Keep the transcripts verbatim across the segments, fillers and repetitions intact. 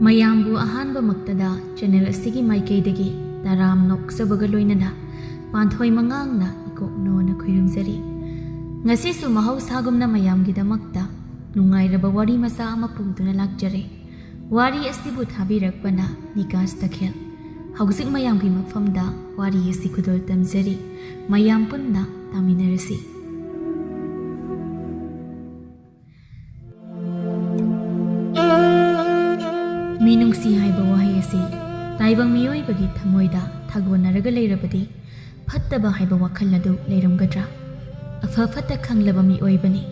ꯃꯌꯥꯝꯕꯨ ꯑꯍꯥꯟꯕꯃꯛꯇꯗ ꯆꯦꯅꯦꯜ ꯑꯁꯤꯒꯤ ꯃꯥꯏꯀꯩꯗꯒꯤ ꯇꯔꯥꯝ ꯅꯣꯛꯆꯕꯒ ꯂꯣꯏꯅꯅ ꯄꯥꯟꯊꯣꯏ ꯃꯉꯥꯡꯅ ꯏꯀꯣꯛꯅꯣꯅ ꯈꯨꯔꯨꯝꯖꯔꯤ꯫ ꯉꯁꯤꯁꯨ ꯃꯍꯧꯁꯥꯒꯨꯝꯅ ꯃꯌꯥꯝꯒꯤꯗꯃꯛꯇ ꯅꯨꯡꯉꯥꯏꯔꯕ ꯋꯥꯔꯤ ꯃꯆꯥ ꯑꯃ ꯄꯨꯗꯨꯅ ꯂꯥꯛꯆꯔꯦ꯫ ꯋꯥꯔꯤ ꯑꯁꯤꯕꯨ ꯊꯥꯕꯤꯔꯛꯄꯅ ꯅꯤꯀꯥꯁ ꯇꯈꯦꯜ꯫ ꯍꯧꯖꯤꯛ ꯃꯌꯥꯝꯒꯤ ꯃꯐꯝꯗ ꯋꯥꯔꯤ ꯑꯁꯤ ꯈꯨꯗꯣꯜ ꯇꯝꯖꯔꯤ꯫ ꯃꯌꯥꯝ ꯄꯨꯟꯅ ꯇꯥꯃꯤꯟꯅꯔꯁꯤ꯫ ꯃꯤꯅꯨꯡꯁꯤ ꯍꯥꯏꯕ ꯋꯥꯍꯩ ꯑꯁꯤ ꯇꯥꯏꯕꯪ ꯃꯤꯑꯣꯏꯕꯒꯤ ꯊꯃꯣꯏꯗ ꯊꯥꯒꯣꯟꯅꯔꯒ ꯂꯩꯔꯕꯗꯤ ꯐꯠꯇꯕ ꯍꯥꯏꯕ ꯋꯥꯈꯜ ꯑꯗꯨ ꯂꯩꯔꯝꯒꯗ꯭ꯔꯥ? ꯑꯐ ꯐꯠꯇ ꯈꯪꯂꯕ ꯃꯤꯑꯣꯏꯕꯅꯤ꯫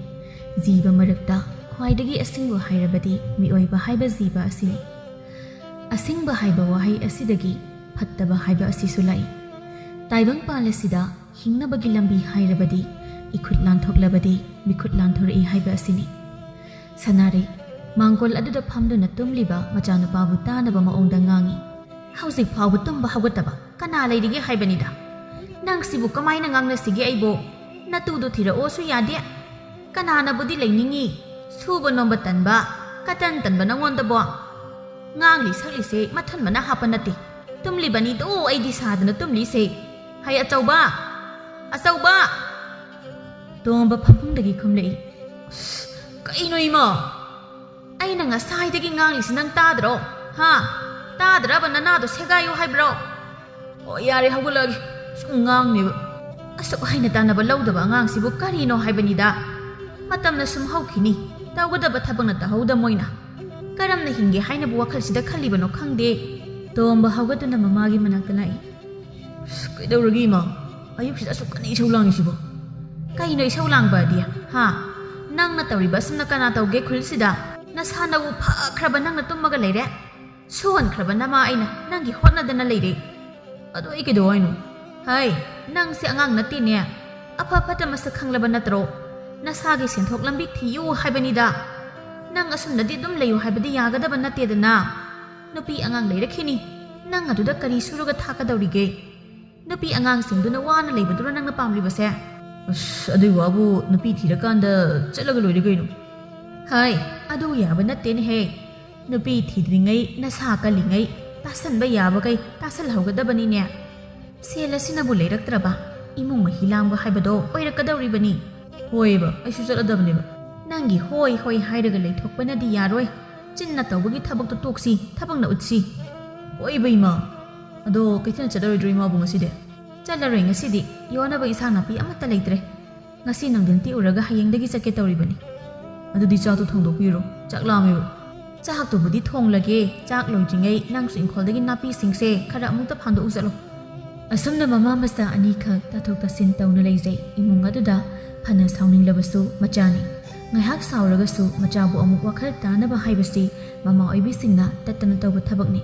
ꯖꯤꯕ ꯃꯔꯛꯇ ꯈ꯭ꯋꯥꯏꯗꯒꯤ ꯑꯁꯤꯡꯕ ꯍꯥꯏꯔꯕꯗꯤ ꯃꯤꯑꯣꯏꯕ ꯍꯥꯏꯕ ꯖꯤꯕ ꯑꯁꯤꯅꯤ꯫ ꯑꯁꯤꯡꯕ ꯍꯥꯏꯕ ꯋꯥꯍꯩ ꯑꯁꯤꯗꯒꯤ ꯐꯠꯇꯕ ꯍꯥꯏꯕ ꯑꯁꯤꯁꯨ ꯂꯥꯛꯏ꯫ ꯇꯥꯏꯕꯪꯄꯥꯜ ꯑꯁꯤꯗ ꯍꯤꯡꯅꯕꯒꯤ ꯂꯝꯕꯤ ꯍꯥꯏꯔꯕꯗꯤ ꯏꯈꯨꯠ ꯂꯥꯟꯊꯣꯛꯂꯕꯗꯤ ꯃꯤꯈꯨꯠ ꯂꯥꯟꯊꯣꯔꯛꯏ ꯍꯥꯏꯕ ꯑꯁꯤꯅꯤ꯫ ꯁꯅꯥꯔꯩ ꯃꯥꯡꯒꯣꯜ ꯑꯗꯨꯗ ꯐꯝꯗꯨꯅ ꯇꯨꯝꯂꯤꯕ ꯃꯆꯥꯅꯨꯄꯥꯕꯨ ꯇꯥꯅꯕ ꯃꯑꯣꯡꯗ ꯉꯥꯡꯏ꯫ "ꯍꯧꯖꯤꯛ ꯐꯥꯎꯕ ꯇꯨꯝꯕ ꯍꯧꯒꯠꯇꯕ ꯀꯅꯥ ꯂꯩꯔꯤꯒꯦ ꯍꯥꯏꯕꯅꯤꯗ? ꯅꯪꯁꯤꯕꯨ ꯀꯃꯥꯏꯅ ꯉꯥꯡꯅꯁꯤꯒꯦ ꯑꯩꯕꯨ? ꯅꯇꯨꯗꯨ ꯊꯤꯔꯛꯑꯣꯁꯨ ꯌꯥꯗꯦ꯫ ꯀꯅꯥꯅꯕꯨꯗꯤ ꯂꯩꯅꯤꯡꯉꯤ? ꯁꯨꯕ ꯅꯣꯝꯕ ꯇꯟꯕ, ꯀꯇꯟ ꯇꯟꯕ ꯅꯉꯣꯟꯗꯕꯣ? ꯉꯥꯡꯂꯤ ꯁꯛꯂꯤꯁꯦ ꯃꯊꯟ ꯃꯅꯥ ꯍꯥꯞꯄ ꯅꯠꯇꯦ꯫ ꯇꯨꯝꯂꯤꯕꯅꯤꯗꯣ ꯑꯩꯗꯤ ꯁꯥꯗꯅ ꯇꯨꯝꯂꯤꯁꯦ꯫ ꯍꯩ ꯑꯆꯧꯕ! ꯑꯆꯧꯕ!" ꯇꯣꯝꯕ ꯐꯃꯨꯡꯗꯒꯤ ꯈꯨꯝꯂꯛꯏ꯫ "ꯑꯁ, ꯀꯩꯅꯣ ꯏꯃꯥ? ꯑꯩꯅ ꯉꯁꯥꯏꯗꯒꯤ ꯉꯥꯡꯂꯤꯁꯤ ꯅꯪ ꯇꯥꯗ꯭ꯔꯣ? ꯍꯥ? ꯇꯥꯗ꯭ꯔꯕ ꯅꯅꯥꯗꯣ ꯁꯦꯒꯥꯏꯌꯨ ꯍꯥꯏꯕ꯭ꯔꯣ? ꯑꯣ, ꯌꯥꯔꯦ, ꯍꯧꯒꯠꯂꯛꯑꯒꯦ꯫ ꯁꯨꯝ ꯉꯥꯡꯅꯦꯕ꯫ ꯑꯁꯨꯛ ꯍꯩꯅ ꯇꯥꯟꯅꯕ ꯂꯧꯗꯕ ꯑꯉꯥꯡꯁꯤꯕꯨ ꯀꯔꯤꯅꯣ ꯍꯥꯏꯕꯅꯤꯗ꯫ ꯃꯇꯝꯅ ꯁꯨꯝ ꯍꯧꯈꯤꯅꯤ꯫ ꯇꯧꯒꯗꯕ ꯊꯕꯛꯅ ꯇꯧꯍꯧꯗ ꯃꯣꯏꯅ꯫ ꯀꯔꯝꯅ ꯍꯤꯡꯒꯦ ꯍꯥꯏꯅꯕꯨ ꯋꯥꯈꯜꯁꯤꯗ ꯈꯜꯂꯤꯕꯅꯣ ꯈꯪꯗꯦ꯫" ꯇꯣꯝꯕ ꯍꯧꯒꯠꯇꯨꯅ ꯃꯃꯥꯒꯤ ꯃꯅꯥꯛꯇ ꯂꯥꯛꯏ꯫ "ꯑꯁ, ꯀꯩꯗꯧꯔꯒꯦ ꯏꯃꯥ? ꯑꯌꯨꯛꯁꯤꯗ ꯑꯁꯨꯛ ꯀꯟꯅ ꯏꯁꯧ ꯂꯥꯡꯉꯤꯁꯤꯕꯣ?" "ꯀꯩꯅꯣ ꯏꯁꯧ ꯂꯥꯡꯕ ꯑꯗꯤ? ꯍꯥ? ꯅꯪꯅ ꯇꯧꯔꯤꯕ ꯑꯁꯨꯝꯅ ꯀꯅꯥ ꯇꯧꯒꯦ ꯈꯨꯜꯁꯤꯗ? ꯅꯁꯥ ꯅꯎ ꯐꯈ꯭ꯔꯕ ꯅꯪꯅ ꯇꯨꯝꯃꯒ ꯂꯩꯔꯦ꯫ ꯁꯨꯍꯟꯈ꯭ꯔꯕ ꯅꯃꯥ ꯑꯩꯅ ꯅꯪꯒꯤ ꯍꯣꯠꯅꯗꯅ ꯂꯩꯔꯦ꯫ ꯑꯗꯣ ꯑꯩ ꯀꯩꯗꯧ ꯍꯥꯏꯅꯣ? ꯍꯩ, ꯅꯪꯁꯦ ꯑꯉꯥꯡ ꯅꯠꯇꯦꯅꯦ꯫ ꯑꯐ ꯐꯠꯇ ꯃꯁꯛ ꯈꯪꯂꯕ ꯅꯠꯇ꯭ꯔꯣ? ꯅꯁꯥꯒꯤ ꯁꯦꯟꯊꯣꯛ ꯂꯝꯕꯤ ꯊꯤꯌꯨ ꯍꯥꯏꯕꯅꯤꯗ꯫ ꯅꯪ ꯑꯁꯨꯝꯅꯗꯤ ꯑꯗꯨꯝ ꯂꯩꯌꯨ ꯍꯥꯏꯕꯗꯤ ꯌꯥꯒꯗꯕ ꯅꯠꯇꯦꯗꯅ꯫ ꯅꯨꯄꯤ ꯑꯉꯥꯡ ꯂꯩꯔꯛꯈꯤꯅꯤ꯫ ꯅꯪ ꯑꯗꯨꯗ ꯀꯔꯤ ꯁꯨꯔꯒ ꯊꯥꯛꯀꯗꯧꯔꯤꯒꯦ?" ꯅꯨꯄꯤ ꯑꯉꯥꯡꯁꯤꯡꯗꯨꯅ ꯋꯥꯅ ꯂꯩꯕꯗꯨꯔꯣ ꯅꯪꯅ ꯄꯥꯝꯂꯤꯕꯁꯦ? ꯑꯁ, ꯑꯗꯨꯏ ꯋꯥꯕꯨ ꯅꯨꯄꯤ ꯊꯤꯔꯀꯥꯟꯗ ꯆꯠꯂꯒ ꯂꯣꯏꯔꯦ ꯀꯩꯅꯣ꯫ ꯍꯥꯏ, ꯑꯗꯨ ꯌꯥꯕ ꯅꯠꯇꯦꯅꯦꯍꯦ꯫ ꯅꯨꯄꯤ ꯊꯤꯗ꯭ꯔꯤꯉꯩ ꯅꯁꯥ ꯀꯜꯂꯤꯉꯩ ꯇꯥꯁꯟꯕ ꯌꯥꯕꯈꯩ ꯇꯥꯁꯜꯍꯧꯒꯗꯕꯅꯤꯅꯦ꯫ ꯁꯦꯜ ꯑꯁꯤꯅꯕꯨ ꯂꯩꯔꯛꯇ꯭ꯔꯕ ꯏꯃꯨꯡ ꯃꯍꯤ ꯂꯥꯡꯕ ꯍꯥꯏꯕꯗꯣ ꯑꯣꯏꯔꯛꯀꯗꯧꯔꯤꯕꯅꯤ꯫ ꯍꯣꯏꯕ, ꯑꯩꯁꯨ ꯆꯠꯂꯗꯕꯅꯦꯕ꯫ ꯅꯪꯒꯤ ꯍꯣꯏ ꯍꯣꯏ ꯍꯥꯏꯔꯒ ꯂꯩꯊꯣꯛꯄꯅꯗꯤ ꯌꯥꯔꯣꯏ꯫ ꯆꯤꯟꯅ ꯇꯧꯕꯒꯤ ꯊꯕꯛꯇꯣ ꯇꯣꯛꯁꯤ, ꯊꯕꯛꯅ ꯎꯠꯁꯤ꯫ ꯍꯣꯏꯕ ꯏꯃꯥ꯫ ꯑꯗꯣ ꯀꯩꯊꯦꯜ ꯆꯠꯂꯔꯣꯏꯗ꯭ꯔꯣ ꯏꯃꯥꯕꯨ ꯉꯁꯤꯗꯤ? ꯆꯠꯂꯔꯣꯏ ꯉꯁꯤꯗꯤ꯫ ꯌꯣꯟꯅꯕ ꯏꯟꯁꯥꯡ ꯅꯥꯄꯤ ꯑꯃꯠꯇ ꯂꯩꯇ꯭ꯔꯦ꯫ ꯉꯁꯤ ꯅꯨꯡꯊꯤꯜ ꯇꯤꯛꯎꯔꯒ ꯍꯌꯦꯡꯗꯒꯤ ꯆꯠꯀꯦ ꯇꯧꯔꯤꯕꯅꯤ꯫ ꯑꯗꯨꯗꯤ ꯆꯥꯛꯇꯣ ꯊꯣꯡꯗꯣꯛꯄꯤꯔꯣ, ꯆꯥꯛ ꯂꯥꯝꯃꯦꯕ꯫ ꯆꯥꯛꯇꯨꯕꯨꯗꯤ ꯊꯣꯡꯂꯒꯦ, ꯆꯥꯛ ꯂꯣꯏꯗ꯭ꯔꯤꯉꯩ ꯅꯪꯁꯨ ꯏꯪꯈꯣꯜꯗꯒꯤ ꯅꯥꯄꯤꯁꯤꯡꯁꯦ ꯈꯔ ꯑꯃꯨꯛꯇ ꯐꯥꯟꯗꯣꯛꯎ ꯆꯠꯂꯣ꯫ ꯑꯁꯨꯝꯅ ꯃꯃꯥ ꯃꯆꯥ ꯑꯅꯤꯈꯛ ꯇꯥꯊꯣꯛ ꯇꯥꯁꯤꯟ ꯇꯧꯅ ꯂꯩꯖꯩ꯫ ꯏꯃꯨꯡ ꯑꯗꯨꯗ ꯐꯅ ꯁꯥꯎꯅꯤꯡꯂꯕꯁꯨ ꯃꯆꯥꯅꯤ꯫ ꯉꯥꯏꯍꯥꯛ ꯁꯥꯎꯔꯒꯁꯨ ꯃꯆꯥꯕꯨ ꯑꯃꯨꯛ ꯋꯥꯈꯜ ꯇꯥꯅꯕ ꯍꯥꯏꯕꯁꯤ ꯃꯃꯥ ꯑꯣꯏꯕꯤꯁꯤꯡꯅ ꯇꯠꯇꯅ ꯇꯧꯕ ꯊꯕꯛꯅꯤ꯫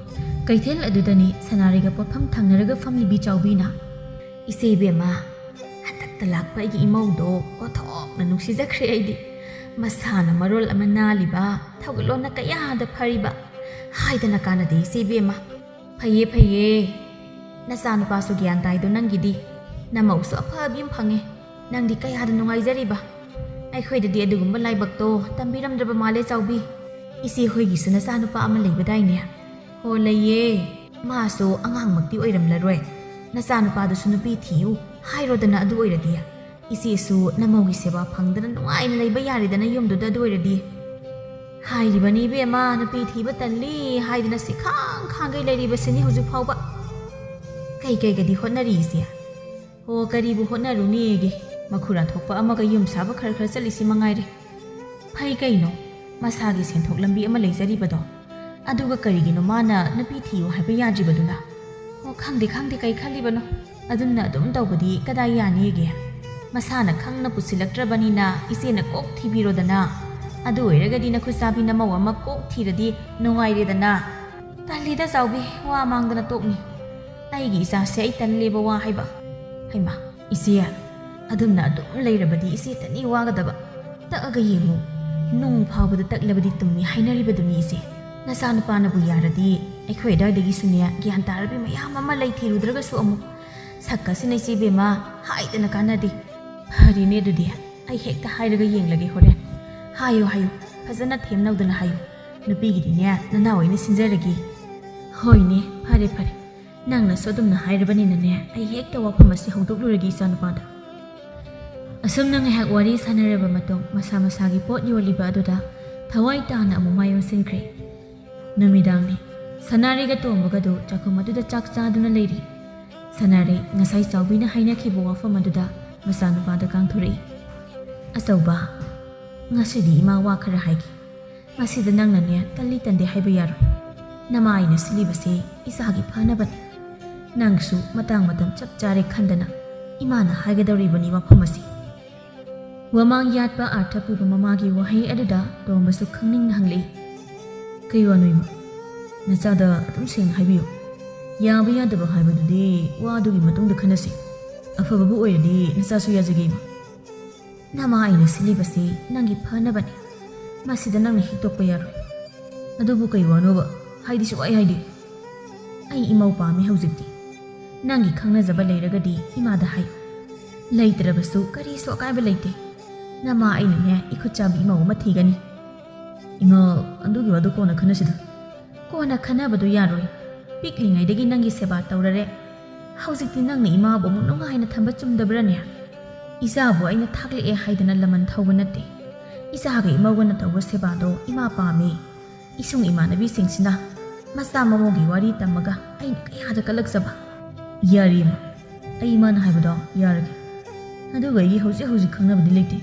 ꯀꯩꯊꯦꯜ ꯑꯗꯨꯗꯅꯤ ꯁꯅꯥꯔꯩꯒ ꯄꯣꯠꯐꯝ ꯊꯪꯅꯔꯒ ꯐꯝꯂꯤꯕꯤ ꯆꯥꯎꯕꯤꯅ꯫ ꯏꯆꯦ ꯏꯕꯦꯝꯃ, ꯍꯟꯗꯛꯇ ꯂꯥꯛꯄ ꯑꯩꯒꯤ ꯏꯃꯧꯗꯣ ꯑꯣꯟꯊꯣꯛꯅ ꯅꯨꯡꯁꯤꯖꯈ꯭ꯔꯦ ꯑꯩꯗꯤ꯫ ꯃꯁꯥꯅ ꯃꯔꯣꯜ ꯑꯃ ꯅꯥꯜꯂꯤꯕ, ꯊꯧꯒꯜꯂꯣꯟꯅ ꯀꯌꯥꯗ ꯐꯔꯤꯕ, ꯍꯥꯏꯗꯅ ꯀꯥꯟꯅꯗꯦ ꯏꯆꯦ ꯏꯕꯦꯝꯃ꯫ ꯐꯩꯌꯦ ꯐꯩꯌꯦ, ꯅꯆꯥꯅꯨꯄꯥꯁꯨ ꯒ꯭ꯌꯥꯟ ꯇꯥꯏꯗꯣ ꯅꯪꯒꯤꯗꯤ꯫ ꯅꯃꯧꯁꯨ ꯑꯐꯕꯤ ꯑꯃ ꯐꯪꯉꯦ꯫ ꯅꯪꯗꯤ ꯀꯌꯥꯗ ꯅꯨꯡꯉꯥꯏꯖꯔꯤꯕ꯫ ꯑꯩꯈꯣꯏꯗꯗꯤ ꯑꯗꯨꯒꯨꯝꯕ ꯂꯥꯏꯕꯛꯇꯣ ꯇꯝꯕꯤꯔꯝꯗ꯭ꯔꯕ ꯃꯥꯜꯂꯦ ꯆꯥꯎꯕꯤ꯫ ꯏꯆꯦ ꯍꯣꯏꯒꯤꯁꯨ ꯅꯆꯥꯅꯨꯄꯥ ꯑꯃ ꯂꯩꯕꯗꯥꯏꯅꯦ? ꯍꯣ, ꯂꯩꯌꯦ꯫ ꯃꯥꯁꯨ ꯑꯉꯥꯡꯃꯛꯇꯤ ꯑꯣꯏꯔꯝꯂꯔꯣꯏ꯫ ꯅꯆꯥꯅꯨꯄꯥꯗꯨꯁꯨ ꯅꯨꯄꯤ ꯊꯤꯌꯨ ꯍꯥꯏꯔꯣꯗꯅ ꯑꯗꯨ ꯑꯣꯏꯔꯗꯤ꯫ ꯏꯆꯦꯁꯨ ꯅꯃꯧꯒꯤ ꯁꯦꯕꯥ ꯐꯪꯗꯅ ꯅꯨꯡꯉꯥꯏꯅ ꯂꯩꯕ ꯌꯥꯔꯦꯗꯅ ꯌꯨꯝꯗꯨꯗ ꯑꯗꯨ ꯑꯣꯏꯔꯗꯤ꯫ ꯍꯥꯏꯔꯤꯕꯅꯤ ꯏꯕꯦꯝꯃ, ꯅꯨꯄꯤ ꯊꯤꯕ ꯇꯜꯂꯤ ꯍꯥꯏꯗꯅ ꯁꯤꯈꯥꯡ ꯈꯥꯡꯒꯩ ꯂꯩꯔꯤꯕꯁꯤꯅꯤ ꯍꯧꯖꯤꯛ ꯐꯥꯎꯕ꯫ ꯀꯩ ꯀꯩꯒꯗꯤ ꯍꯣꯠꯅꯔꯤ ꯏꯆꯦ? ꯍꯣ, ꯀꯔꯤꯕꯨ ꯍꯣꯠꯅꯔꯨꯅꯤꯒꯦ? ꯃꯈꯨꯔꯥ ꯊꯣꯛꯄ ꯑꯃꯒ ꯌꯨꯝ ꯁꯥꯕ ꯈꯔ ꯈꯔ ꯆꯠꯂꯤꯁꯤ ꯃꯉꯥꯏꯔꯦ꯫ ꯐꯩ ꯀꯩꯅꯣ, ꯃꯁꯥꯒꯤ ꯁꯦꯟꯊꯣꯛ ꯂꯝꯕꯤ ꯑꯃ ꯂꯩꯖꯔꯤꯕꯗꯣ꯫ ꯑꯗꯨꯒ ꯀꯔꯤꯒꯤꯅꯣ ꯃꯥꯅ ꯅꯨꯄꯤ ꯊꯤꯌꯨ ꯍꯥꯏꯕ ꯌꯥꯗ꯭ꯔꯤꯕꯗꯨꯅ? ꯑꯣ, ꯈꯪꯗꯦ, ꯈꯪꯗꯦ, ꯀꯩ ꯈꯜꯂꯤꯕꯅꯣ? ꯑꯗꯨꯝꯅ ꯑꯗꯨꯝ ꯇꯧꯕꯗꯤ ꯀꯗꯥꯏ ꯌꯥꯅꯤꯒꯦ? ꯃꯁꯥꯅ ꯈꯪꯅ ꯄꯨꯁꯤꯜꯂꯛꯇ꯭ꯔꯕꯅꯤꯅ ꯏꯆꯦꯅ ꯀꯣꯛ ꯊꯤꯕꯤꯔꯣꯗꯅ꯫ ꯑꯗꯨ ꯑꯣꯏꯔꯒꯗꯤ ꯅꯈꯨꯠ ꯆꯥꯕꯤ ꯅꯃꯧ ꯑꯃ ꯀꯣꯛ ꯊꯤꯔꯗꯤ ꯅꯨꯡꯉꯥꯏꯔꯦꯗꯅ꯫ ꯇꯜꯂꯤꯗ ꯆꯥꯎꯕꯤ, ꯋꯥ ꯃꯥꯡꯗꯅ ꯇꯣꯛꯅꯤ꯫ ꯑꯩꯒꯤ ꯏꯆꯥꯁꯦ ꯑꯩ ꯇꯜꯂꯦꯕ ꯋꯥ ꯍꯥꯏꯕ꯫ ꯍꯩꯃꯥ, ꯏꯆꯦ, ꯑꯗꯨꯝꯅ ꯑꯗꯨꯝ ꯂꯩꯔꯕꯗꯤ ꯏꯆꯦꯇꯅꯤ ꯋꯥꯒꯗꯕ꯫ ꯇꯛꯑꯒ ꯌꯦꯡꯉꯨ, ꯅꯨꯡ ꯐꯥꯎꯕꯗ ꯇꯛꯂꯕꯗꯤ ꯇꯨꯝꯃꯤ ꯍꯥꯏꯅꯔꯤꯕꯗꯨꯅꯤ ꯏꯆꯦ꯫ ꯅꯆꯥꯅꯨꯄꯥꯅꯕꯨ ꯌꯥꯔꯗꯤ ꯑꯩꯈꯣꯏ ꯑꯗꯥꯏꯗꯒꯤꯁꯨꯅꯦ ꯒ꯭ꯌꯥꯟ ꯇꯥꯔꯕꯤ ꯃꯌꯥꯝ ꯑꯃ ꯂꯩ ꯊꯤꯔꯨꯗ꯭ꯔꯒꯁꯨ ꯑꯃꯨꯛ ꯁꯛꯀꯁꯤꯅ ꯏꯆꯦ ꯏꯕꯦꯝꯃ, ꯍꯥꯏꯗꯅ ꯀꯥꯟꯅꯗꯦ꯫ ꯐꯔꯦꯅꯦ, ꯑꯗꯨꯗꯤ ꯑꯩ ꯍꯦꯛꯇ ꯍꯥꯏꯔꯒ ꯌꯦꯡꯂꯒꯦ ꯍꯣꯔꯦꯟ꯫ ꯍꯥꯏꯌꯨ, ꯍꯥꯏꯌꯨ, ꯐꯖꯅ ꯊꯦꯝꯅꯧꯗꯅ ꯍꯥꯏꯌꯨ꯫ ꯅꯨꯄꯤꯒꯤꯗꯤꯅꯦ, ꯅꯅꯥꯎ ꯑꯩꯅ ꯁꯤꯟꯖꯔꯒꯦ꯫ ꯍꯣꯏꯅꯦ, ꯐꯔꯦ, ꯐꯔꯦ, ꯅꯪꯅꯁꯨ ꯑꯗꯨꯝꯅ ꯍꯥꯏꯔꯕꯅꯤꯅꯅꯦ, ꯑꯩ ꯍꯦꯛꯇ ꯋꯥꯐꯝ ꯑꯁꯤ ꯍꯧꯗꯣꯛꯂꯨꯔꯒꯦ ꯏꯆꯥꯅꯨꯄꯥꯗ꯫ ꯑꯁꯨꯝꯅ ꯉꯥꯏꯍꯥꯛ ꯋꯥꯔꯤ ꯁꯥꯟꯅꯔꯕ ꯃꯇꯨꯡ, ꯃꯁꯥ ꯃꯁꯥꯒꯤ ꯄꯣꯠ ꯌꯣꯜꯂꯤꯕ ꯑꯗꯨꯗ ꯊꯋꯥꯏ ꯇꯥꯅ ꯑꯃꯨꯛ ꯃꯥꯏ ꯑꯣꯟꯁꯤꯟꯈ꯭ꯔꯦ꯫ ꯅꯨꯃꯤꯗꯥꯡꯅꯤ꯫ ꯁꯅꯥꯔꯩꯒ ꯇꯣꯝꯕꯒꯗꯨ ꯆꯥꯛꯈꯨꯝ ꯑꯗꯨꯗ ꯆꯥꯛ ꯆꯥꯗꯨꯅ ꯂꯩꯔꯤ꯫ ꯁꯅꯥꯔꯩ ꯉꯁꯥꯏ ꯆꯥꯎꯕꯤꯅ ꯍꯥꯏꯅꯈꯤꯕ ꯋꯥꯐꯝ ꯑꯗꯨꯗ ꯃꯆꯥꯅꯨꯄꯥꯗ ꯀꯥꯡꯊꯣꯔꯛꯏ꯫ "ꯑꯆꯧꯕ, ꯉꯁꯤꯗꯤ ꯏꯃꯥ ꯋꯥ ꯈꯔ ꯍꯥꯏꯒꯦ꯫ ꯃꯁꯤꯗ ꯅꯪꯅꯅꯦ ꯇꯜꯂꯤ ꯇꯟꯗꯦ ꯍꯥꯏꯕ ꯌꯥꯔꯣꯏ꯫ ꯅꯃꯥ ꯑꯩꯅ ꯁꯤꯜꯂꯤꯕꯁꯦ ꯏꯆꯥꯒꯤ ꯐꯅꯕꯅꯤ꯫ ꯅꯪꯁꯨ ꯃꯇꯥꯡ ꯃꯇꯝ ꯆꯞ ꯆꯥꯔꯦ ꯈꯟꯗꯅ ꯏꯃꯥꯅ ꯍꯥꯏꯒꯗꯧꯔꯤꯕꯅꯤ ꯋꯥꯐꯝ ꯑꯁꯤ꯫" ꯋꯥꯃꯥꯡ ꯌꯥꯠꯄ ꯑꯥꯔꯊ ꯄꯨꯕ ꯃꯃꯥꯒꯤ ꯋꯥꯍꯩ ꯑꯗꯨꯗ ꯇꯣꯝꯕꯁꯨ ꯈꯪꯅꯤꯡꯅ ꯍꯪꯂꯛꯏ꯫ "ꯀꯩ ꯋꯥꯅꯣ ꯏꯃꯥ? ꯅꯆꯥꯗ ꯑꯗꯨꯝ ꯁꯦꯡꯅ ꯍꯥꯏꯕꯤꯌꯨ꯫ ꯌꯥꯕ ꯌꯥꯗꯕ ꯍꯥꯏꯕꯗꯨꯗꯤ ꯋꯥꯗꯨꯒꯤ ꯃꯇꯨꯡꯗ ꯈꯟꯅꯁꯤ꯫ ꯑꯐꯕꯕꯨ ꯑꯣꯏꯔꯗꯤ ꯅꯆꯥꯁꯨ ꯌꯥꯖꯒꯦ ꯏꯃꯥ꯫" "ꯅꯃꯥ ꯑꯩꯅ ꯁꯤꯜꯂꯤꯕꯁꯤ ꯅꯪꯒꯤ ꯐꯅꯕꯅꯤ꯫ ꯃꯁꯤꯗ ꯅꯪꯅ ꯍꯤꯛꯇꯣꯛꯄ ꯌꯥꯔꯣꯏ꯫" "ꯑꯗꯨꯕꯨ ꯀꯩ ꯋꯥꯅꯣꯕ? ꯍꯥꯏꯗꯤ ꯁꯨꯛꯍꯥꯏ ꯍꯥꯏꯗꯦ꯫" "ꯑꯩ ꯏꯃꯧ ꯄꯥꯝꯃꯤ ꯍꯧꯖꯤꯛꯇꯤ꯫ ꯅꯪꯒꯤ ꯈꯪꯅꯖꯕ ꯂꯩꯔꯒꯗꯤ ꯏꯃꯥꯗ ꯍꯥꯏꯌꯨ꯫ ꯂꯩꯇ꯭ꯔꯕꯁꯨ ꯀꯔꯤꯁꯨ ꯑꯀꯥꯏꯕ ꯂꯩꯇꯦ꯫ ꯅꯃꯥ ꯑꯩꯅꯅꯦ ꯏꯈꯨꯠ ꯆꯥꯕꯤ ꯏꯃꯧ ꯑꯃ ꯊꯤꯒꯅꯤ꯫" "ꯏꯃꯥ, ꯑꯗꯨꯒꯤ ꯋꯥꯗꯣ ꯀꯣꯟꯅ ꯈꯟꯅꯁꯤꯗ꯫" "ꯀꯣꯟꯅ ꯈꯟꯅꯕꯗꯣ ꯌꯥꯔꯣꯏ꯫ ꯄꯤꯛꯂꯤꯉꯩꯗꯒꯤ ꯅꯪꯒꯤ ꯁꯦꯕꯥ ꯇꯧꯔꯔꯦ꯫ ꯍꯧꯖꯤꯛꯇꯤ ꯅꯪꯅ ꯏꯃꯥꯕꯨ ꯑꯃꯨꯛ ꯅꯨꯡꯉꯥꯏꯅ ꯊꯝꯕ ꯆꯨꯝꯗꯕ꯭ꯔꯥꯅꯦ? ꯏꯆꯥꯕꯨ ꯑꯩꯅ ꯊꯥꯛꯂꯛꯑꯦ ꯍꯥꯏꯗꯅ ꯂꯃꯟ ꯊꯧꯕ ꯅꯠꯇꯦ꯫ ꯏꯆꯥꯒ ꯏꯃꯧꯒꯅ ꯇꯧꯕ ꯁꯦꯕꯥꯗꯣ ꯏꯃꯥ ꯄꯥꯝꯃꯤ꯫ ꯏꯁꯨꯡ ꯏꯃꯥꯟꯅꯕꯤꯁꯤꯡꯁꯤꯅ ꯃꯆꯥ ꯃꯃꯧꯒꯤ ꯋꯥꯔꯤ ꯇꯝꯃꯒ ꯑꯩꯅ ꯀꯌꯥꯗ ꯀꯜꯂꯛꯆꯕ꯫" "ꯌꯥꯔꯦ ꯏꯃꯥ, ꯑꯩ ꯏꯃꯥꯅ ꯍꯥꯏꯕꯗꯣ ꯌꯥꯔꯒꯦ꯫ ꯑꯗꯨꯒ ꯑꯩꯒꯤ ꯍꯧꯖꯤꯛ ꯍꯧꯖꯤꯛ ꯈꯪꯅꯕꯗꯤ ꯂꯩꯇꯦ꯫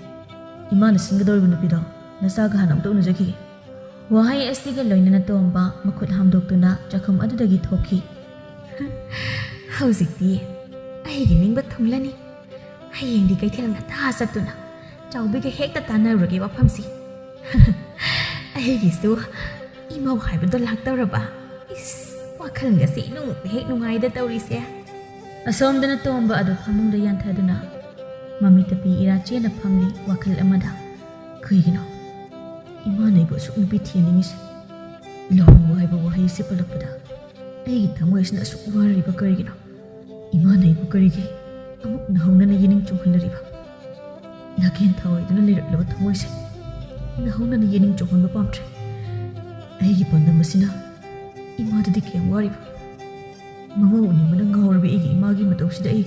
ꯏꯃꯥꯅ ꯁꯤꯟꯒꯗꯧꯔꯤꯕ ꯅꯨꯄꯤꯗꯣ ꯅꯆꯥꯒ ꯍꯥꯟꯅ ꯑꯃꯨꯛꯇ ꯎꯅꯖꯈꯤꯒꯦ꯫" ꯋꯥꯍꯩ ꯑꯁꯤꯒ ꯂꯣꯏꯅꯅ ꯇꯣꯝꯕ ꯃꯈꯨꯠ ꯍꯥꯝꯗꯣꯛꯇꯨꯅ ꯆꯥꯛꯈꯨꯝ ꯑꯗꯨꯗꯒꯤ ꯊꯣꯛꯈꯤ꯫ "ꯍꯧꯖꯤꯛꯇꯤ ꯑꯩꯒꯤ ꯅꯤꯡꯕ ꯊꯨꯡꯂꯅꯤ꯫ ꯍꯌꯦꯡꯗꯤ ꯀꯩꯊꯦꯜ ꯉꯟꯇꯥ ꯆꯠꯇꯨꯅ ꯆꯥꯎꯕꯤꯒ ꯍꯦꯛꯇ ꯇꯥꯟꯅꯔꯨꯔꯒꯦ ꯋꯥꯐꯝꯁꯤ꯫ ꯑꯩꯒꯤꯁꯨ ꯏꯃꯧ ꯍꯥꯏꯕꯗꯣ ꯂꯥꯛꯇꯧꯔꯕ꯫ ꯏꯁ, ꯋꯥꯈꯜꯒꯁꯦ ꯏꯅꯨꯡ ꯍꯦꯛ ꯅꯨꯡꯉꯥꯏꯗ ꯇꯧꯔꯤꯁꯦ꯫" ꯑꯁꯣꯝꯗꯅ ꯇꯣꯝꯕ ꯑꯗꯨ ꯐꯃꯨꯡꯗ ꯌꯥꯟꯊꯗꯨꯅ ꯃꯃꯤꯠꯇ ꯄꯤ ꯏꯔꯥ ꯆꯦꯅ ꯐꯝꯂꯤ ꯋꯥꯈꯜ ꯑꯃꯗ꯫ "ꯀꯩꯒꯤꯅꯣ ꯏꯃꯥꯅ ꯑꯩꯕꯨ ꯑꯁꯨꯛ ꯅꯨꯄꯤ ꯊꯤꯍꯟꯅꯤꯡꯉꯤꯁꯦ? ꯂꯨꯍꯣꯡꯕ ꯍꯥꯏꯕ ꯋꯥꯍꯩꯁꯦ ꯄꯜꯂꯛꯄꯗ ꯑꯩꯒꯤ ꯊꯃꯣꯏꯁꯤꯅ ꯑꯁꯨꯛ ꯋꯥꯔꯤꯕ ꯀꯔꯤꯒꯤꯅꯣ? ꯏꯃꯥꯅ ꯑꯩꯕꯨ ꯀꯔꯤꯒꯤ ꯑꯃꯨꯛ ꯅꯧꯍꯧꯅꯅ ꯌꯦꯅꯤꯡ ꯆꯣꯡꯍꯜꯂꯔꯤꯕ? ꯅꯥꯀꯦꯟ ꯊꯥ ꯑꯣꯏꯗꯨꯅ ꯂꯩꯔꯛꯂꯕ ꯊꯃꯣꯏꯁꯦ ꯅꯧꯍꯧꯅꯅ ꯌꯦꯅꯤꯡ ꯆꯣꯡꯍꯟꯕ ꯄꯥꯝꯗ꯭ꯔꯦ꯫ ꯑꯩꯒꯤ ꯄꯥꯟꯗꯝ ꯑꯁꯤꯅ ꯏꯃꯥꯗꯗꯤ ꯀꯌꯥꯝ ꯋꯥꯔꯤꯕ? ꯃꯃꯧ ꯎꯅꯤꯡꯕꯅ ꯉꯥꯎꯔꯕ ꯑꯩꯒꯤ ꯏꯃꯥꯒꯤ ꯃꯇꯧꯁꯤꯗ ꯑꯩ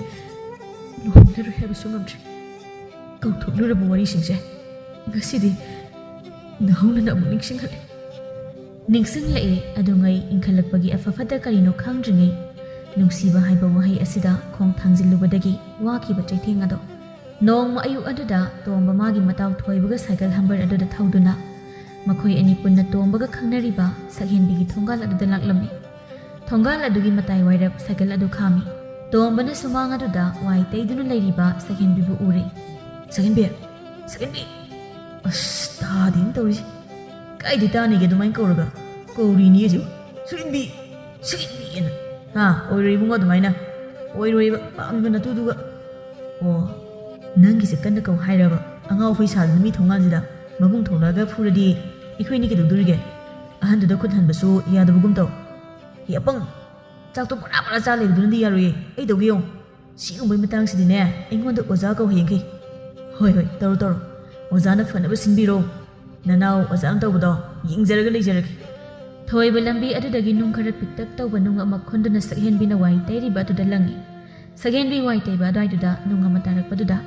ꯂꯨꯍꯣꯡꯂꯔꯣꯏ ꯍꯥꯏꯕꯁꯨ ꯉꯝꯗ꯭ꯔꯦ꯫ ꯀꯥꯎꯊꯣꯛꯂꯨꯔꯕ ꯋꯥꯔꯤꯁꯤꯡꯁꯦ ꯉꯁꯤꯗꯤ ꯅꯧꯍꯧꯅꯅ ꯑꯃꯨꯛ ꯅꯤꯡꯁꯤꯡꯍꯜꯂꯦ꯫ ꯅꯤꯡꯁꯤꯡꯂꯛꯏ꯫ ꯑꯗꯨꯉꯩ ꯏꯟꯈꯠꯂꯛꯄꯒꯤ ꯑꯐ ꯐꯠꯇ ꯀꯔꯤꯅꯣ ꯈꯪꯗ꯭ꯔꯤꯉꯩ, ꯅꯨꯡꯁꯤꯕ ꯍꯥꯏꯕ ꯋꯥꯍꯩ ꯑꯁꯤꯗ ꯈꯣꯡ ꯊꯥꯡꯖꯤꯜꯂꯨꯕꯗꯒꯤ ꯋꯥꯈꯤꯕ ꯆꯩꯊꯦꯡ ꯑꯗꯣ꯫ ꯅꯣꯡꯃ ꯑꯌꯨꯛ ꯑꯗꯨꯗ ꯇꯣꯝꯕ ꯃꯥꯒꯤ ꯃꯇꯥꯎ ꯊꯣꯏꯕꯒ ꯁꯥꯏꯀꯜ ꯍꯝꯕꯔ ꯑꯗꯨꯗ ꯊꯧꯗꯨꯅ ꯃꯈꯣꯏ ꯑꯅꯤ ꯄꯨꯟꯅ ꯇꯣꯝꯕꯒ ꯈꯪꯅꯔꯤꯕ ꯁꯛꯍꯦꯟꯕꯤꯒꯤ ꯊꯣꯡꯒꯥꯜ ꯑꯗꯨꯗ ꯂꯥꯛꯂꯝꯃꯤ꯫ ꯊꯣꯡꯒꯥꯜ ꯑꯗꯨꯒꯤ ꯃꯇꯥꯏ ꯋꯥꯏꯔꯞ ꯁꯥꯏꯀꯜ ꯑꯗꯨ ꯈꯥꯝꯃꯤ꯫ ꯇꯣꯝꯕꯅ ꯁꯨꯃꯥꯡ ꯑꯗꯨꯗ ꯋꯥꯏ ꯇꯩꯗꯨꯅ ꯂꯩꯔꯤꯕ ꯁꯛꯍꯦꯟꯕꯤꯕꯨ ꯎꯔꯦ꯫ "ꯁꯛꯍꯦꯟꯕꯤ! ꯁꯛꯍꯦꯟꯕꯤ!" ꯑꯁ, ꯇꯥꯗꯦꯅ ꯇꯧꯔꯤꯁꯦ꯫ ꯀꯥꯏꯗꯩ ꯇꯥꯅꯤꯒꯦ ꯑꯗꯨꯃꯥꯏꯅ ꯀꯧꯔꯒ? ꯀꯧꯔꯤꯅꯤ ꯑꯩꯁꯨ꯫ "ꯁꯛꯍꯦꯟꯕꯤ! ꯁꯛꯍꯦꯟꯕꯤ!" ꯑꯅ꯫ "ꯍꯥ? ꯑꯣꯏꯔꯣꯏ ꯏꯕꯨꯡꯉꯣ ꯑꯗꯨꯃꯥꯏꯅ꯫ ꯑꯣꯏꯔꯣꯏꯕ, ꯄꯥꯝꯃꯤꯕ ꯅꯇꯨꯗꯨꯒ꯫" "ꯑꯣ, ꯅꯪꯒꯤꯁꯦ ꯀꯟꯅ ꯀꯧ ꯍꯥꯏꯔꯕ? ꯑꯉꯥꯎ ꯑꯐꯩ ꯁꯥꯗꯅ ꯃꯤ ꯊꯣꯡꯒꯥꯟꯁꯤꯗ꯫ ꯃꯕꯨꯡ ꯊꯣꯛꯂꯛꯑꯒ ꯐꯨꯔꯗꯤ ꯑꯩꯈꯣꯏꯅꯤ ꯀꯩꯗꯧꯗꯣꯔꯤꯒꯦ? ꯑꯍꯟꯗꯨꯗ ꯈꯨꯠ ꯍꯟꯕꯁꯨ ꯌꯥꯗꯕꯒꯨꯝ ꯇꯧ꯫ ꯍꯦ ꯑꯄꯪ! ꯆꯥꯛꯇꯣ ꯕꯣꯔꯥ ꯕꯣꯔꯥ ꯆꯥ ꯂꯩꯕꯗꯨꯅꯗꯤ ꯌꯥꯔꯣꯏꯌꯦ꯫ ꯑꯩ ꯇꯧꯒꯦ ꯌꯦꯡꯉꯨ꯫ ꯁꯤꯒꯨꯝꯕꯩ ꯃꯇꯥꯡꯁꯤꯗꯤꯅꯦ, ꯑꯩꯉꯣꯟꯗ ꯑꯣꯖꯥ ꯀꯧ ꯍꯌꯦꯡꯈꯩ꯫" "ꯍꯣꯏ, ꯍꯣꯏ, ꯇꯧꯔꯣ, ꯇꯧꯔꯣ꯫ ꯑꯣꯖꯥꯅ ꯐꯅꯕ ꯁꯤꯟꯕꯤꯔꯣ꯫ ꯅꯅꯥꯎ ꯑꯣꯖꯥꯅ ꯇꯧꯕꯗꯣ ꯌꯦꯡꯖꯔꯒ ꯂꯩꯖꯔꯒꯦ꯫" ꯊꯣꯏꯕ ꯂꯝꯕꯤ ꯑꯗꯨꯗꯒꯤ ꯅꯨꯡ ꯈꯔ ꯄꯤꯛꯇꯛ ꯇꯧꯕ ꯅꯨꯡ ꯑꯃ ꯈꯨꯟꯗꯨꯅ ꯁꯛꯍꯦꯟꯕꯤꯅ ꯋꯥꯏ ꯇꯩꯔꯤꯕ ꯑꯗꯨꯗ ꯂꯪꯉꯤ꯫ ꯁꯛꯍꯦꯟꯕꯤ ꯋꯥꯏ ꯇꯩꯕ ꯑꯗꯨꯋꯥꯏꯗꯨꯗ ꯅꯨꯡ ꯑꯃ ꯇꯥꯔꯛꯄꯗꯨꯗ,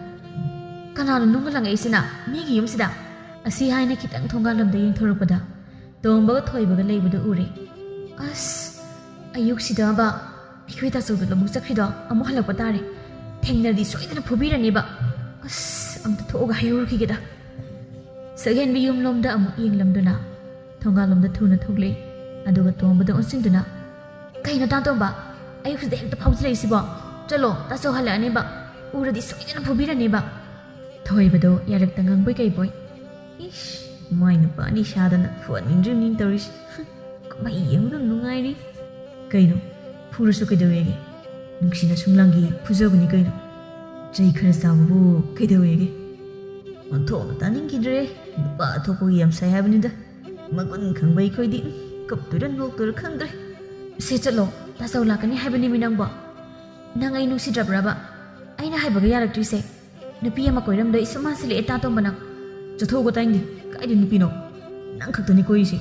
"ꯀꯅꯥꯅꯣ ꯅꯨꯡꯒ ꯂꯪꯉꯛꯏꯁꯤꯅ? ꯃꯤꯒꯤ ꯌꯨꯝꯁꯤꯗ?" ꯑꯁꯤ ꯍꯥꯏꯅ ꯈꯤꯇꯪ ꯊꯣꯡꯒꯥꯜꯂꯣꯝꯗ ꯌꯦꯡꯊꯣꯔꯛꯄꯗ, ꯇꯣꯝꯕꯒ ꯊꯣꯏꯕꯒ ꯂꯩꯕꯗꯨ ꯎꯔꯦ꯫ "ꯑꯁ, ꯑꯌꯨꯛꯁꯤꯗꯕ ꯑꯩꯈꯣꯏ ꯇꯥꯆꯧꯗꯣ ꯂꯧꯕꯨꯛ ꯆꯠꯈ꯭ꯔꯤꯗꯣ ꯑꯃꯨꯛ ꯍꯜꯂꯛꯄ ꯇꯥꯔꯦ꯫ ꯊꯦꯡꯅꯔꯗꯤ ꯁꯣꯏꯗꯅ ꯐꯨꯕꯤꯔꯅꯦꯕ꯫ ꯑꯁ, ꯑꯝꯇ ꯊꯣꯛꯑꯒ ꯍꯥꯏꯍꯧꯔꯨꯈꯤꯒꯦꯗ꯫" ꯁꯛꯍꯦꯟꯕꯤ ꯌꯨꯝꯂꯣꯝꯗ ꯑꯃꯨꯛ ꯌꯦꯡꯂꯝꯗꯨꯅ ꯊꯣꯡꯒꯥꯜꯂꯣꯝꯗ ꯊꯨꯅ ꯊꯣꯛꯂꯛꯏ꯫ ꯑꯗꯨꯒ ꯇꯣꯝꯕꯗ ꯑꯣꯟꯁꯤꯟꯗꯨꯅ, "ꯀꯩꯅꯣ ꯇꯥꯇꯣꯝꯕ, ꯑꯌꯨꯛꯁꯤꯗ ꯍꯦꯛꯇ ꯐꯥꯎꯖꯤꯜꯂꯛꯏꯁꯤꯕꯣ? ꯆꯠꯂꯣ, ꯇꯥꯆꯧ ꯍꯜꯂꯛꯑꯅꯦꯕ꯫ ꯎꯔꯗꯤ ꯁꯣꯏꯗꯅ ꯐꯨꯕꯤꯔꯅꯦꯕ꯫" ꯊꯣꯏꯕꯗꯣ ꯌꯥꯔꯛꯇ ꯉꯥꯡꯕꯣꯏ ꯀꯩꯕꯣꯏ꯫ ꯏꯁ, ꯃꯥꯏ ꯅꯨꯄꯥꯅꯤ ꯁꯥꯗꯅ ꯐꯣꯟ ꯌꯦꯡꯗ꯭ꯔꯤꯕꯅꯤ ꯇꯧꯔꯤꯁꯤ꯫ ꯀꯨꯝꯍꯩ ꯌꯦꯡꯕꯗ ꯅꯨꯡꯉꯥꯏꯔꯤ꯫ ꯀꯩꯅꯣ, ꯐꯨꯔꯁꯨ ꯀꯩꯗꯧꯋꯦꯒꯦ? ꯅꯨꯡꯁꯤꯅ ꯁꯨꯝ ꯂꯥꯡꯒꯤ ꯐꯨꯖꯕꯅꯤ ꯀꯩꯅꯣ꯫ ꯆꯩ ꯈꯔ ꯆꯥꯕꯕꯨ ꯀꯩꯗꯧꯋꯦꯒꯦ? ꯑꯣꯟꯊꯣꯛꯅ ꯇꯥꯅꯤꯡꯈꯤꯗ꯭ꯔꯦ꯫ ꯅꯨꯄꯥ ꯊꯣꯛꯄꯒꯤ ꯌꯥꯝ ꯁꯥꯏ ꯍꯥꯏꯕꯅꯤꯗ꯫ ꯃꯒꯨꯟ ꯈꯪꯕ ꯑꯩꯈꯣꯏꯗꯤ, ꯎꯝ, ꯀꯞꯇꯣꯏꯔꯥ ꯅꯣꯛꯇꯣꯏꯔꯥ ꯈꯪꯗ꯭ꯔꯦ꯫ ꯁꯦ ꯆꯠꯂꯣ, ꯇꯥꯆꯧ ꯂꯥꯛꯀꯅꯤ ꯍꯥꯏꯕꯅꯤꯃꯤ ꯅꯪꯕꯣ꯫ ꯅꯪ ꯑꯩ ꯅꯨꯡꯁꯤꯗ꯭ꯔꯕ꯭ꯔꯕ? ꯑꯩꯅ ꯍꯥꯏꯕꯒ ꯌꯥꯔꯛꯇ꯭ꯔꯤꯁꯦ꯫ ꯅꯨꯄꯤ ꯑꯃ ꯀꯣꯏꯔꯝꯗꯣꯏ ꯏꯁꯨꯝ ꯃꯥꯟꯁꯤꯜꯂꯛꯑꯦ ꯇꯥ ꯇꯣꯝꯕ ꯅꯪ꯫ ꯆꯠꯊꯣꯛꯎꯀꯣ ꯇꯥꯏꯅꯤꯡꯗꯦ꯫ ꯀꯥꯏꯗꯩ ꯅꯨꯄꯤꯅꯣ? ꯅꯪ ꯈꯛꯇꯅꯤ ꯀꯣꯏꯔꯤꯁꯦ꯫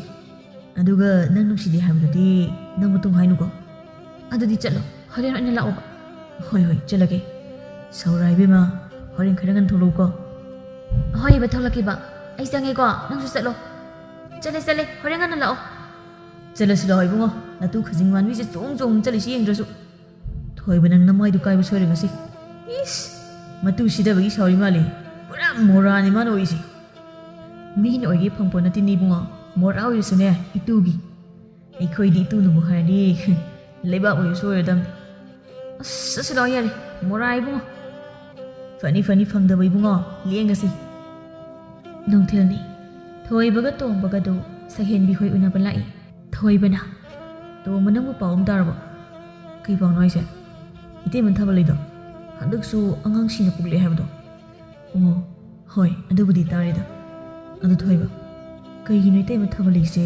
ꯑꯗꯨꯒ ꯅꯪ ꯅꯨꯡꯁꯤꯗꯦ ꯍꯥꯏꯕꯗꯨꯗꯤ ꯅꯪ ꯃꯇꯨꯡ ꯍꯥꯏꯅꯨꯀꯣ꯫ ꯑꯗꯨꯗꯤ ꯆꯠꯂꯣ, ꯍꯣꯔꯦꯟ ꯑꯣꯏꯅ ꯂꯥꯛꯑꯣꯕ꯫ ꯍꯣꯏ ꯍꯣꯏ, ꯆꯠꯂꯒꯦ꯫ ꯁꯧꯔꯥ ꯏꯕꯦꯝꯃ, ꯍꯣꯔꯦꯟ ꯈꯔ ꯉꯟꯅ ꯊꯣꯛꯂꯛꯎꯀꯣ꯫ ꯍꯣꯏ ꯏꯕ, ꯊꯣꯛꯂꯛꯀꯦꯕ꯫ ꯑꯩ ꯆꯪꯉꯦꯀꯣ, ꯅꯪꯁꯨ ꯆꯠꯂꯣ꯫ ꯆꯠꯂꯦ ꯆꯠꯂꯦ, ꯍꯣꯔꯦꯟ ꯉꯟꯅ ꯂꯥꯛꯑꯣ꯫ ꯆꯠꯂꯁꯤ ꯂꯥꯛꯑꯣ ꯏꯕꯨꯡꯉꯣ, ꯅꯇꯨ ꯈꯖꯤꯡ ꯃꯥꯟꯕꯤꯁꯦ ꯆꯣꯡ ꯆꯣꯡ ꯆꯠꯂꯤꯁꯤ ꯌꯦꯡꯗ꯭ꯔꯁꯨ꯫ ꯊꯣꯏꯕ, ꯅꯪ ꯅꯃꯥꯏꯗꯨ ꯀꯥꯏꯕ ꯁꯣꯏꯔꯦ ꯉꯁꯤ꯫ ꯏꯁ! ꯃꯇꯨ ꯁꯤꯗꯕꯒꯤ ꯁꯥꯎꯔꯤ ꯃꯥꯜꯂꯦ꯫ ꯄꯨꯔꯥ ꯃꯣꯔꯥꯅꯤ ꯃꯥꯅ ꯑꯣꯏꯔꯤꯁꯦ꯫ ꯃꯤꯅ ꯑꯣꯏꯒꯦ ꯐꯪꯄꯣꯠ ꯅꯠꯇꯦꯅꯦ ꯏꯕꯨꯡꯉꯣ꯫ ꯃꯣꯔꯥ ꯑꯣꯏꯔꯁꯨꯅꯦ, ꯏꯇꯨꯒꯤ꯫ ꯑꯩꯈꯣꯏꯗꯤ ꯏꯇꯨꯅꯕꯨ ꯍꯥꯏꯔꯗꯤ ꯂꯩꯕꯥꯛ ꯑꯣꯏꯔꯁꯨ ꯑꯣꯏꯔꯗꯝꯅꯤ꯫ ꯑꯁ, ꯆꯠꯁꯤ ꯂꯥꯛꯑꯣ ꯌꯥꯔꯦ, ꯃꯣꯔꯥ ꯏꯕꯨꯡꯉꯣ꯫ ꯐꯅꯤ ꯐꯅꯤ, ꯐꯪꯗꯕ ꯏꯕꯨꯡꯉꯣ, ꯂꯦꯡꯉꯁꯤ꯫ ꯅꯨꯡꯊꯤꯜꯅꯤ꯫ ꯊꯣꯏꯕꯒ ꯇꯣꯝꯕꯒꯗꯨ ꯁꯛꯍꯦꯟꯕꯤ ꯍꯣꯏ ꯎꯅꯕ ꯂꯥꯛꯏ꯫ ꯊꯣꯏꯕꯅ, "ꯇꯣꯝꯕ, ꯅꯪꯕꯨ ꯄꯥꯎ ꯑꯃ ꯇꯥꯔꯕꯣ?" "ꯀꯩ ꯄꯥꯎꯅꯣ ꯍꯥꯏꯁꯦ?" "ꯏꯇꯩꯃ ꯊꯥꯕꯂꯩꯗꯣ ꯍꯟꯗꯛꯁꯨ ꯑꯉꯥꯡ ꯁꯤꯅ ꯄꯣꯛꯂꯛꯑꯦ ꯍꯥꯏꯕꯗꯣ?" "ꯑꯣ, ꯍꯣꯏ, ꯑꯗꯨꯕꯨꯗꯤ ꯇꯥꯔꯦꯗ꯫ ꯑꯗꯨ ꯊꯣꯏꯕ, ꯀꯩꯒꯤꯅꯣ ꯏꯇꯩꯃ ꯊꯥꯕꯂꯩꯁꯦ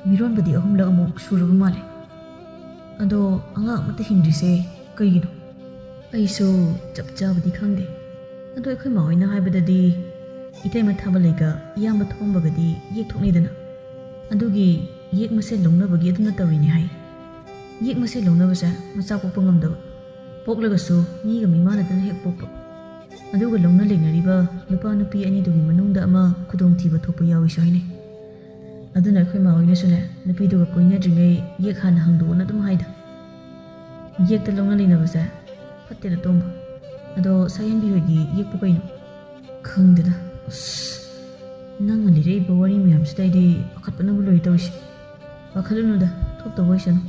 ꯃꯤꯔꯣꯟꯕꯗꯤ ꯑꯍꯨꯝꯂꯛ ꯑꯃꯨꯛ ꯁꯨꯔꯕ ꯃꯥꯜꯂꯦ꯫ ꯑꯗꯣ ꯑꯉꯥꯡ ꯑꯃꯠꯇ ꯍꯤꯡꯗ꯭ꯔꯤꯁꯦ ꯀꯩꯒꯤꯅꯣ?" "ꯑꯩꯁꯨ ꯆꯞ ꯆꯥꯕꯗꯤ ꯈꯪꯗꯦ꯫ ꯑꯗꯣ ꯑꯩꯈꯣꯏ ꯃꯥ ꯍꯣꯏꯅ ꯍꯥꯏꯕꯗꯗꯤ ꯏꯇꯩꯃ ꯊꯥꯕꯂꯩꯒ ꯏꯌꯥꯝꯕ ꯊꯣꯝꯕꯒꯗꯤ ꯌꯦꯛ ꯊꯣꯛꯅꯩꯗꯅ꯫ ꯑꯗꯨꯒꯤ ꯌꯦꯛ ꯃꯁꯦꯜ ꯂꯧꯅꯕꯒꯤ ꯑꯗꯨꯅ ꯇꯧꯔꯤꯅꯦ ꯍꯥꯏ꯫ ꯌꯦꯛ ꯃꯁꯦꯜ ꯂꯧꯅꯕꯁꯦ ꯃꯆꯥ ꯄꯣꯛꯄ ꯉꯝꯗꯕ꯫ ꯄꯣꯛꯂꯒꯁꯨ ꯃꯤꯒ ꯃꯤꯃꯥꯟꯅꯗꯅ ꯍꯦꯛ ꯄꯣꯛꯄ꯫ ꯑꯗꯨꯒ ꯂꯧꯅ ꯂꯩꯅꯔꯤꯕ ꯅꯨꯄꯥ ꯅꯨꯄꯤ ꯑꯅꯤꯗꯨꯒꯤ ꯃꯅꯨꯡꯗ ꯑꯃ ꯈꯨꯗꯣꯡꯊꯤꯕ ꯊꯣꯛꯄ ꯌꯥꯎꯏꯁꯨ ꯍꯥꯏꯅꯩ꯫ ꯑꯗꯨꯅ ꯑꯩꯈꯣꯏ ꯃꯥ ꯍꯣꯏꯅꯁꯨꯅꯦ ꯅꯨꯄꯤꯗꯨꯒ ꯀꯣꯏꯅꯗ꯭ꯔꯤꯉꯩ ꯌꯦꯛ ꯍꯥꯟꯅ ꯍꯪꯗꯣꯛꯑꯣꯅ ꯑꯗꯨꯝ ꯍꯥꯏꯗ꯫ ꯌꯦꯛꯇ ꯂꯧꯅ ꯂꯩꯅꯕꯁꯦ ꯐꯠꯇꯦꯗ ꯇꯣꯝꯕ꯫ ꯑꯗꯣ ꯁꯛꯍꯦꯟꯕꯤ ꯍꯣꯏꯒꯤ ꯌꯦꯛꯄꯨ ꯀꯩꯅꯣ?" "ꯈꯪꯗꯦꯗ꯫ ꯑꯁ, ꯅꯪꯅ ꯂꯤꯔꯛꯏꯕ ꯋꯥꯔꯤ ꯃꯌꯥꯝꯁꯤꯗ ꯑꯩꯗꯤ ꯄꯥꯈꯠꯄꯅꯕꯨ ꯂꯣꯏꯔꯦ ꯇꯧꯔꯤꯁꯦ꯫ ꯄꯥꯈꯠꯂꯨꯅꯨꯗ, ꯊꯣꯛꯇꯕ ꯑꯣꯏꯁꯅꯨ꯫"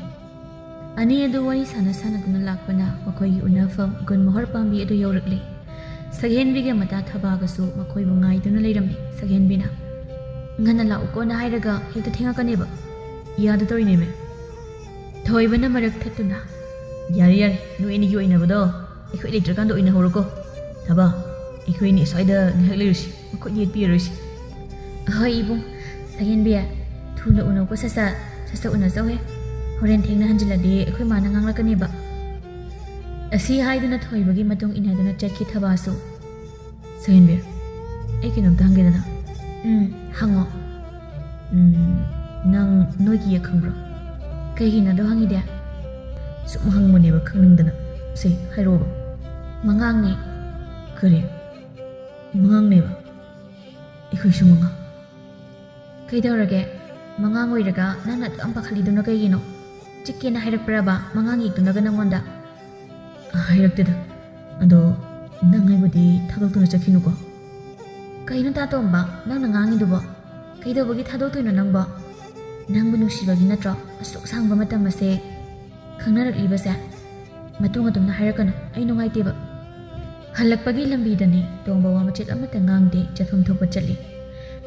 ꯑꯅꯤ ꯑꯗꯨ ꯋꯥꯔꯤ ꯁꯥꯟꯅ ꯁꯥꯟꯅꯗꯨꯅ ꯂꯥꯛꯄꯅ ꯃꯈꯣꯏꯒꯤ ꯎꯅꯐꯝ ꯒꯨꯟꯃꯣꯍꯔ ꯄꯥꯝꯕꯤ ꯑꯗꯨ ꯌꯧꯔꯛꯂꯦ꯫ ꯁꯛꯍꯦꯟꯕꯤꯒ ꯃꯇꯥ ꯊꯕꯥꯒꯁꯨ ꯃꯈꯣꯏꯕꯨ ꯉꯥꯏꯗꯨꯅ ꯂꯩꯔꯝꯃꯤ꯫ ꯁꯛꯍꯦꯟꯕꯤꯅ, "ꯉꯟꯅ ꯂꯥꯛꯎꯀꯣꯅ ꯍꯥꯏꯔꯒ ꯍꯦꯛꯇ ꯊꯦꯡꯉꯛꯀꯅꯦꯕ꯫ ꯌꯥꯗ ꯇꯧꯔꯤꯅꯦꯃꯦ꯫" ꯊꯣꯏꯕꯅ ꯃꯔꯛ ꯊꯠꯇꯨꯅ, "ꯌꯥꯔꯦ ꯌꯥꯔꯦ, ꯅꯣꯏ ꯑꯅꯤꯒꯤ ꯑꯣꯏꯅꯕꯗꯣ ꯑꯩꯈꯣꯏ ꯂꯩꯇ꯭ꯔꯀꯥꯟꯗ ꯑꯣꯏꯅꯍꯧꯔꯣꯀꯣ꯫ ꯊꯕꯥ, ꯑꯩꯈꯣꯏ ꯑꯅꯤ ꯑꯁ꯭ꯋꯥꯏꯗ ꯉꯥꯏꯍꯥꯛ ꯂꯩꯔꯨꯁꯤ, ꯃꯈꯨꯠ ꯌꯦꯠꯄꯤꯔꯔꯣꯏꯁꯤ꯫" "ꯍꯣꯏ ꯏꯕꯨꯡ꯫ ꯁꯛꯍꯦꯟꯕꯤ, ꯊꯨꯅ ꯎꯅꯧꯀꯣ ꯁꯠ ꯁꯠ, ꯁꯠ ꯁꯠ ꯎꯅꯖꯧꯍꯦ꯫ ꯍꯣꯔꯦꯟ ꯊꯦꯡꯅ ꯍꯟꯖꯤꯜꯂꯗꯤ ꯑꯩꯈꯣꯏ ꯃꯥꯅ ꯉꯥꯡꯂꯛꯀꯅꯦꯕ꯫" ꯑꯁꯤ ꯍꯥꯏꯗꯨꯅ ꯊꯣꯏꯕꯒꯤ ꯃꯇꯨꯡ ꯏꯟꯅꯗꯨꯅ ꯆꯠꯈꯤ ꯊꯕꯥꯁꯨ꯫ ꯁꯍꯦꯟꯕꯤꯔ, ꯑꯩ ꯀꯩꯅꯣꯝꯇ ꯍꯪꯒꯦꯗꯅ꯫ ꯎꯝ, ꯍꯪꯉꯣ꯫ ꯎꯝ, ꯅꯪ ꯅꯣꯏꯒꯤ ꯌꯦꯛ ꯈꯪꯕ꯭ꯔꯣ? ꯀꯩꯒꯤꯅꯣ ꯑꯗꯣ ꯍꯪꯉꯤꯗꯤ? ꯁꯨꯝ ꯍꯪꯕꯅꯦꯕ, ꯈꯪꯅꯤꯡꯗꯅ꯫ ꯁꯦ, ꯍꯥꯏꯔꯛꯑꯣꯕ꯫ ꯃꯉꯥꯡꯅꯦ꯫ ꯀꯔꯤ? ꯃꯉꯥꯡꯅꯦꯕ? ꯑꯩꯈꯣꯏꯁꯨ ꯃꯉꯥ꯫ ꯀꯩꯗꯧꯔꯒꯦ? ꯃꯉꯥꯡ ꯑꯣꯏꯔꯒ ꯅꯪꯅ ꯑꯗꯨꯛ ꯌꯥꯝ ꯄꯥꯈꯠꯂꯤꯗꯨꯅ ꯀꯩꯒꯤꯅꯣ? ꯆꯤꯛꯀꯦꯅ ꯍꯥꯏꯔꯛꯄ꯭ꯔꯕ ꯃꯉꯥꯡ ꯌꯦꯛꯇꯨꯅꯒ ꯅꯪꯉꯣꯟꯗ? ꯍꯥꯏꯔꯛꯇꯦꯗ꯫ ꯑꯗꯣ ꯅꯪ ꯑꯩꯕꯨꯗꯤ ꯊꯥꯗꯣꯛꯇꯨꯅ ꯆꯠꯈꯤꯅꯨꯀꯣ꯫ ꯀꯩꯅꯣ ꯇꯥꯇꯣꯝꯕ, ꯅꯪꯅ ꯉꯥꯡꯉꯤꯗꯨꯕꯣ? ꯀꯩꯗꯧꯕꯒꯤ ꯊꯥꯗꯣꯛꯇꯣꯏꯅꯣ ꯅꯪꯕꯣ? ꯅꯪꯕꯨ ꯅꯨꯡꯁꯤꯕꯒꯤ ꯅꯠꯇ꯭ꯔꯣ ꯑꯁꯨꯛ ꯁꯥꯡꯕ ꯃꯇꯝ ꯑꯁꯦ ꯈꯪꯅꯔꯛꯂꯤꯕꯁꯦ? ꯃꯇꯨꯡ ꯑꯗꯨꯝꯅ ꯍꯥꯏꯔꯛꯀꯅꯨ, ꯑꯩ ꯅꯨꯡꯉꯥꯏꯇꯦꯕ꯫ ꯍꯜꯂꯛꯄꯒꯤ ꯂꯝꯕꯤꯗꯅꯤ ꯇꯣꯝꯕ ꯋꯥ ꯃꯆꯦꯠ ꯑꯃꯠꯇ ꯉꯥꯡꯗꯦ, ꯆꯠꯐꯝ ꯊꯣꯛꯄ ꯆꯠꯂꯤ꯫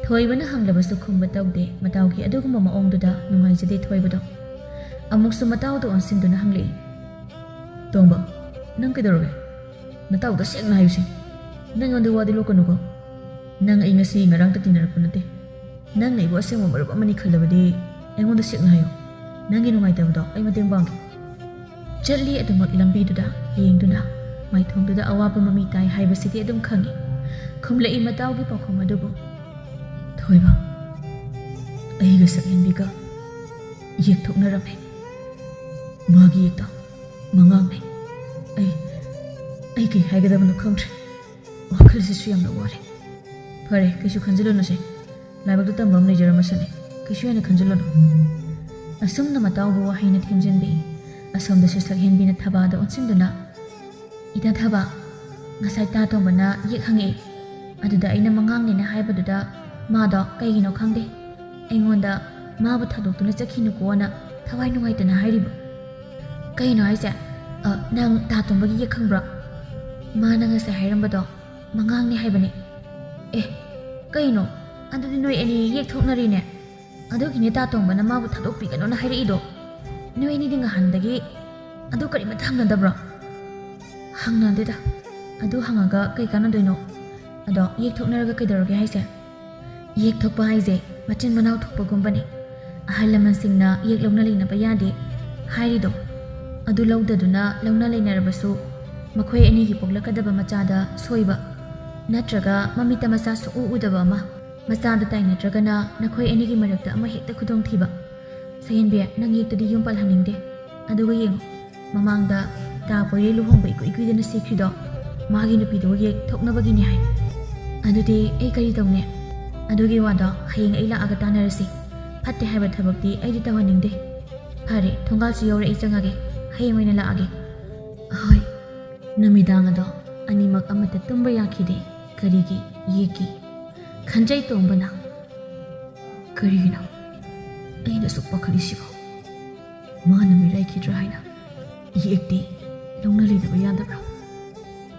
ꯊꯣꯏꯕꯅ ꯍꯪꯂꯕꯁꯨ ꯈꯨꯝꯕ ꯇꯧꯗꯦ꯫ ꯃꯇꯥꯎꯒꯤ ꯑꯗꯨꯒꯨꯝꯕ ꯃꯑꯣꯡꯗꯨꯗ ꯅꯨꯡꯉꯥꯏꯖꯗꯦ ꯊꯣꯏꯕꯗꯣ꯫ ꯑꯃꯨꯛꯁꯨ ꯃꯇꯥꯎꯗ ꯑꯣꯟꯁꯤꯟꯗꯨꯅ ꯍꯪꯂꯛꯏ, "ꯇꯣꯝꯕ, ꯅꯪ ꯀꯩꯗꯧꯔꯒꯦ? ꯅꯇꯥꯎꯗ ꯁꯦꯡꯅ ꯍꯥꯏꯌꯨꯁꯦ꯫ ꯅꯪ ꯑꯩꯉꯣꯟꯗ ꯋꯥꯗꯤ ꯂꯣꯠꯀꯅꯨꯀꯣ꯫ ꯅꯪ ꯑꯩ ꯉꯁꯤ ꯉꯔꯥꯡꯇ ꯇꯤꯟꯅꯔꯛꯄ ꯅꯠꯇꯦ꯫ ꯅꯪꯅ ꯑꯩꯕꯨ ꯑꯁꯦꯡꯕ ꯃꯔꯨꯞ ꯑꯃꯅꯤ ꯈꯜꯂꯕꯗꯤ ꯑꯩꯉꯣꯟꯗ ꯁꯦꯡꯅ ꯍꯥꯏꯌꯨ꯫ ꯅꯪꯒꯤ ꯅꯨꯡꯉꯥꯏꯇꯕꯗꯣ ꯑꯩ ꯃꯇꯦꯡ ꯄꯥꯡꯒꯦ꯫" ꯆꯠꯂꯤ ꯑꯗꯨꯃꯛ ꯂꯝꯕꯤꯗꯨꯗ ꯌꯦꯡꯗꯨꯅ, ꯃꯥꯏꯊꯣꯡꯗꯨꯗ ꯑꯋꯥꯕ ꯃꯃꯤ ꯇꯥꯏ ꯍꯥꯏꯕꯁꯤꯗꯤ ꯑꯗꯨꯝ ꯈꯪꯏ꯫ ꯈꯨꯝꯂꯛꯏ ꯃꯇꯥꯎꯒꯤ ꯄꯥꯎꯈꯨꯝ ꯑꯗꯨꯕꯨ, "ꯊꯣꯏꯕ, ꯑꯩꯒ ꯁꯛꯍꯦꯟꯕꯤꯒ ꯌꯦꯛꯊꯣꯛꯅꯔꯝꯃꯦ꯫ ꯃꯥꯒꯤ ꯌꯦꯛꯇꯣ ꯃꯉꯥꯡꯅꯦ꯫ ꯑꯩ, ꯑꯩ ꯀꯩ ꯍꯥꯏꯒꯗꯕꯅꯣ ꯈꯪꯗ꯭ꯔꯦ꯫ ꯋꯥꯈꯜꯁꯤꯁꯨ ꯌꯥꯝꯅ ꯋꯥꯔꯦ꯫ ꯐꯔꯦ, ꯀꯩꯁꯨ ꯈꯟꯖꯤꯜꯂꯨꯅꯨꯁꯦ꯫ ꯂꯥꯏꯕꯛꯇ ꯇꯝꯕ ꯑꯃ ꯂꯩꯖꯔꯝꯃꯁꯅꯤ꯫ ꯀꯩꯁꯨ ꯍꯦꯟꯅ ꯈꯟꯖꯤꯜꯂꯨꯅꯨ꯫" ꯑꯁꯨꯝꯅ ꯃꯇꯥꯎꯕꯨ ꯋꯥꯍꯩꯅ ꯊꯦꯝꯖꯤꯟꯕꯤ꯫ ꯑꯁꯣꯝꯗꯁꯨ ꯁꯛꯍꯦꯟꯕꯤꯅ ꯊꯕꯥꯗ ꯑꯣꯟꯁꯤꯟꯗꯨꯅ, "ꯏꯇꯥ ꯊꯕꯥ, ꯉꯁꯥꯏ ꯇꯥ ꯇꯣꯝꯕꯅ ꯌꯦꯛ ꯍꯪꯉꯛꯏ꯫ ꯑꯗꯨꯗ ꯑꯩꯅ ꯃꯉꯥꯡꯅꯦꯅ ꯍꯥꯏꯕꯗꯨꯗ ꯃꯥꯗꯣ ꯀꯩꯒꯤꯅꯣ ꯈꯪꯗꯦ, ꯑꯩꯉꯣꯟꯗ ꯃꯥꯕꯨ ꯊꯥꯗꯣꯛꯇꯨꯅ ꯆꯠꯈꯤꯅꯨꯀꯣꯅ ꯊꯋꯥꯏ ꯅꯨꯡꯉꯥꯏꯇꯅ ꯍꯥꯏꯔꯤꯕ꯫" "ꯀꯩꯅꯣ ꯍꯥꯏꯁꯦ? ꯑ, ꯅꯪ ꯇꯥ ꯇꯣꯝꯕꯒꯤ ꯌꯦꯛ ꯈꯪꯕ꯭ꯔꯣ? ꯃꯥꯅ ꯉꯁꯥꯏ ꯍꯥꯏꯔꯝꯕꯗꯣ ꯃꯉꯥꯡꯅꯦ ꯍꯥꯏꯕꯅꯦ꯫" "ꯑꯦ, ꯀꯩꯅꯣ? ꯑꯗꯨꯗꯤ ꯅꯣꯏ ꯑꯅꯤ ꯌꯦꯛ ꯊꯣꯛꯅꯔꯤꯅꯦ꯫ ꯑꯗꯨꯒꯤꯅꯦ ꯇꯥ ꯇꯣꯝꯕꯅ ꯃꯥꯕꯨ ꯊꯥꯗꯣꯛꯄꯤꯒꯅꯣꯅ ꯍꯥꯏꯔꯛꯏꯗꯣ꯫ ꯅꯣꯏ ꯑꯅꯤꯗꯤ ꯉꯍꯥꯟꯗꯒꯤ ꯑꯗꯨ ꯀꯔꯤꯃꯠꯇ ꯍꯪꯅꯗꯕ꯭ꯔꯣ?" "ꯍꯪꯅꯗꯦꯗ꯫ ꯑꯗꯨ ꯍꯪꯉꯒ ꯀꯩ ꯀꯥꯟꯅꯗꯣꯏꯅꯣ? ꯑꯗꯣ ꯌꯦꯛ ꯊꯣꯛꯅꯔꯒ ꯀꯩꯗꯧꯔꯒꯦ ꯍꯥꯏꯁꯦ?" "ꯌꯦꯛ ꯊꯣꯛꯄ ꯍꯥꯏꯁꯦ ꯃꯆꯤꯟ ꯃꯅꯥꯎ ꯊꯣꯛꯄꯒꯨꯝꯕꯅꯦ꯫ ꯑꯍꯜ ꯂꯃꯟꯁꯤꯡꯅ ꯌꯦꯛ ꯂꯧꯅ ꯂꯩꯅꯕ ꯌꯥꯗꯦ ꯍꯥꯏꯔꯤꯗꯣ꯫ ꯑꯗꯨ ꯂꯧꯗꯗꯨꯅ ꯂꯧꯅ ꯂꯩꯅꯔꯕꯁꯨ, ꯃꯈꯣꯏ ꯑꯅꯤꯒꯤ ꯄꯣꯛꯂꯛꯀꯗꯕ ꯃꯆꯥꯗ ꯁꯣꯏꯕ, ꯅꯠꯇ꯭ꯔꯒ ꯃꯃꯤꯠꯇ ꯃꯆꯥ ꯁꯨꯛꯎ ꯎꯗꯕ ꯑꯃ, ꯃꯆꯥꯗ ꯇꯥꯏꯅꯗ꯭ꯔꯒꯅ ꯅꯈꯣꯏ ꯑꯅꯤꯒꯤ ꯃꯔꯛꯇ ꯑꯃ ꯍꯦꯛꯇ ꯈꯨꯗꯣꯡꯊꯤꯕ꯫ ꯁꯛꯍꯦꯟꯕꯤ, ꯅꯪ ꯌꯦꯛꯇꯨꯗꯤ ꯌꯨꯝ ꯄꯥꯜꯍꯟꯅꯤꯡꯗꯦ꯫ ꯑꯗꯨꯒ ꯌꯦꯡꯉꯨ, ꯃꯃꯥꯡꯗ ꯇꯥ ꯄꯣꯏꯔꯦ ꯂꯨꯍꯣꯡꯕ ꯏꯀꯨꯏ ꯀꯨꯏꯗꯅ ꯁꯤꯈ꯭ꯔꯤꯗꯣ, ꯃꯥꯒꯤ ꯅꯨꯄꯤꯗꯨꯒ ꯌꯦꯛ ꯊꯣꯛꯅꯕꯒꯤꯅꯤ ꯍꯥꯏ꯫ ꯑꯗꯨꯗꯤ ꯑꯩ ꯀꯔꯤ ꯇꯧꯅꯤ? ꯑꯗꯨꯒꯤ ꯋꯥꯗꯣ ꯍꯌꯦꯡ ꯑꯩ ꯂꯥꯛꯑꯒ ꯇꯥꯟꯅꯔꯁꯤ꯫ ꯐꯠꯇꯦ ꯍꯥꯏꯕ ꯊꯕꯛꯇꯤ ꯑꯩꯗꯤ ꯇꯧꯍꯟꯅꯤꯡꯗꯦ꯫ ꯐꯔꯦ, ꯊꯣꯡꯒꯥꯜꯁꯨ ꯌꯧꯔꯦ, ꯑꯩ ꯆꯪꯉꯒꯦ꯫ ꯍꯌꯦꯡ ꯑꯣꯏꯅ ꯂꯥꯛꯑꯒꯦ꯫ ꯍꯣꯏ꯫ ꯅꯨꯃꯤꯗꯥꯡ ꯑꯗꯣ ꯑꯅꯤꯃꯛ ꯑꯃꯠꯇ ꯇꯨꯝꯕ ꯌꯥꯈꯤꯗꯦ꯫ ꯀꯔꯤꯒꯤ? ꯌꯦꯛꯀꯤ꯫ ꯈꯟꯖꯩ ꯇꯣꯝꯕꯅ, "ꯀꯔꯤꯒꯤꯅꯣ ꯑꯩꯅ ꯑꯁꯨꯛ ꯄꯥꯈꯠꯂꯤꯁꯤꯕꯣ? ꯃꯥꯅ ꯃꯤꯔꯥꯏꯈꯤꯗ꯭ꯔꯥ ꯍꯥꯏꯅ꯫ ꯌꯦꯛꯇꯤ ꯂꯧꯅ ꯂꯩꯅꯕ ꯌꯥꯗꯕ꯭ꯔꯥ?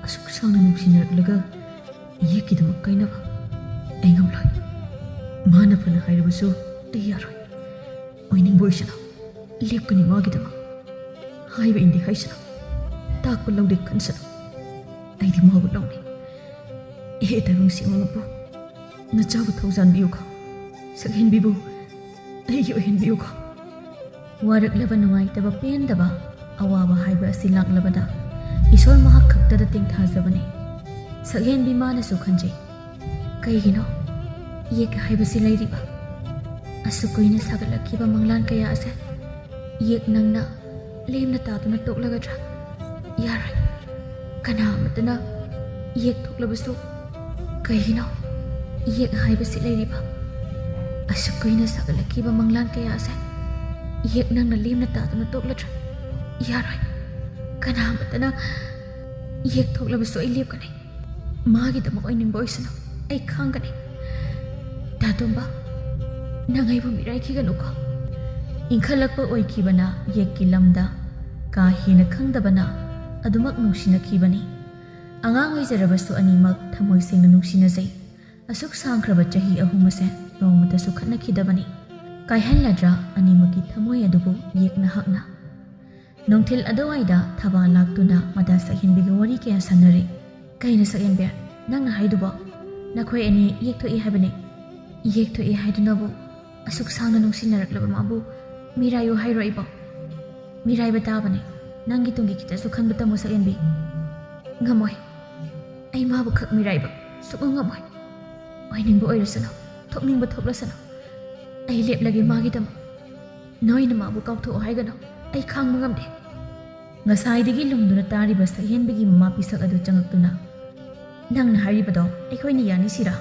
ꯑꯁꯨꯛ ꯁꯥꯡꯅ ꯅꯨꯡꯁꯤꯅꯔꯛꯂꯒ ꯌꯦꯛꯀꯤꯗꯃꯛ ꯀꯥꯏꯅꯕ ꯑꯩ ꯉꯝꯂꯣꯏ꯫ ꯃꯥꯅ ꯐꯅ ꯍꯥꯏꯔꯕꯁꯨ ꯑꯩ ꯌꯥꯔꯣꯏ꯫ ꯑꯣꯏꯅꯤꯡꯕ ꯑꯣꯏꯁꯅꯨ, ꯂꯦꯞꯀꯅꯤ ꯃꯥꯒꯤꯗꯃꯛ꯫ ꯍꯥꯏꯕ ꯏꯟꯗꯦ ꯍꯥꯏꯁꯅꯨ, ꯇꯥꯛꯄ ꯂꯧꯗꯦ ꯈꯟꯁꯅꯨ, ꯑꯩꯗꯤ ꯃꯥꯕꯨ ꯂꯧꯅꯤ꯫ ꯏꯍꯦ ꯇꯥꯏꯕꯪ ꯁꯤꯃꯃꯛꯄꯨ ꯅꯆꯥꯕꯨ ꯊꯧꯖꯥꯟꯕꯤꯌꯨꯀꯣ꯫ ꯁꯛꯍꯦꯟꯕꯤꯕꯨ ꯑꯩꯒꯤ ꯑꯣꯏꯍꯟꯕꯤꯌꯨꯀꯣ꯫" ꯋꯥꯔꯛꯂꯕ ꯅꯨꯡꯉꯥꯏꯇꯕ ꯄꯦꯟꯗꯕ ꯑꯋꯥꯕ ꯍꯥꯏꯕ ꯑꯁꯤ ꯂꯥꯛꯂꯕꯗ ꯏꯁꯣꯔ ꯃꯍꯥꯛ ꯈꯛꯇꯗ ꯇꯦꯡꯊꯥꯖꯕꯅꯤ꯫ ꯁꯛꯍꯦꯟꯕꯤ ꯃꯥꯅꯁꯨ ꯈꯟꯖꯩ, "ꯀꯩꯒꯤꯅꯣ ꯌꯦꯛ ꯍꯥꯏꯕꯁꯤ ꯂꯩꯔꯤꯕ? ꯑꯁꯨꯛ ꯀꯨꯏꯅ ꯁꯥꯒꯠꯂꯛꯈꯤꯕ ꯃꯪꯂꯥꯟ ꯀꯌꯥ ꯑꯁꯦ ꯌꯦꯛ ꯅꯪꯅ ꯂꯦꯝꯅ ꯇꯥꯗꯨꯅ ꯇꯣꯛꯂꯒꯗ꯭ꯔꯥ? ꯌꯥꯔꯣꯏ꯫ ꯀꯅꯥ ꯑꯃꯠꯇꯅ ꯌꯦꯛ ꯊꯣꯛꯂꯕꯁꯨ ꯀꯩꯒꯤꯅꯣ ꯌꯦꯛ ꯍꯥꯏꯕꯁꯤ ꯂꯩꯔꯤꯕ? ꯑꯁꯨꯛ ꯀꯨꯏꯅ ꯁꯥꯒꯠꯂꯛꯈꯤꯕ ꯃꯪꯂꯥꯟ ꯀꯌꯥ ꯑꯁꯦ ꯌꯦꯛ ꯅꯪꯅ ꯂꯦꯝꯅ ꯇꯥꯗꯨꯅ ꯇꯣꯛꯂꯗ꯭ꯔꯥ? ꯌꯥꯔꯣꯏ꯫ ꯀꯅꯥ ꯑꯃꯠꯇꯅ ꯌꯦꯛ ꯊꯣꯛꯂꯕꯁꯨ ꯑꯩ ꯂꯦꯞꯀꯅꯤ꯫ ꯃꯥꯒꯤꯗꯃꯛ ꯑꯣꯏꯅꯤꯡꯕ ꯑꯣꯏꯁꯅꯨ, ꯑꯩ ꯈꯥꯡꯒꯅꯤ꯫ ꯇꯥꯇꯣꯝꯕ, ꯅꯪ ꯑꯩꯕꯨ ꯃꯤꯔꯥꯏꯈꯤꯒꯅꯨꯀꯣ꯫" ꯏꯟꯈꯠꯂꯛꯄ ꯑꯣꯏꯈꯤꯕꯅ ꯌꯦꯛꯀꯤ ꯂꯝꯗ ꯀꯥ ꯍꯦꯟꯅ ꯈꯪꯗꯕꯅ ꯑꯗꯨꯃꯛ ꯅꯨꯡꯁꯤꯅꯈꯤꯕꯅꯤ꯫ ꯑꯉꯥꯡ ꯑꯣꯏꯖꯔꯕꯁꯨ ꯑꯅꯤꯃꯛ ꯊꯃꯣꯏ ꯁꯦꯡꯅ ꯅꯨꯡꯁꯤꯅꯖꯩ꯫ ꯑꯁꯨꯛ ꯁꯥꯡꯈ꯭ꯔꯕ ꯆꯍꯤ ꯑꯍꯨꯝ ꯑꯁꯦ ꯅꯣꯡꯃꯇꯁꯨ ꯈꯠꯅꯈꯤꯗꯕꯅꯤ꯫ ꯀꯥꯏꯍꯜꯂꯗ꯭ꯔꯥ ꯑꯅꯤꯃꯛꯀꯤ ꯊꯃꯣꯏ ꯑꯗꯨꯕꯨ ꯌꯦꯛꯅ ꯍꯛꯅ? ꯅꯨꯡꯊꯤꯜ ꯑꯗꯨꯋꯥꯏꯗ ꯊꯕꯥ ꯂꯥꯛꯇꯨꯅ ꯃꯗꯥ ꯁꯛꯍꯦꯟꯕꯤꯒ ꯋꯥꯔꯤ ꯀꯌꯥ ꯁꯥꯟꯅꯔꯦ꯫ "ꯀꯩꯅꯣ ꯁꯛꯍꯦꯟꯕꯤ, ꯅꯪꯅ ꯍꯥꯏꯗꯨꯕꯣ? ꯅꯈꯣꯏ ꯑꯅꯤ ꯌꯦꯛꯊꯣꯛꯏ ꯍꯥꯏꯕꯅꯦ꯫ ꯌꯦꯛꯊꯣꯛꯏ ꯍꯥꯏꯗꯨꯅꯕꯨ ꯑꯁꯨꯛ ꯁꯥꯡꯅ ꯅꯨꯡꯁꯤꯅꯔꯛꯂꯕ ꯃꯥꯕꯨ ꯃꯤꯔꯥꯏꯌꯨ ꯍꯥꯏꯔꯣ ꯑꯩꯕꯣ? ꯃꯤꯔꯥꯏꯕ ꯇꯥꯕꯅꯦ꯫ ꯅꯪꯒꯤ ꯇꯨꯡꯒꯤ ꯈꯤꯇꯁꯨ ꯈꯟꯕ ꯇꯝꯃꯨ, ꯁꯛꯍꯦꯟꯕꯤ꯫ ꯉꯝꯃꯣꯏ꯫ ꯑꯩ ꯃꯥꯕꯨ ꯈꯛ ꯃꯤꯔꯥꯏꯕ ꯁꯨꯛꯉꯝ ꯉꯝꯃꯣꯏ꯫ ꯑꯣꯏꯅꯤꯡꯕ ꯑꯣꯏꯔꯁꯅꯨ, ꯊꯣꯛꯅꯤꯡꯕ ꯊꯣꯛꯂꯁꯅꯨ꯫ ꯑꯩ ꯂꯦꯞꯂꯒꯦ ꯃꯥꯒꯤꯗꯃꯛ꯫ ꯅꯣꯏꯅ ꯃꯥꯕꯨ ꯀꯥꯎꯊꯣꯛꯑꯣ ꯍꯥꯏꯒꯅꯨ꯫ ꯑꯩ ꯈꯥꯡꯕ ꯉꯝꯗꯦ꯫ ꯉꯁꯥꯏꯗꯒꯤ ꯂꯨꯝꯗꯨꯅ ꯇꯥꯔꯤꯕ ꯁꯛꯍꯦꯟꯕꯤꯒꯤ ꯃꯃꯥ ꯄꯤꯁꯛ ꯑꯗꯨ ꯆꯪꯉꯛꯇꯨꯅ, "ꯅꯪꯅ ꯍꯥꯏꯔꯤꯕꯗꯣ ꯑꯩꯈꯣꯏꯅ ꯌꯥꯅꯤꯁꯤꯔꯥ?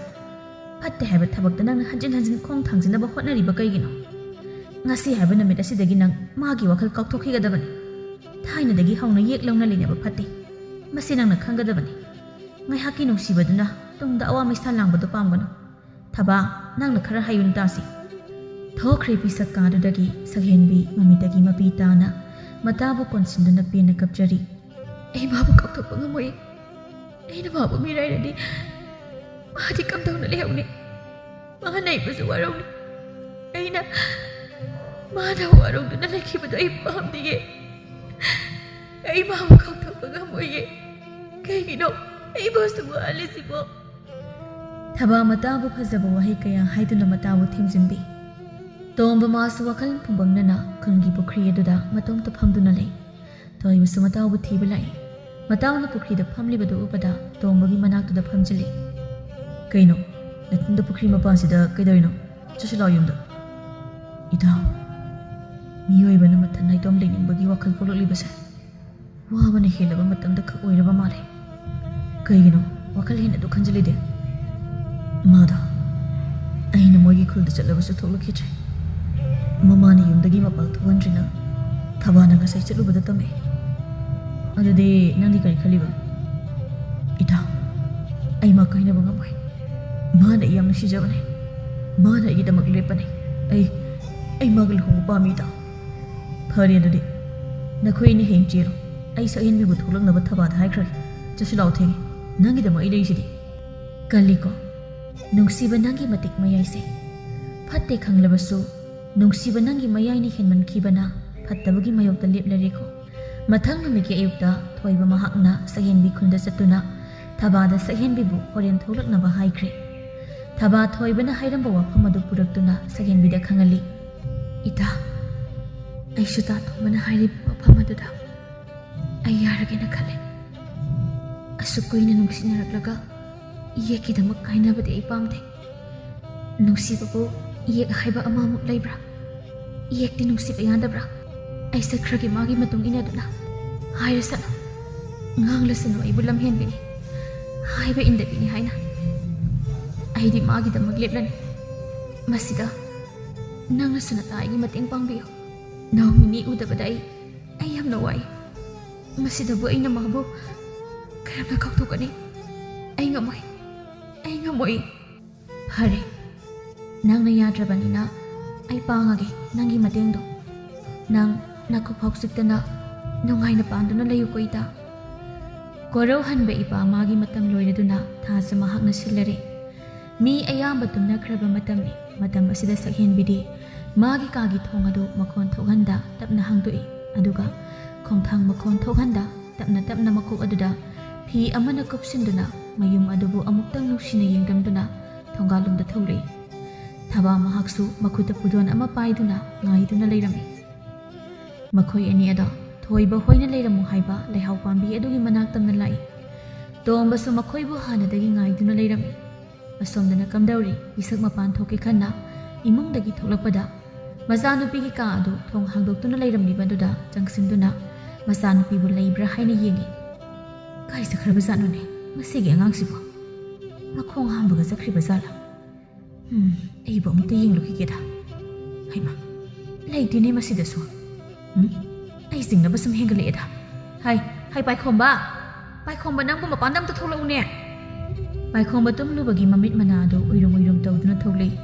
ꯐꯠꯇꯦ ꯍꯥꯏꯕ ꯊꯕꯛꯇ ꯅꯪꯅ ꯍꯟꯖꯤꯟ ꯍꯟꯖꯤꯟ ꯈꯣꯡ ꯊꯥꯡꯖꯤꯟꯅꯕ ꯍꯣꯠꯅꯔꯤꯕ ꯀꯩꯒꯤꯅꯣ? ꯉꯁꯤ ꯍꯥꯏꯕ ꯅꯨꯃꯤꯠ ꯑꯁꯤꯗꯒꯤ ꯅꯪ ꯃꯥꯒꯤ ꯋꯥꯈꯜ ꯀꯥꯎꯊꯣꯛꯈꯤꯒꯗꯕꯅꯤ꯫ ꯊꯥꯏꯅꯗꯒꯤ ꯍꯧꯅ ꯌꯦꯛ ꯂꯧꯅ ꯂꯩꯅꯕ ꯐꯠꯇꯦ꯫ ꯃꯁꯤ ꯅꯪꯅ ꯈꯪꯒꯗꯕꯅꯤ꯫ ꯉꯥꯏꯍꯥꯛꯀꯤ ꯅꯨꯡꯁꯤꯕꯗꯨꯅ ꯇꯨꯡꯗ ꯑꯋꯥ ꯃꯩꯁꯥ ꯂꯥꯡꯕꯗꯨ ꯄꯥꯝꯒꯅꯨ꯫ ꯊꯕꯥ, ꯅꯪꯅ ꯈꯔ ꯍꯥꯏꯌꯨꯅ ꯇꯥꯁꯤ꯫" ꯊꯣꯛꯈ꯭ꯔꯦ ꯄꯤꯁꯛ ꯀꯥꯗꯨꯗꯒꯤ ꯁꯛꯍꯦꯟꯕꯤ ꯃꯃꯤꯠꯇꯒꯤ ꯃꯄꯤ ꯇꯥꯅ ꯃꯇꯥꯕꯨ ꯀꯣꯟꯁꯤꯟꯗꯨꯅ ꯄꯦꯟꯅ ꯀꯞꯆꯔꯤ꯫ "ꯑꯩ ꯃꯥꯕꯨ ꯀꯥꯎꯊꯣꯛꯄ ꯉꯝꯃꯣꯏ꯫ ꯑꯩꯅ ꯃꯥꯕꯨ ꯃꯤꯔꯥꯏꯔꯗꯤ ꯃꯥꯗꯤ ꯀꯝꯗꯧꯅ ꯂꯩꯍꯧꯅꯤ? ꯃꯥ ꯂꯩꯕꯁꯨ ꯋꯥꯔꯧꯅꯤ꯫ ꯑꯩꯅ ꯃꯥꯅ ꯋꯥꯔꯧꯗꯨꯅ ꯂꯩꯈꯤꯕꯗꯣ ꯑꯩ ꯄꯥꯝꯗꯤꯌꯦ꯫ ꯑꯩ ꯃꯥꯕꯨ ꯀꯥꯎꯊꯣꯛꯄ ꯉꯝꯃꯣꯏꯌꯦ꯫ ꯀꯩꯒꯤꯅꯣ ꯑꯩꯕꯨ ꯑꯁꯨꯛ ꯋꯥꯍꯜꯂꯤꯁꯤꯕꯣ?" ꯊꯕꯥ ꯃꯇꯥꯕꯨ ꯐꯖꯕ ꯋꯥꯍꯩ ꯀꯌꯥ ꯍꯥꯏꯗꯨꯅ ꯃꯇꯥꯕꯨ ꯊꯦꯝꯖꯤꯟꯕꯤ꯫ ꯇꯣꯝꯕ ꯃꯥꯁꯨ ꯋꯥꯈꯜ ꯐꯨꯝꯕꯪꯅꯅ ꯈꯨꯟꯒꯤ ꯄꯨꯈ꯭ꯔꯤ ꯑꯗꯨꯗ ꯃꯇꯣꯝꯇ ꯐꯝꯗꯨꯅ ꯂꯩ꯫ ꯊꯣꯏꯕꯁꯨ ꯃꯇꯥꯎꯕꯨ ꯊꯤꯕ ꯂꯥꯛꯏ꯫ ꯃꯇꯥꯎꯅ ꯄꯨꯈ꯭ꯔꯤꯗ ꯐꯝꯂꯤꯕꯗꯨ ꯎꯕꯗ ꯇꯣꯝꯕꯒꯤ ꯃꯅꯥꯛꯇꯨꯗ ꯐꯝꯖꯤꯜꯂꯤ꯫ "ꯀꯩꯅꯣ, ꯅꯊꯟꯗ ꯄꯨꯈ꯭ꯔꯤ ꯃꯄꯥꯟꯁꯤꯗ ꯀꯩꯗꯧꯔꯤꯅꯣ? ꯆꯠꯁꯤ ꯂꯥꯎ ꯌꯨꯝꯗ꯫" "ꯏꯇꯥꯎ, ꯃꯤꯑꯣꯏꯕꯅ ꯃꯊꯟ ꯅꯥꯏꯇꯣꯝ ꯂꯩꯅꯤꯡꯕꯒꯤ ꯋꯥꯈꯜ ꯄꯣꯛꯂꯛꯂꯤꯕꯁꯦ ꯋꯥꯕꯅ ꯍꯦꯜꯂꯕ ꯃꯇꯝꯗ ꯈꯛ ꯑꯣꯏꯔꯕ ꯃꯥꯜꯂꯦ꯫ ꯀꯩꯒꯤꯅꯣ ꯋꯥꯈꯜ ꯍꯦꯟꯅ ꯑꯗꯨ ꯈꯟꯖꯤꯜꯂꯤꯗꯤ?" "ꯃꯥꯗꯣ ꯑꯩꯅ ꯃꯣꯏꯒꯤ ꯈꯨꯜꯗ ꯆꯠꯂꯕꯁꯨ ꯊꯣꯛꯂꯛꯈꯤꯗ꯭ꯔꯦ꯫ ꯃꯃꯥꯅ ꯌꯨꯝꯗꯒꯤ ꯃꯄꯥꯟ ꯊꯣꯛꯍꯟꯗ꯭ꯔꯤꯅ ꯊꯕꯥꯅ ꯉꯁꯥꯏ ꯆꯠꯂꯨꯕꯗ ꯇꯝꯃꯦ꯫ ꯑꯗꯨꯗꯤ ꯅꯪꯗꯤ ꯀꯔꯤ ꯈꯜꯂꯤꯕ?" "ꯏꯇꯥꯎ, ꯑꯩ ꯃꯥ ꯀꯥꯏꯅꯕ ꯉꯝꯃꯣꯏ꯫ ꯃꯥꯅ ꯑꯩ ꯌꯥꯝ ꯅꯨꯡꯁꯤꯖꯕꯅꯦ꯫ ꯃꯥꯅ ꯑꯩꯒꯤꯗꯃꯛ ꯂꯦꯞꯄꯅꯦ꯫ ꯑꯩ, ꯑꯩ ꯃꯥꯒ ꯂꯨꯍꯣꯡꯕ ꯄꯥꯝꯃꯤ, ꯏꯇꯥꯎ꯫" "ꯐꯔꯦ ꯑꯗꯨꯗꯤ, ꯅꯈꯣꯏ ꯑꯅꯤ ꯍꯌꯦꯡ ꯆꯦꯜꯂꯣ꯫ ꯑꯩ ꯁꯛꯍꯦꯟꯕꯤꯕꯨ ꯊꯣꯛꯂꯛꯅꯕ ꯊꯕꯥꯗ ꯍꯥꯏꯈ꯭ꯔꯒꯦ꯫ ꯆꯠꯁꯤ ꯂꯥꯎ, ꯊꯦꯡꯉꯦ꯫ ꯅꯪꯒꯤꯗꯃꯛ ꯑꯩ ꯂꯩꯔꯤꯁꯤꯗꯤ꯫" ꯀꯜꯂꯤꯀꯣ ꯅꯨꯡꯁꯤꯕ ꯅꯪꯒꯤ ꯃꯇꯤꯛ ꯃꯌꯥꯏꯁꯦ꯫ ꯐꯠꯇꯦ ꯈꯪꯂꯕꯁꯨ ꯅꯨꯡꯁꯤꯕ ꯅꯪꯒꯤ ꯃꯌꯥꯏꯅ ꯍꯦꯟꯃꯟꯈꯤꯕꯅ ꯐꯠꯇꯕꯒꯤ ꯃꯥꯌꯣꯛꯇ ꯂꯦꯞꯂꯔꯦꯀꯣ꯫ ꯃꯊꯪ ꯅꯨꯃꯤꯠꯀꯤ ꯑꯌꯨꯛꯇ ꯊꯣꯏꯕ ꯃꯍꯥꯛꯅ ꯁꯛꯍꯦꯟꯕꯤ ꯈꯨꯟꯗ ꯆꯠꯇꯨꯅ ꯊꯕꯥꯗ ꯁꯛꯍꯦꯟꯕꯤꯕꯨ ꯍꯣꯔꯦꯟ ꯊꯣꯛꯂꯛꯅꯕ ꯍꯥꯏꯈ꯭ꯔꯦ꯫ ꯊꯕꯥ ꯊꯣꯏꯕꯅ ꯍꯥꯏꯔꯝꯕ ꯋꯥꯐꯝ ꯑꯗꯨ ꯄꯨꯔꯛꯇꯨꯅ ꯁꯛꯍꯦꯟꯕꯤꯗ ꯈꯪꯍꯜꯂꯤ꯫ "ꯏꯇꯥ, ꯑꯩꯁꯨ ꯇꯥ ꯇꯣꯝꯕꯅ ꯍꯥꯏꯔꯤꯕ ꯋꯥꯐꯝ ꯑꯗꯨꯗ ꯑꯩ ꯌꯥꯔꯒꯦꯅ ꯈꯜꯂꯦ꯫ ꯑꯁꯨꯛ ꯀꯨꯏꯅ ꯅꯨꯡꯁꯤꯅꯔꯛꯂꯒ ꯏꯌꯦꯛꯀꯤꯗꯃꯛ ꯀꯥꯏꯅꯕꯗꯤ ꯑꯩ ꯄꯥꯝꯗꯦ꯫ ꯅꯨꯡꯁꯤꯕꯕꯨ ꯏꯌꯦꯛ ꯍꯥꯏꯕ ꯑꯃꯃꯨꯛ ꯂꯩꯕ꯭ꯔꯥ? ꯏꯌꯦꯛꯇꯤ ꯅꯨꯡꯁꯤꯕ ꯌꯥꯗꯕ꯭ꯔꯥ? ꯑꯩ ꯆꯠꯈ꯭ꯔꯒꯦ ꯃꯥꯒꯤ ꯃꯇꯨꯡ ꯏꯟꯅꯗꯨꯅ꯫ ꯍꯥꯏꯔꯁꯅꯨ, ꯉꯥꯡꯂꯁꯅꯨ ꯑꯩꯕꯨ ꯂꯝꯍꯦꯟꯕꯤꯅꯤ, ꯍꯥꯏꯕ ꯏꯟꯗꯕꯤꯅꯤ ꯍꯥꯏꯅ꯫ ꯑꯩꯗꯤ ꯃꯥꯒꯤꯗꯃꯛ ꯂꯦꯞꯂꯅꯤ꯫ ꯃꯁꯤꯗ ꯅꯪꯅꯁꯨ ꯅꯇꯥ ꯑꯩꯒꯤ ꯃꯇꯦꯡ ꯄꯥꯡꯕꯤꯌꯨ꯫ ꯅꯣꯡ ꯅꯤꯅꯤ ꯎꯗꯕꯗ ꯑꯩ, ꯑꯩ ꯌꯥꯝꯅ ꯋꯥꯏ꯫ ꯃꯁꯤꯗꯕꯨ ꯑꯩꯅ ꯃꯥꯕꯨ ꯀꯔꯝꯅ ꯀꯥꯎꯊꯣꯛꯀꯅꯤ? ꯑꯩ ꯉꯝꯃꯣꯏ, ꯑꯩ ꯉꯝꯃꯣꯏ꯫ ꯐꯔꯦ, ꯅꯪꯅ ꯌꯥꯗ꯭ꯔꯕꯅꯤꯅ ꯑꯩ ꯄꯥꯡꯉꯒꯦ ꯅꯪꯒꯤ ꯃꯇꯦꯡꯗꯣ꯫ ꯅꯪ ꯅꯀꯣꯛ ꯐꯥꯎ ꯆꯤꯛꯇꯅ ꯅꯨꯡꯉꯥꯏꯅ ꯄꯥꯟꯗꯨꯅ ꯂꯩꯌꯨꯀꯣ ꯏꯇꯥ꯫ ꯀꯣꯔꯧ ꯍꯟꯕ ꯏꯄꯥ ꯃꯥꯒꯤ ꯃꯇꯝ ꯂꯣꯏꯔꯗꯨꯅ ꯊꯥꯁꯦ ꯃꯍꯥꯛꯅ ꯁꯤꯜꯂꯔꯦ꯫ ꯃꯤ ꯑꯌꯥꯝꯕ ꯇꯨꯝꯅꯈ꯭ꯔꯕ ꯃꯇꯝꯅꯤ꯫ ꯃꯇꯝ ꯑꯁꯤꯗ ꯁꯛꯍꯦꯟꯕꯤꯗꯤ ꯃꯥꯒꯤ ꯀꯥꯒꯤ ꯊꯣꯡ ꯑꯗꯨ ꯃꯈꯣꯟ ꯊꯣꯛꯍꯟꯗ ꯇꯞꯅ ꯍꯥꯡꯗꯣꯛꯏ, ꯑꯗꯨꯒ ꯈꯣꯡꯊꯥꯡ ꯃꯈꯣꯟ ꯊꯣꯛꯍꯟꯗ ꯇꯞꯅ ꯇꯞꯅ ꯃꯀꯣꯛ ꯑꯗꯨꯗ ꯐꯤ ꯑꯃꯅ ꯀꯨꯞꯁꯤꯟꯗꯨꯅ ꯃꯌꯨꯝ ꯑꯗꯨꯕꯨ ꯑꯃꯨꯛꯇꯪ ꯅꯨꯡꯁꯤꯅ ꯌꯦꯡꯂꯝꯗꯨꯅ ꯊꯣꯡꯒꯥꯜꯂꯣꯝꯗ ꯊꯣꯛꯂꯛꯏ꯫ ꯊꯕꯥ ꯃꯍꯥꯛꯁꯨ ꯃꯈꯨꯠꯇ ꯄꯨꯗꯣꯟ ꯑꯃ ꯄꯥꯏꯗꯨꯅ ꯉꯥꯏꯗꯨꯅ ꯂꯩꯔꯝꯃꯤ꯫ ꯃꯈꯣꯏ ꯑꯅꯤ ꯑꯗꯣ ꯊꯣꯏꯕ ꯍꯣꯏꯅ ꯂꯩꯔꯝꯃꯨ ꯍꯥꯏꯕ ꯂꯩꯍꯥꯎ ꯄꯥꯝꯕꯤ ꯑꯗꯨꯒꯤ ꯃꯅꯥꯛ ꯇꯝꯅ ꯂꯥꯛꯏ꯫ ꯇꯣꯝꯕꯁꯨ ꯃꯈꯣꯏꯕꯨ ꯍꯥꯟꯅꯗꯒꯤ ꯉꯥꯏꯗꯨꯅ ꯂꯩꯔꯝꯃꯤ꯫ ꯑꯁꯣꯝꯗꯅ ꯀꯝꯗꯧꯔꯤ ꯏꯁꯛ ꯃꯄꯥꯟ ꯊꯣꯛꯀꯦ ꯈꯟꯅ ꯏꯃꯨꯡꯗꯒꯤ ꯊꯣꯛꯂꯛꯄꯗ ꯃꯆꯥꯅꯨꯄꯤꯒꯤ ꯀꯥ ꯑꯗꯨ ꯊꯣꯡ ꯍꯥꯡꯗꯣꯛꯇꯨꯅ ꯂꯩꯔꯝꯂꯤꯕ ꯑꯗꯨꯗ ꯆꯪꯁꯤꯟꯗꯨꯅ ꯃꯆꯥꯅꯨꯄꯤꯕꯨ ꯂꯩꯕ꯭ꯔꯥ ꯍꯥꯏꯅ ꯌꯦꯡꯉꯤ꯫ ꯀꯥꯏ ꯆꯠꯈ꯭ꯔꯕ ꯖꯥꯠꯅꯣꯅꯦ ꯃꯁꯤꯒꯤ ꯑꯉꯥꯡꯁꯤꯕꯨ? ꯃꯈꯣꯡ ꯍꯥꯝꯕꯒ ꯆꯠꯈ꯭ꯔꯤꯕ ꯖꯥꯠꯂꯥ? ꯎꯝ, ꯑꯩꯕꯨ ꯑꯃꯨꯛꯇ ꯌꯦꯡꯂꯨꯈꯤꯒꯦꯗ꯫ ꯍꯩꯃꯥ, ꯂꯩꯇꯦꯅꯦ ꯃꯁꯤꯗꯁꯨ꯫ ꯎꯝ, ꯑꯩ ꯆꯤꯡꯅꯕ ꯁꯨꯝ ꯍꯦꯟꯒꯠꯂꯛꯑꯦꯗ꯫ ꯍꯥꯏ, ꯍꯥꯏ ꯄꯥꯏꯈꯣꯝꯕ, ꯄꯥꯏꯈꯣꯝꯕ, ꯅꯪꯕꯨ ꯃꯄꯥꯟꯗ ꯑꯝꯇ ꯊꯣꯛꯂꯛꯎꯅꯦ꯫ ꯄꯥꯏꯈꯣꯝꯕ ꯇꯨꯝꯂꯨꯕꯒꯤ ꯃꯃꯤꯠ ꯃꯅꯥ ꯑꯗꯨ ꯎꯏꯔꯨꯝ ꯎꯏꯔꯨꯝ ꯇꯧꯗꯨꯅ ꯊꯣꯛꯂꯛꯏ꯫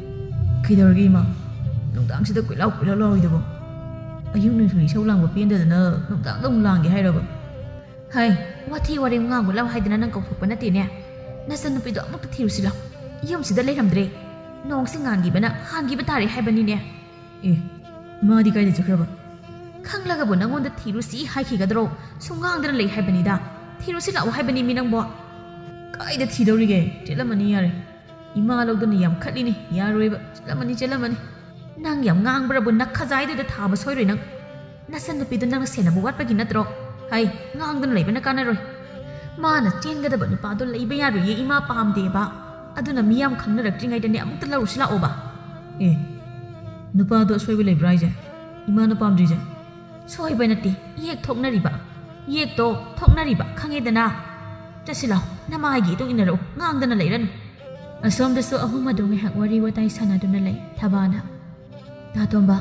ꯀꯩꯗꯧꯔꯒꯦ ꯏꯃꯥ? ꯅꯨꯡꯗꯥꯡꯁꯤꯗ ꯀꯣꯏꯂꯥꯎ ꯀꯣꯏꯂꯥꯎ ꯂꯥꯎꯔꯤꯗꯨꯕꯨ? ꯑꯌꯨꯛ ꯅꯨꯡꯊꯤꯜ ꯏꯁꯧ ꯂꯥꯡꯕ ꯄꯦꯟꯗꯗꯅ ꯅꯨꯡꯗꯥꯡꯗ ꯑꯃꯨꯛ ꯂꯥꯡꯒꯦ ꯍꯥꯏꯔꯕ? ꯍꯩ, ꯋꯥꯊꯤ ꯋꯥꯔꯦꯝ ꯉꯥꯡꯒꯅꯨ ꯍꯥꯏꯗꯅ ꯅꯪ ꯀꯧꯊꯣꯛꯄ ꯅꯠꯇꯦꯅꯦ꯫ ꯅꯆꯟꯅꯨꯄꯤꯗꯣ ꯑꯃꯨꯛꯇ ꯊꯤꯔꯨꯁꯤ ꯂꯥꯎ꯫ ꯌꯨꯝꯁꯤꯗ ꯂꯩꯔꯝꯗ꯭ꯔꯦ꯫ ꯅꯣꯡꯁꯤ ꯉꯥꯟꯈꯤꯕꯅ ꯍꯥꯟꯈꯤꯕ ꯇꯥꯔꯦ ꯍꯥꯏꯕꯅꯤꯅꯦ꯫ ꯑꯦ, ꯃꯥꯗꯤ ꯀꯥꯏꯗ ꯆꯠꯈ꯭ꯔꯕ? ꯈꯪꯂꯒꯕꯨ ꯅꯪꯉꯣꯟꯗ ꯊꯤꯔꯨꯁꯤ ꯍꯥꯏꯈꯤꯒꯗ꯭ꯔꯣ? ꯁꯨꯝ ꯉꯥꯡꯗꯅ ꯂꯩ ꯍꯥꯏꯕꯅꯤꯗ꯫ ꯊꯤꯔꯨꯁꯤ ꯂꯥꯛꯑꯣ ꯍꯥꯏꯕꯅꯤ ꯃꯤ ꯅꯪꯕꯣ꯫ ꯀꯥꯏꯗ ꯊꯤꯗꯧꯔꯤꯒꯦ? ꯆꯦꯜꯂꯝꯃꯅꯤ ꯌꯥꯔꯦ꯫ ꯏꯃꯥ ꯂꯧꯗꯅ ꯌꯥꯝ ꯈꯠꯂꯤꯅꯤ꯫ ꯌꯥꯔꯣꯏꯕ꯫ ꯆꯦꯜꯂꯝꯃꯅꯤ, ꯆꯦꯜꯂꯝꯃꯅꯤ꯫ ꯅꯪ ꯌꯥꯝ ꯉꯥꯡꯕ꯭ꯔꯕꯨ ꯅꯈꯖꯥꯏꯗꯨꯗ ꯊꯥꯕ ꯁꯣꯏꯔꯣꯏ ꯅꯪ꯫ ꯅꯆꯟꯅꯨꯄꯤꯗꯨ ꯅꯪꯅ ꯁꯦꯟꯅꯕ ꯋꯥꯠꯄꯒꯤ ꯅꯠꯇ꯭ꯔꯣ? ꯍꯩ, ꯉꯥꯡꯗꯨꯅ ꯂꯩꯕꯅ ꯀꯥꯟꯅꯔꯣꯏ꯫ ꯃꯥꯅ ꯆꯦꯟꯒꯗꯕ ꯅꯨꯄꯥꯗꯣ ꯂꯩꯕ ꯌꯥꯔꯣꯏꯌꯦ, ꯏꯃꯥ ꯄꯥꯝꯗꯦꯕ꯫ ꯑꯗꯨꯅ ꯃꯤꯌꯥꯝ ꯈꯪꯅꯔꯛꯇ꯭ꯔꯤꯉꯩꯗꯅꯦ ꯑꯃꯨꯛꯇ ꯂꯧꯔꯨꯁꯤ ꯂꯥꯛꯑꯣꯕ꯫ ꯑꯦ, ꯅꯨꯄꯥꯗꯣ ꯑꯁꯣꯏꯕ ꯂꯩꯕ꯭ꯔꯥ ꯍꯥꯏꯁꯦ? ꯏꯃꯥꯅ ꯄꯥꯝꯗ꯭ꯔꯤꯁꯦ? ꯁꯣꯏꯕ ꯅꯠꯇꯦ, ꯌꯦꯛ ꯊꯣꯛꯅꯔꯤꯕ꯫ ꯌꯦꯛꯇꯣ ꯊꯣꯛꯅꯔꯤꯕ, ꯈꯪꯉꯦꯗꯅ꯫ ꯆꯠꯁꯤ ꯂꯥꯛꯑꯣ, ꯅꯃꯥꯒꯤ ꯏꯇꯨꯡ ꯏꯟꯅꯔꯛꯎ, ꯉꯥꯡꯗꯅ ꯂꯩꯔꯅꯨ꯫ ꯑꯁꯣꯝꯗꯁꯨ ꯑꯍꯨꯝ ꯑꯗꯨ ꯉꯥꯏꯍꯥꯛ ꯋꯥꯔꯤ ꯋꯥꯇꯥꯏ ꯁꯥꯟꯅꯗꯨꯅ ꯂꯩ꯫ ꯊꯕꯥꯅ, "ꯇꯥ ꯇꯣꯝꯕ,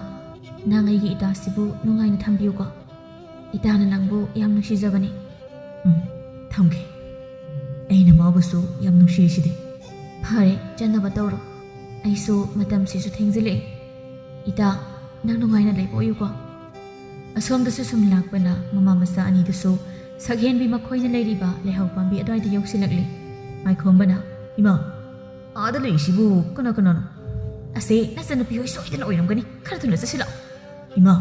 ꯅꯪ ꯑꯩꯒꯤ ꯏꯇꯥꯁꯤꯕꯨ ꯅꯨꯡꯉꯥꯏꯅ ꯊꯝꯕꯤꯌꯨꯀꯣ꯫ ꯏꯇꯥꯅ ꯅꯪꯕꯨ ꯌꯥꯝ ꯅꯨꯡꯁꯤꯖꯕꯅꯤ꯫" "ꯎꯝ, ꯊꯝꯒꯦ꯫ ꯑꯩꯅ ꯃꯥꯕꯨꯁꯨ ꯌꯥꯝ ꯅꯨꯡꯁꯤꯔꯤꯁꯤꯗꯤ꯫" "ꯐꯔꯦ, ꯆꯠꯅꯕ ꯇꯧꯔꯣ꯫ ꯑꯩꯁꯨ ꯃꯇꯝꯁꯤꯁꯨ ꯊꯦꯡꯖꯤꯜꯂꯛꯑꯦ꯫ ꯏꯇꯥ, ꯅꯪ ꯅꯨꯡꯉꯥꯏꯅ ꯂꯩꯕ ꯑꯣꯏꯌꯨꯀꯣ꯫" ꯑꯁꯣꯝꯗꯁꯨ ꯁꯨꯝ ꯂꯥꯛꯄꯅ ꯃꯃꯥ ꯃꯆꯥ ꯑꯅꯤꯗꯨꯁꯨ ꯁꯛꯍꯦꯟꯕꯤ ꯃꯈꯣꯏꯅ ꯂꯩꯔꯤꯕ ꯂꯩꯍꯥꯎ ꯄꯥꯝꯕꯤ ꯑꯗꯨꯋꯥꯏꯗ ꯌꯧꯁꯤꯜꯂꯛꯂꯤ꯫ ꯃꯥꯏꯈꯣꯝꯕꯅ, "ꯏꯃꯥ, ꯑꯥꯗ ꯂꯩꯔꯤꯁꯤꯕꯨ ꯀꯅꯥ ꯀꯅꯥꯅꯣ?" "ꯑꯁꯦ, ꯅꯆꯟꯅꯨꯄꯤ ꯍꯣꯏ ꯁꯣꯏꯗꯅ ꯑꯣꯏꯔꯝꯒꯅꯤ꯫ ꯈꯔ ꯊꯨꯅ ꯆꯠꯁꯤꯜꯂꯛꯑꯣ꯫" "ꯏꯃꯥ,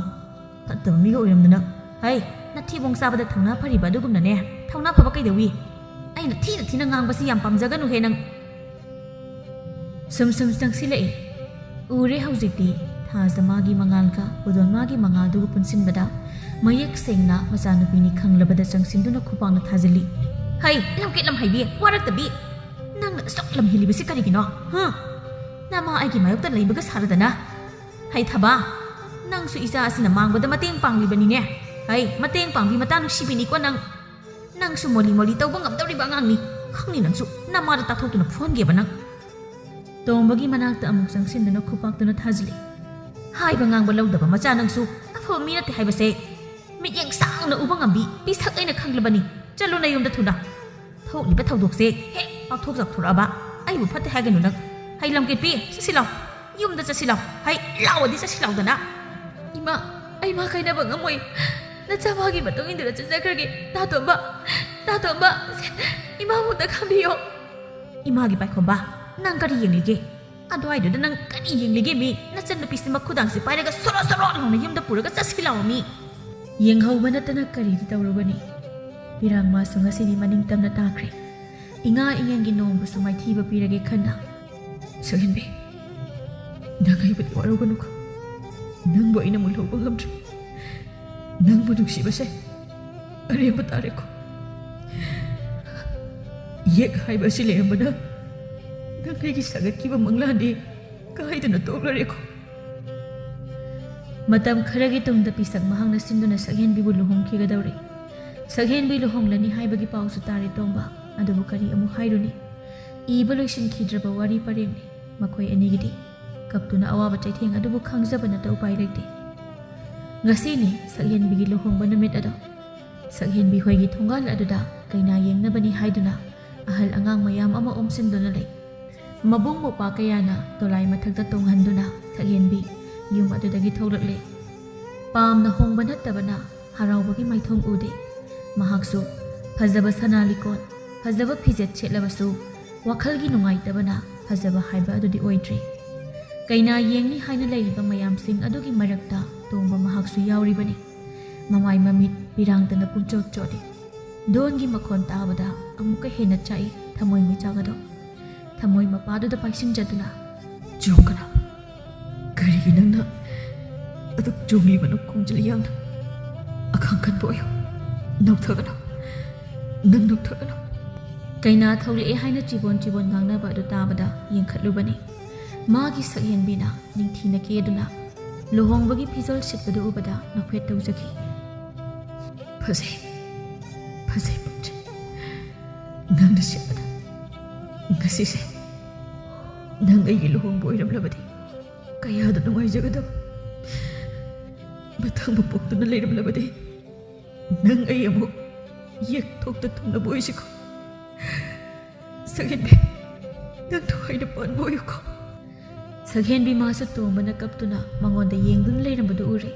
ꯐꯠꯇꯕ ꯃꯤꯒ ꯑꯣꯏꯔꯝꯗꯅ꯫" "ꯍꯩ, ꯅꯊꯤꯕꯣꯡ ꯆꯥꯕꯗ ꯊꯧꯅꯥ ꯐꯔꯤꯕ ꯑꯗꯨꯒꯨꯝꯅꯅꯦ꯫ ꯊꯧꯅꯥ ꯐꯕ ꯀꯩꯗꯧꯏ? ꯑꯩꯅ ꯊꯤꯅ ꯊꯤꯅ ꯉꯥꯡꯕꯁꯤ ꯌꯥꯝ ꯄꯥꯝꯖꯒꯅꯨꯍꯦ ꯅꯪ꯫" ꯁꯨꯝ ꯁꯨꯝ ꯆꯪꯁꯤꯜꯂꯛꯏ꯫ ꯎꯔꯦ ꯍꯧꯖꯤꯛꯇꯤ ꯊꯥꯖ ꯃꯥꯒꯤ ꯃꯉꯥꯜꯒ ꯄꯨꯗꯣꯟ ꯃꯥꯒꯤ ꯃꯉꯥꯜꯗꯨꯒ ꯄꯨꯟꯁꯤꯟꯕꯗ ꯃꯌꯦꯛ ꯁꯦꯡꯅ ꯃꯆꯥꯅꯨꯄꯤꯅꯤ ꯈꯪꯂꯕꯗ ꯆꯪꯁꯤꯟꯗꯨꯅ ꯈꯨꯄꯥꯛꯅ ꯊꯥꯖꯤꯜꯂꯤ꯫ "ꯍꯩ, ꯂꯝꯀꯦꯠ ꯂꯝꯍꯩꯕꯤ, ꯋꯥꯔꯛꯇꯕꯤ! ꯅꯪꯅ ꯑꯁꯨꯛ ꯂꯝ ꯍꯦꯜꯂꯤꯕꯁꯤ ꯀꯔꯤꯒꯤꯅꯣ? ꯍꯥ? ꯅꯃꯥ ꯑꯩꯒꯤ ꯃꯥꯌꯣꯛꯇ ꯂꯩꯕꯒ ꯁꯥꯔꯗꯅ? ꯍꯩ ꯊꯕꯥ, ꯅꯪꯁꯨ ꯏꯆꯥ ꯑꯁꯤꯅ ꯃꯥꯡꯕꯗ ꯃꯇꯦꯡ ꯄꯥꯡꯂꯤꯕꯅꯤꯅꯦ꯫ ꯍꯩ, ꯃꯇꯦꯡ ꯄꯥꯡꯕꯤ ꯃꯇꯥ ꯅꯨꯡꯁꯤꯕꯤꯅꯤꯀꯣ ꯅꯪ꯫ ꯅꯪꯁꯨ ꯃꯣꯂꯤ ꯃꯣꯂꯤ ꯇꯧꯕ ꯉꯝꯗꯧꯔꯤꯕ ꯑꯉꯥꯡꯅꯤ꯫ ꯈꯪꯅꯤ ꯅꯪꯁꯨ, ꯅꯃꯥꯗ ꯇꯥꯊꯣꯛꯇꯨꯅ ꯐꯨꯍꯟꯒꯦꯕ ꯅꯪ꯫" ꯇꯣꯝꯕꯒꯤ ꯃꯅꯥꯛꯇ ꯑꯃꯨꯛ ꯆꯪꯁꯤꯟꯗꯨꯅ ꯈꯨꯄꯥꯛꯇꯨꯅ ꯊꯥꯖꯤꯜꯂꯤ꯫ "ꯍꯥꯏꯕ ꯉꯥꯡꯕ ꯂꯧꯗꯕ ꯃꯆꯥ ꯅꯪꯁꯨ꯫ ꯑꯐꯕ ꯃꯤ ꯅꯠꯇꯦ ꯍꯥꯏꯕꯁꯦ ꯃꯤꯠꯌꯦꯡ ꯁꯥꯡꯅ ꯎꯕ ꯉꯝꯕꯤ ꯄꯤꯁꯛ ꯑꯩꯅ ꯈꯪꯂꯕꯅꯤ꯫ ꯆꯠꯂꯣ ꯅꯌꯨꯝꯗ ꯊꯨꯅ꯫ ꯊꯣꯛꯂꯤꯕ ꯊꯧꯗꯣꯛꯁꯦ ꯍꯦꯛ ꯄꯥꯛꯊꯣꯛ ꯆꯥꯎꯊꯣꯔꯛꯑꯕ ꯑꯩꯕꯨ ꯐꯠꯇꯦ ꯍꯥꯏꯒꯅꯨ ꯅꯪ꯫ ꯍꯩ ꯂꯝꯀꯦꯠꯄꯤ, ꯆꯠꯁꯤ ꯂꯥꯎ꯫ ꯌꯨꯝꯗ ꯆꯠꯁꯤ ꯂꯥꯎ꯫ ꯍꯩ, ꯂꯥꯎꯑꯗꯤ ꯆꯠꯁꯤ ꯂꯥꯎꯗꯅ꯫" "ꯏꯃꯥ, ꯑꯩ ꯃꯥ ꯀꯥꯏꯅꯕ ꯉꯝꯃꯣꯏ꯫ ꯅꯆꯥ ꯃꯥꯒꯤ ꯃꯇꯨꯡ ꯏꯟꯗꯨꯅ ꯆꯠꯆꯈ꯭ꯔꯒꯦ꯫ ꯇꯥꯇꯣꯝꯕ, ꯇꯥꯇꯣꯝꯕ, ꯏꯃꯥꯕꯨ ꯑꯝꯇ ꯈꯥꯝꯕꯤꯌꯣ꯫" "ꯏꯃꯥꯒꯤ ꯄꯥꯏꯈꯣꯝꯕ, ꯅꯪ ꯀꯔꯤ ꯌꯦꯡꯂꯤꯒꯦ? ꯑꯗꯨꯋꯥꯏꯗꯨꯗ ꯅꯪ ꯀꯔꯤ ꯌꯦꯡꯂꯤꯒꯦ ꯃꯤ? ꯅꯆꯟꯅꯨꯄꯤꯁꯤ ꯃꯈꯨꯗꯥꯡꯁꯤ ꯄꯥꯏꯔꯒ ꯁꯣꯔꯣ ꯁꯣꯔꯣ ꯂꯥꯎꯅ ꯌꯨꯝꯗ ꯄꯨꯔꯒ ꯆꯠꯁꯤ ꯂꯥꯎ ꯃꯤ꯫" ꯌꯦꯡꯍꯧꯕ ꯅꯠꯇꯅ ꯀꯔꯤꯗꯤ ꯇꯧꯔꯨꯒꯅꯤ? ꯄꯤꯔꯥꯡ ꯃꯥꯁꯨ ꯉꯁꯤꯗꯤ ꯃꯅꯤꯡ ꯇꯝꯅ ꯇꯥꯈ꯭ꯔꯦ꯫ ꯏꯉꯥ ꯏꯉꯦꯟꯒꯤ ꯅꯣꯡꯕꯨꯁꯨ ꯃꯥꯏꯊꯤꯕ ꯄꯤꯔꯒꯦ ꯈꯟꯅ, "ꯁꯛꯍꯦꯟꯕꯤ, ꯅꯪ ꯑꯩꯕꯨꯗꯤ ꯋꯥꯔꯧꯒꯅꯨꯀꯣ꯫ ꯅꯪꯕꯨ ꯑꯩꯅ ꯃꯨꯜꯍꯧꯕ ꯉꯝꯗ꯭ꯔꯦ꯫ ꯅꯪꯕꯨ ꯅꯨꯡꯁꯤꯕꯁꯦ ꯑꯔꯦꯝꯕ ꯇꯥꯔꯦꯀꯣ꯫ ꯌꯦꯛ ꯍꯥꯏꯕ ꯑꯁꯤ ꯂꯩꯔꯝꯕꯅ ꯅꯪ ꯑꯩꯒꯤ ꯁꯥꯒꯠꯈꯤꯕ ꯃꯪꯂꯥꯟꯗꯤ ꯀꯥꯏꯗꯅ ꯇꯣꯛꯂꯔꯦꯀꯣ꯫ ꯃꯇꯝ ꯈꯔꯒꯤ ꯇꯨꯡꯗ ꯄꯤꯁꯛ ꯃꯍꯥꯛꯅ ꯁꯤꯟꯗꯨꯅ ꯁꯛꯍꯦꯟꯕꯤꯕꯨ ꯂꯨꯍꯣꯡꯈꯤꯒꯗꯧꯔꯦ꯫ ꯁꯛꯍꯦꯟꯕꯤ ꯂꯨꯍꯣꯡꯂꯅꯤ ꯍꯥꯏꯕꯒꯤ ꯄꯥꯎꯁꯨ ꯇꯥꯔꯦ ꯇꯣꯝꯕ, ꯑꯗꯨꯕꯨ ꯀꯔꯤ ꯑꯃꯨꯛ ꯍꯥꯏꯔꯨꯅꯤ? ꯏꯕ ꯂꯣꯏꯁꯤꯟꯈꯤꯗ꯭ꯔꯕ ꯋꯥꯔꯤ ꯄꯔꯦꯡꯅꯤ ꯃꯈꯣꯏ ꯑꯅꯤꯒꯤꯗꯤ꯫ ꯀꯞꯇꯨꯅ ꯑꯋꯥꯕ ꯆꯩꯊꯦꯡ ꯑꯗꯨꯕꯨ ꯈꯪꯖꯕ ꯅꯠꯇ ꯎꯄꯥꯏ ꯂꯩꯇꯦ꯫ ꯉꯁꯤꯅꯤ ꯁꯛꯍꯦꯟꯕꯤꯒꯤ ꯂꯨꯍꯣꯡꯕ ꯅꯨꯃꯤꯠ ꯑꯗꯣ꯫ ꯁꯛꯍꯦꯟꯕꯤ ꯍꯣꯏꯒꯤ ꯊꯣꯡꯒꯥꯜ ꯑꯗꯨꯗ ꯀꯩꯅꯥ ꯌꯦꯡꯅꯕꯅꯤ ꯍꯥꯏꯗꯨꯅ ꯑꯍꯜ ꯑꯉꯥꯡ ꯃꯌꯥꯝ ꯑꯃ ꯑꯣꯝꯁꯤꯟꯗꯨꯅ ꯂꯩ꯫ ꯃꯕꯨꯡ ꯃꯧꯄ꯭ꯋꯥ ꯀꯌꯥꯅ ꯗꯣꯂꯥꯏ ꯃꯊꯛꯇ ꯇꯣꯡꯍꯟꯗꯨꯅ ꯁꯛꯍꯦꯟꯕꯤ ꯌꯨꯝ ꯑꯗꯨꯗꯒꯤ ꯊꯣꯛꯂꯛꯂꯦ꯫ ꯄꯥꯝꯅ ꯍꯣꯡꯕ ꯅꯠꯇꯕꯅ ꯍꯔꯥꯎꯕꯒꯤ ꯃꯥꯏꯊꯣꯡ ꯎꯗꯦ꯫ ꯃꯍꯥꯛꯁꯨ ꯐꯖꯕ ꯁꯅꯥ ꯂꯤꯀꯣꯟ, ꯐꯖꯕ ꯐꯤꯖꯦꯠ ꯁꯦꯠꯂꯕꯁꯨ ꯋꯥꯈꯜꯒꯤ ꯅꯨꯡꯉꯥꯏꯇꯕꯅ ꯐꯖꯕ ꯍꯥꯏꯕ ꯑꯗꯨꯗꯤ ꯑꯣꯏꯗ꯭ꯔꯦ꯫ ꯀꯩꯅꯥ ꯌꯦꯡꯅꯤ ꯍꯥꯏꯅ ꯂꯩꯔꯤꯕ ꯃꯌꯥꯝꯁꯤꯡ ꯑꯗꯨꯒꯤ ꯃꯔꯛꯇ ꯇꯣꯝꯕ ꯃꯍꯥꯛꯁꯨ ꯌꯥꯎꯔꯤꯕꯅꯤ꯫ ꯃꯃꯥꯏ ꯃꯃꯤꯠ ꯄꯤꯔꯥꯡꯇꯅ ꯄꯨꯝꯆꯣꯠ ꯆꯣꯠꯂꯤ꯫ ꯗꯣꯟꯒꯤ ꯃꯈꯣꯟ ꯇꯥꯕꯗ ꯑꯃꯨꯛꯀ ꯍꯦꯟꯅ ꯆꯥꯛꯏ ꯊꯃꯣꯏ ꯃꯩꯆꯥꯛ ꯑꯗꯣ꯫ ꯊꯃꯣꯏ ꯃꯄꯥꯗꯨꯗ ꯄꯥꯏꯁꯤꯟꯖꯗꯨꯅ, "ꯆꯣꯡꯀꯅꯥ, ꯀꯔꯤꯒꯤ ꯅꯪꯅ ꯑꯗꯨꯛ ꯆꯣꯡꯂꯤꯕꯅꯣ ꯈꯣꯡꯖꯤꯜ ꯌꯥꯡꯅ? ꯑꯈꯥꯡ ꯀꯟꯕ ꯑꯣꯏꯌꯨ, ꯅꯣꯛꯊꯒꯅꯨ, ꯅꯪ ꯅꯣꯛꯊꯒꯅꯨ꯫" ꯀꯩꯅꯥ ꯊꯣꯛꯂꯛꯑꯦ ꯍꯥꯏꯅ ꯆꯤꯕꯣꯟ ꯆꯤꯕꯣꯟ ꯉꯥꯡꯅꯕ ꯑꯗꯨ ꯇꯥꯕꯗ ꯌꯦꯡꯈꯠꯂꯨꯕꯅꯤ꯫ ꯃꯥꯒꯤ ꯁꯛꯍꯦꯟꯕꯤꯅ ꯅꯤꯡꯊꯤꯅ ꯀꯦꯗꯨꯅ ꯂꯨꯍꯣꯡꯕꯒꯤ ꯐꯤꯖꯣꯜ ꯁꯦꯠꯄꯗꯨ ꯎꯕꯗ ꯅꯣꯛꯐꯦꯠ ꯇꯧꯖꯈꯤ꯫ "ꯐꯖꯩ, ꯐꯖꯩ, ꯄꯛꯆꯩ꯫ ꯅꯪꯅ ꯁꯦꯠꯄꯗ ꯉꯁꯤꯁꯦ ꯅꯪ ꯑꯩꯒꯤ ꯂꯨꯍꯣꯡꯕ ꯑꯣꯏꯔꯝꯂꯕꯗꯤ ꯀꯌꯥꯗ ꯅꯨꯡꯉꯥꯏꯖꯒꯗꯕ꯫ ꯃꯊꯪ ꯃꯄꯣꯛꯇꯨꯅ ꯂꯩꯔꯝꯂꯕꯗꯤ ꯅꯪ ꯑꯩ ꯑꯃꯨꯛ ꯌꯦꯛꯊꯣꯛꯇ ꯊꯨꯡꯅꯕ ꯑꯣꯏꯁꯤꯀꯣ꯫ ꯁꯛꯍꯦꯟꯕꯤ, ꯅꯪ ꯊꯋꯥꯏꯅ ꯄꯥꯟꯕ ꯑꯣꯏꯌꯨꯀꯣ꯫" ꯁꯛꯍꯦꯟꯕꯤ ꯃꯥꯁꯨ ꯇꯣꯝꯕꯅ ꯀꯞꯇꯨꯅ ꯃꯉꯣꯟꯗ ꯌꯦꯡꯗꯨꯅ ꯂꯩꯔꯝꯕꯗꯨ ꯎꯔꯦ꯫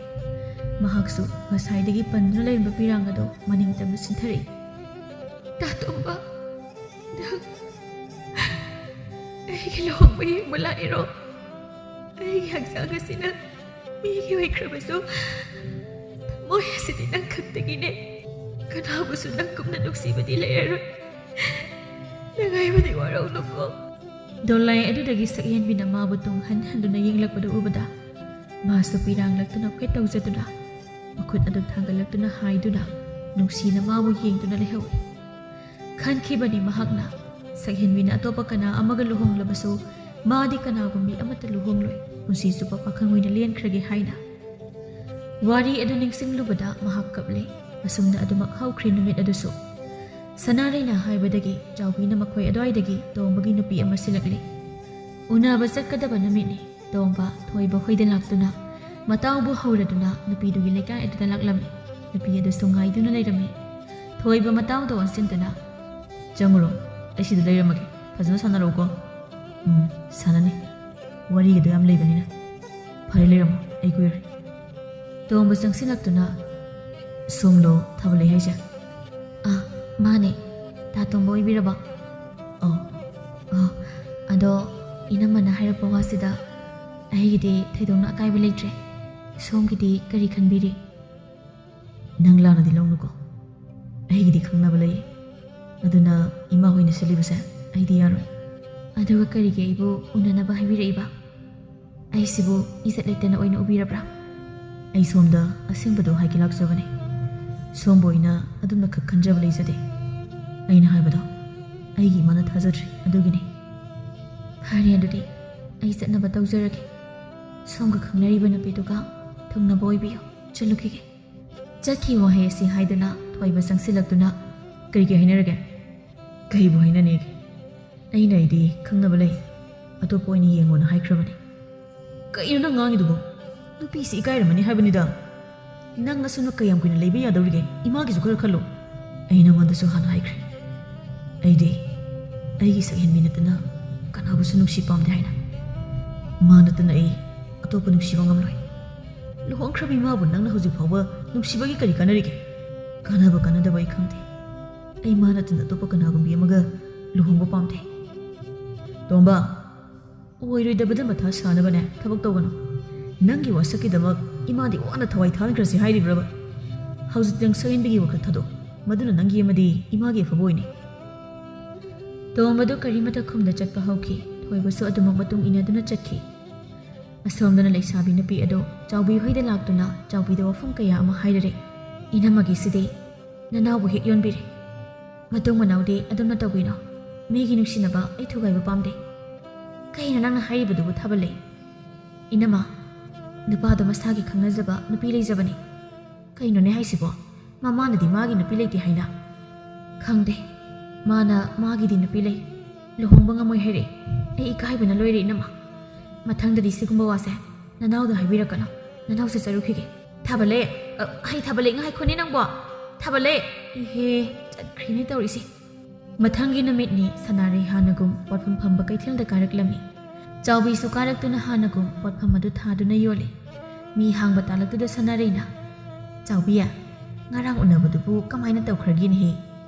ꯃꯍꯥꯛꯁꯨ ꯉꯁꯥꯏꯗꯒꯤ ꯄꯟꯗꯨꯅ ꯂꯩꯔꯝꯕ ꯄꯤꯔꯥꯡ ꯑꯗꯣ ꯃꯅꯤꯡ ꯇꯝꯅ ꯆꯤꯟꯊꯔꯛꯏ꯫ "ꯇꯥ ꯇꯣꯝꯕ, ꯅꯪ ꯑꯩꯒꯤ ꯂꯨꯍꯣꯡꯕ ꯌꯦꯡꯕ ꯂꯥꯛꯏꯔꯣ? ꯑꯩꯒꯤ ꯍꯛꯆꯥꯡ ꯑꯁꯤꯅ ꯃꯤꯒꯤ ꯑꯣꯏꯈ꯭ꯔꯕꯁꯨ, ꯊꯃꯣꯏ ꯑꯁꯤꯗꯤ ꯅꯪ ꯈꯛꯇꯒꯤꯅꯦ꯫ ꯀꯅꯥꯕꯨꯁꯨ ꯅꯪꯒꯨꯝꯅ ꯅꯨꯡꯁꯤꯕꯗꯤ ꯂꯩꯔꯔꯣꯏ꯫ ꯅꯪ ꯑꯩꯕꯨꯗꯤ ꯋꯥꯔꯧꯅꯨꯀꯣ꯫" ꯗꯣꯂꯥꯏ ꯑꯗꯨꯗꯒꯤ ꯁꯛꯍꯦꯟꯕꯤꯅ ꯃꯥꯕꯨ ꯇꯨꯡ ꯍꯟ ꯍꯟꯗꯨꯅ ꯌꯦꯡꯂꯛꯄꯗꯨ ꯎꯕꯗ ꯃꯥꯁꯨ ꯄꯤꯔꯥꯡꯂꯛꯇꯨꯅ ꯐꯦꯠ ꯇꯧꯖꯗꯨꯅ ꯃꯈꯨꯠ ꯑꯗꯨ ꯊꯥꯡꯒꯠꯂꯛꯇꯨꯅ ꯍꯥꯏꯗꯨꯅ ꯅꯨꯡꯁꯤꯅ ꯃꯥꯕꯨ ꯌꯦꯡꯗꯨꯅ ꯂꯩꯍꯧꯏ꯫ ꯈꯟꯈꯤꯕꯅꯤ ꯃꯍꯥꯛꯅ, ꯁꯛꯍꯦꯟꯕꯤꯅ ꯑꯇꯣꯞꯄ ꯀꯅꯥ ꯑꯃꯒ ꯂꯨꯍꯣꯡꯂꯕꯁꯨ ꯃꯥꯗꯤ ꯀꯅꯥꯒꯨꯝꯕꯤ ꯑꯃꯠꯇ ꯂꯨꯍꯣꯡꯂꯣꯏ, ꯄꯨꯟꯁꯤ ꯆꯨꯞꯄ ꯄꯥꯈꯪ ꯑꯣꯏꯅ ꯂꯦꯟꯈ꯭ꯔꯒꯦ ꯍꯥꯏꯅ꯫ ꯋꯥꯔꯤ ꯑꯗꯨ ꯅꯤꯡꯁꯤꯡꯂꯨꯕꯗ ꯃꯍꯥꯛ ꯀꯞꯂꯦ꯫ ꯑꯁꯨꯝꯅ ꯑꯗꯨꯃꯛ ꯍꯧꯈ꯭ꯔꯦ ꯅꯨꯃꯤꯠ ꯑꯗꯨꯁꯨ꯫ ꯁꯅꯥꯔꯩꯅ ꯍꯥꯏꯕꯗꯒꯤ ꯆꯥꯎꯕꯤꯅ ꯃꯈꯣꯏ ꯑꯗꯨꯋꯥꯏꯗꯒꯤ ꯇꯣꯝꯕꯒꯤ ꯅꯨꯄꯤ ꯑꯃ ꯁꯤꯜꯂꯛꯂꯦ꯫ ꯎꯅꯕ ꯆꯠꯀꯗꯕ ꯅꯨꯃꯤꯠꯅꯤ꯫ ꯇꯣꯝꯕ ꯊꯣꯏꯕ ꯍꯣꯏꯗ ꯂꯥꯛꯇꯨꯅ ꯃꯇꯥꯎꯕꯨ ꯍꯧꯔꯗꯨꯅ ꯅꯨꯄꯤꯗꯨꯒꯤ ꯂꯩꯀꯥꯏ ꯑꯗꯨꯗ ꯂꯥꯛꯂꯝꯃꯤ꯫ ꯅꯨꯄꯤ ꯑꯗꯨꯁꯨ ꯉꯥꯏꯗꯨꯅ ꯂꯩꯔꯝꯃꯤ꯫ ꯊꯣꯏꯕ ꯃꯇꯥꯎꯗ ꯑꯣꯟꯁꯤꯟꯗꯨꯅ, "ꯆꯪꯉꯨꯔꯣ, ꯑꯩ ꯁꯤꯗ ꯂꯩꯔꯝꯃꯒꯦ, ꯐꯖꯅ ꯁꯥꯟꯅꯔꯛꯎꯀꯣ꯫" "ꯎꯝ, ꯁꯥꯟꯅꯅꯤ, ꯋꯥꯔꯤꯒꯗꯣ ꯌꯥꯝ ꯂꯩꯕꯅꯤꯅ꯫ ꯐꯔꯦ, ꯂꯩꯔꯝꯃꯣ, ꯑꯩ ꯀꯨꯏꯔꯣꯏ꯫" ꯇꯣꯝꯕ ꯆꯪꯁꯤꯜꯂꯛꯇꯨꯅ, "ꯁꯣꯝꯂꯣ ꯊꯕꯛ ꯂꯩ ꯍꯥꯏꯁꯦ?" "ꯑꯥ, ꯃꯥꯅꯦ꯫ ꯇꯥ ꯇꯣꯝꯕ ꯑꯣꯏꯕꯤꯔꯕ?" "ꯑꯧ, ꯑꯧ꯫ ꯑꯗꯣ ꯏꯅꯝꯃꯅ ꯍꯥꯏꯔꯛꯄ ꯋꯥꯁꯤꯗ ꯑꯩꯒꯤꯗꯤ ꯊꯣꯏꯗꯣꯛꯅ ꯑꯀꯥꯏꯕ ꯂꯩꯇ꯭ꯔꯦ꯫ ꯁꯣꯝꯒꯤꯗꯤ ꯀꯔꯤ ꯈꯟꯕꯤꯔꯤ?" "ꯅꯪ ꯂꯥꯟꯅꯗꯤ ꯂꯧꯅꯨꯀꯣ꯫ ꯑꯩꯒꯤꯗꯤ ꯈꯪꯅꯕ ꯂꯩ꯫ ꯑꯗꯨꯅ ꯏꯃꯥ ꯍꯣꯏꯅ ꯁꯤꯜꯂꯤꯕꯁꯦ ꯑꯩꯗꯤ ꯌꯥꯔꯣꯏ꯫" "ꯑꯗꯨꯒ ꯀꯔꯤꯒꯤ ꯑꯩꯕꯨ ꯎꯅꯅꯕ ꯍꯥꯏꯕꯤꯔꯛꯏꯕ? ꯑꯩꯁꯤꯕꯨ ꯏꯖꯠ ꯂꯩꯇꯅ ꯑꯣꯏꯅ ꯎꯕꯤꯔꯕ꯭ꯔꯥ?" "ꯑꯩ ꯁꯣꯝꯗ ꯑꯁꯦꯡꯕꯗꯣ ꯍꯥꯏꯒꯦ ꯂꯥꯛꯆꯕꯅꯦ꯫ ꯁꯣꯝꯕꯨ ꯑꯣꯏꯅ ꯑꯗꯨꯝꯅ ꯈꯛ ꯈꯟꯖꯕ ꯂꯩꯖꯗꯦ꯫ ꯑꯩꯅ ꯍꯥꯏꯕꯗꯣ ꯑꯩꯒꯤ ꯏꯃꯥꯅ ꯊꯥꯖꯗ꯭ꯔꯤ, ꯑꯗꯨꯒꯤꯅꯤ꯫" "ꯐꯔꯦ, ꯑꯗꯨꯗꯤ ꯑꯩ ꯆꯠꯅꯕ ꯇꯧꯖꯔꯒꯦ꯫ ꯁꯣꯝꯒ ꯈꯪꯅꯔꯤꯕ ꯅꯨꯄꯤꯗꯨꯒ ꯊꯨꯡꯅꯕ ꯑꯣꯏꯕꯤꯌꯨ꯫ ꯆꯠꯂꯨꯈꯤꯒꯦ꯫" ꯆꯠꯈꯤ ꯋꯥꯍꯩ ꯑꯁꯤ ꯍꯥꯏꯗꯨꯅ ꯊꯣꯏꯕ ꯆꯪꯁꯤꯜꯂꯛꯇꯨꯅ, "ꯀꯔꯤ ꯀꯔꯤ ꯍꯥꯏꯅꯔꯒꯦ?" "ꯀꯩꯕꯨ ꯍꯥꯏꯅꯅꯦꯒꯦ? ꯑꯩꯅ ꯑꯩꯗꯤ ꯈꯪꯅꯕ ꯂꯩ, ꯑꯇꯣꯞꯄ ꯑꯣꯏꯅ ꯌꯦꯡꯉꯣꯅ ꯍꯥꯏꯈ꯭ꯔꯕꯅꯤ꯫" "ꯀꯩꯅꯣ ꯅꯪ ꯉꯥꯡꯉꯤꯗꯨꯕꯣ? ꯅꯨꯄꯤꯁꯤ ꯏꯀꯥꯏꯔꯝꯃꯅꯤ ꯍꯥꯏꯕꯅꯤꯗ꯫ ꯅꯪ ꯑꯁꯨꯝꯅ ꯀꯌꯥꯝ ꯀꯨꯏꯅ ꯂꯩꯕ ꯌꯥꯗꯧꯔꯤꯒꯦ? ꯏꯃꯥꯒꯤꯁꯨ ꯈꯔ ꯈꯜꯂꯣ꯫" "ꯑꯩ ꯅꯉꯣꯟꯗꯁꯨ ꯍꯥꯟꯅ ꯍꯥꯏꯈ꯭ꯔꯦ, ꯑꯩꯗꯤ ꯑꯩꯒꯤ ꯁꯛꯍꯦꯟꯕꯤ ꯅꯠꯇꯅ ꯀꯅꯥꯕꯨꯁꯨ ꯅꯨꯡꯁꯤ ꯄꯥꯝꯗꯦ ꯍꯥꯏꯅ꯫ ꯃꯥ ꯅꯠꯇꯅ ꯑꯩ ꯑꯇꯣꯞꯄ ꯅꯨꯡꯁꯤꯕ ꯉꯝꯂꯣꯏ꯫ ꯂꯨꯍꯣꯡꯈ꯭ꯔꯕ ꯏꯃꯥꯕꯨ ꯅꯪꯅ ꯍꯧꯖꯤꯛ ꯐꯥꯎꯕ ꯅꯨꯡꯁꯤꯕꯒꯤ ꯀꯔꯤ ꯀꯥꯟꯅꯔꯤꯒꯦ? ꯀꯥꯟꯅꯕ ꯀꯥꯟꯅꯗꯕ ꯑꯩ ꯈꯪꯗꯦ꯫ ꯑꯩ ꯃꯥ ꯅꯠꯇꯅ ꯑꯇꯣꯞꯄ ꯀꯅꯥꯒꯨꯝꯕꯤ ꯑꯃꯒ ꯂꯨꯍꯣꯡꯕ ꯄꯥꯝꯗꯦ꯫" "ꯇꯣꯝꯕ, ꯑꯣꯏꯔꯣꯏꯗꯕꯗ ꯃꯊꯥ ꯁꯥꯅꯕꯅꯦ ꯊꯕꯛ ꯇꯧꯒꯅꯨ꯫ ꯅꯪꯒꯤ ꯋꯥꯁꯛꯀꯤꯗꯃꯛ ꯏꯃꯥꯗꯤ ꯋꯥꯅ ꯊꯋꯥꯏ ꯊꯥꯟꯈ꯭ꯔꯁꯤ ꯍꯥꯏꯔꯤꯕ꯭ꯔꯕ? ꯍꯧꯖꯤꯛꯇꯤ ꯅꯪ ꯁꯛꯍꯦꯟꯕꯤꯒꯤ ꯋꯥꯈꯜ ꯊꯥꯗꯣꯛ꯫ ꯃꯗꯨꯅ ꯅꯪꯒꯤ ꯑꯃꯗꯤ ꯏꯃꯥꯒꯤ ꯑꯐꯕ ꯑꯣꯏꯅꯤ꯫" ꯇꯣꯝꯕꯗꯨ ꯀꯔꯤꯃꯇ ꯈꯨꯝꯗ ꯆꯠꯄ ꯍꯧꯈꯤ꯫ ꯊꯣꯏꯕꯁꯨ ꯑꯗꯨꯃꯛ ꯃꯇꯨꯡ ꯏꯟꯅꯗꯨꯅ ꯆꯠꯈꯤ꯫ ꯑꯁꯣꯝꯗꯅ ꯂꯩꯁꯥꯕꯤ ꯅꯨꯄꯤ ꯑꯗꯨ ꯆꯥꯎꯕꯤ ꯍꯣꯏꯗ ꯂꯥꯛꯇꯨꯅ ꯆꯥꯎꯕꯤꯗ ꯋꯥꯐꯝ ꯀꯌꯥ ꯑꯃ ꯍꯥꯏꯔꯔꯦ꯫ "ꯏꯅꯝꯃꯒꯤꯁꯤꯗꯤ ꯅꯅꯥꯎꯕꯨ ꯍꯦꯛ ꯌꯣꯟꯕꯤꯔꯦ꯫ ꯃꯇꯨꯡ ꯃꯅꯥꯎꯗꯤ ꯑꯗꯨꯝꯅ ꯇꯧꯕꯤꯅꯣ꯫ ꯃꯤꯒꯤ ꯅꯨꯡꯁꯤꯅꯕ ꯑꯩ ꯊꯨꯒꯥꯏꯕ ꯄꯥꯝꯗꯦ꯫ ꯀꯩꯅꯣ ꯅꯪꯅ ꯍꯥꯏꯔꯤꯕꯗꯨꯕꯨ ꯊꯥꯕꯜꯂꯩ? ꯏꯅꯝꯃ, ꯅꯨꯄꯥꯗꯣ ꯃꯁꯥꯒꯤ ꯈꯪꯅꯖꯕ ꯅꯨꯄꯤ ꯂꯩꯖꯕꯅꯤ꯫ ꯀꯩꯅꯣꯅꯦ ꯍꯥꯏꯁꯤꯕꯣ? ꯃꯃꯥꯅꯗꯤ ꯃꯥꯒꯤ ꯅꯨꯄꯤ ꯂꯩꯇꯦ ꯍꯥꯏꯅ? ꯈꯪꯗꯦ꯫ ꯃꯥꯅ ꯃꯥꯒꯤꯗꯤ ꯅꯨꯄꯤ ꯂꯩ꯫ ꯂꯨꯍꯣꯡꯕ ꯉꯝꯃꯣꯏ ꯍꯥꯏꯔꯛꯑꯦ꯫ ꯑꯩ ꯏꯀꯥꯏꯕꯅ ꯂꯣꯏꯔꯦ ꯏꯅꯝꯃ꯫ ꯃꯊꯪꯗꯗꯤ ꯁꯤꯒꯨꯝꯕ ꯋꯥꯁꯦ ꯅꯅꯥꯎꯗ ꯍꯥꯏꯕꯤꯔꯛꯀꯅꯨ꯫ ꯅꯅꯥꯎꯁꯦ ꯆꯠꯔꯨꯈꯤꯒꯦ꯫ ꯊꯥꯕꯜꯂꯩ, ꯑ, ꯍꯩ ꯊꯥꯕꯜꯂꯩ, ꯉꯥꯏꯈꯣꯅꯦ ꯅꯪꯕꯣ꯫ ꯊꯥꯕꯜꯂꯩ! ꯏꯍꯦ, ꯆꯠꯈ꯭ꯔꯦꯅꯦ ꯇꯧꯔꯤꯁꯦ꯫ ꯃꯊꯪꯒꯤ ꯅꯨꯃꯤꯠꯅꯤ ꯁꯅꯥꯔꯩ ꯍꯥꯟꯅꯒꯨꯝ ꯄꯣꯠꯐꯝ ꯐꯝꯕ ꯀꯩꯊꯦꯜꯗ ꯀꯥꯔꯛꯂꯝꯃꯤ꯫ ꯆꯥꯎꯕꯤꯁꯨ ꯀꯥꯔꯛꯇꯨꯅ ꯍꯥꯟꯅꯒꯨꯝ ꯄꯣꯠꯐꯝ ꯑꯗꯨ ꯊꯥꯗꯨꯅ ꯌꯣꯜꯂꯤ꯫ ꯃꯤ ꯍꯥꯡꯕ ꯇꯥꯂꯛꯇꯨꯗ ꯁꯅꯥꯔꯩꯅ, "ꯆꯥꯎꯕꯤ, ꯉꯔꯥꯡ ꯎꯅꯕꯗꯨꯕꯨ ꯀꯃꯥꯏꯅ ꯇꯧꯈ꯭ꯔꯒꯦꯅꯦꯍꯦ?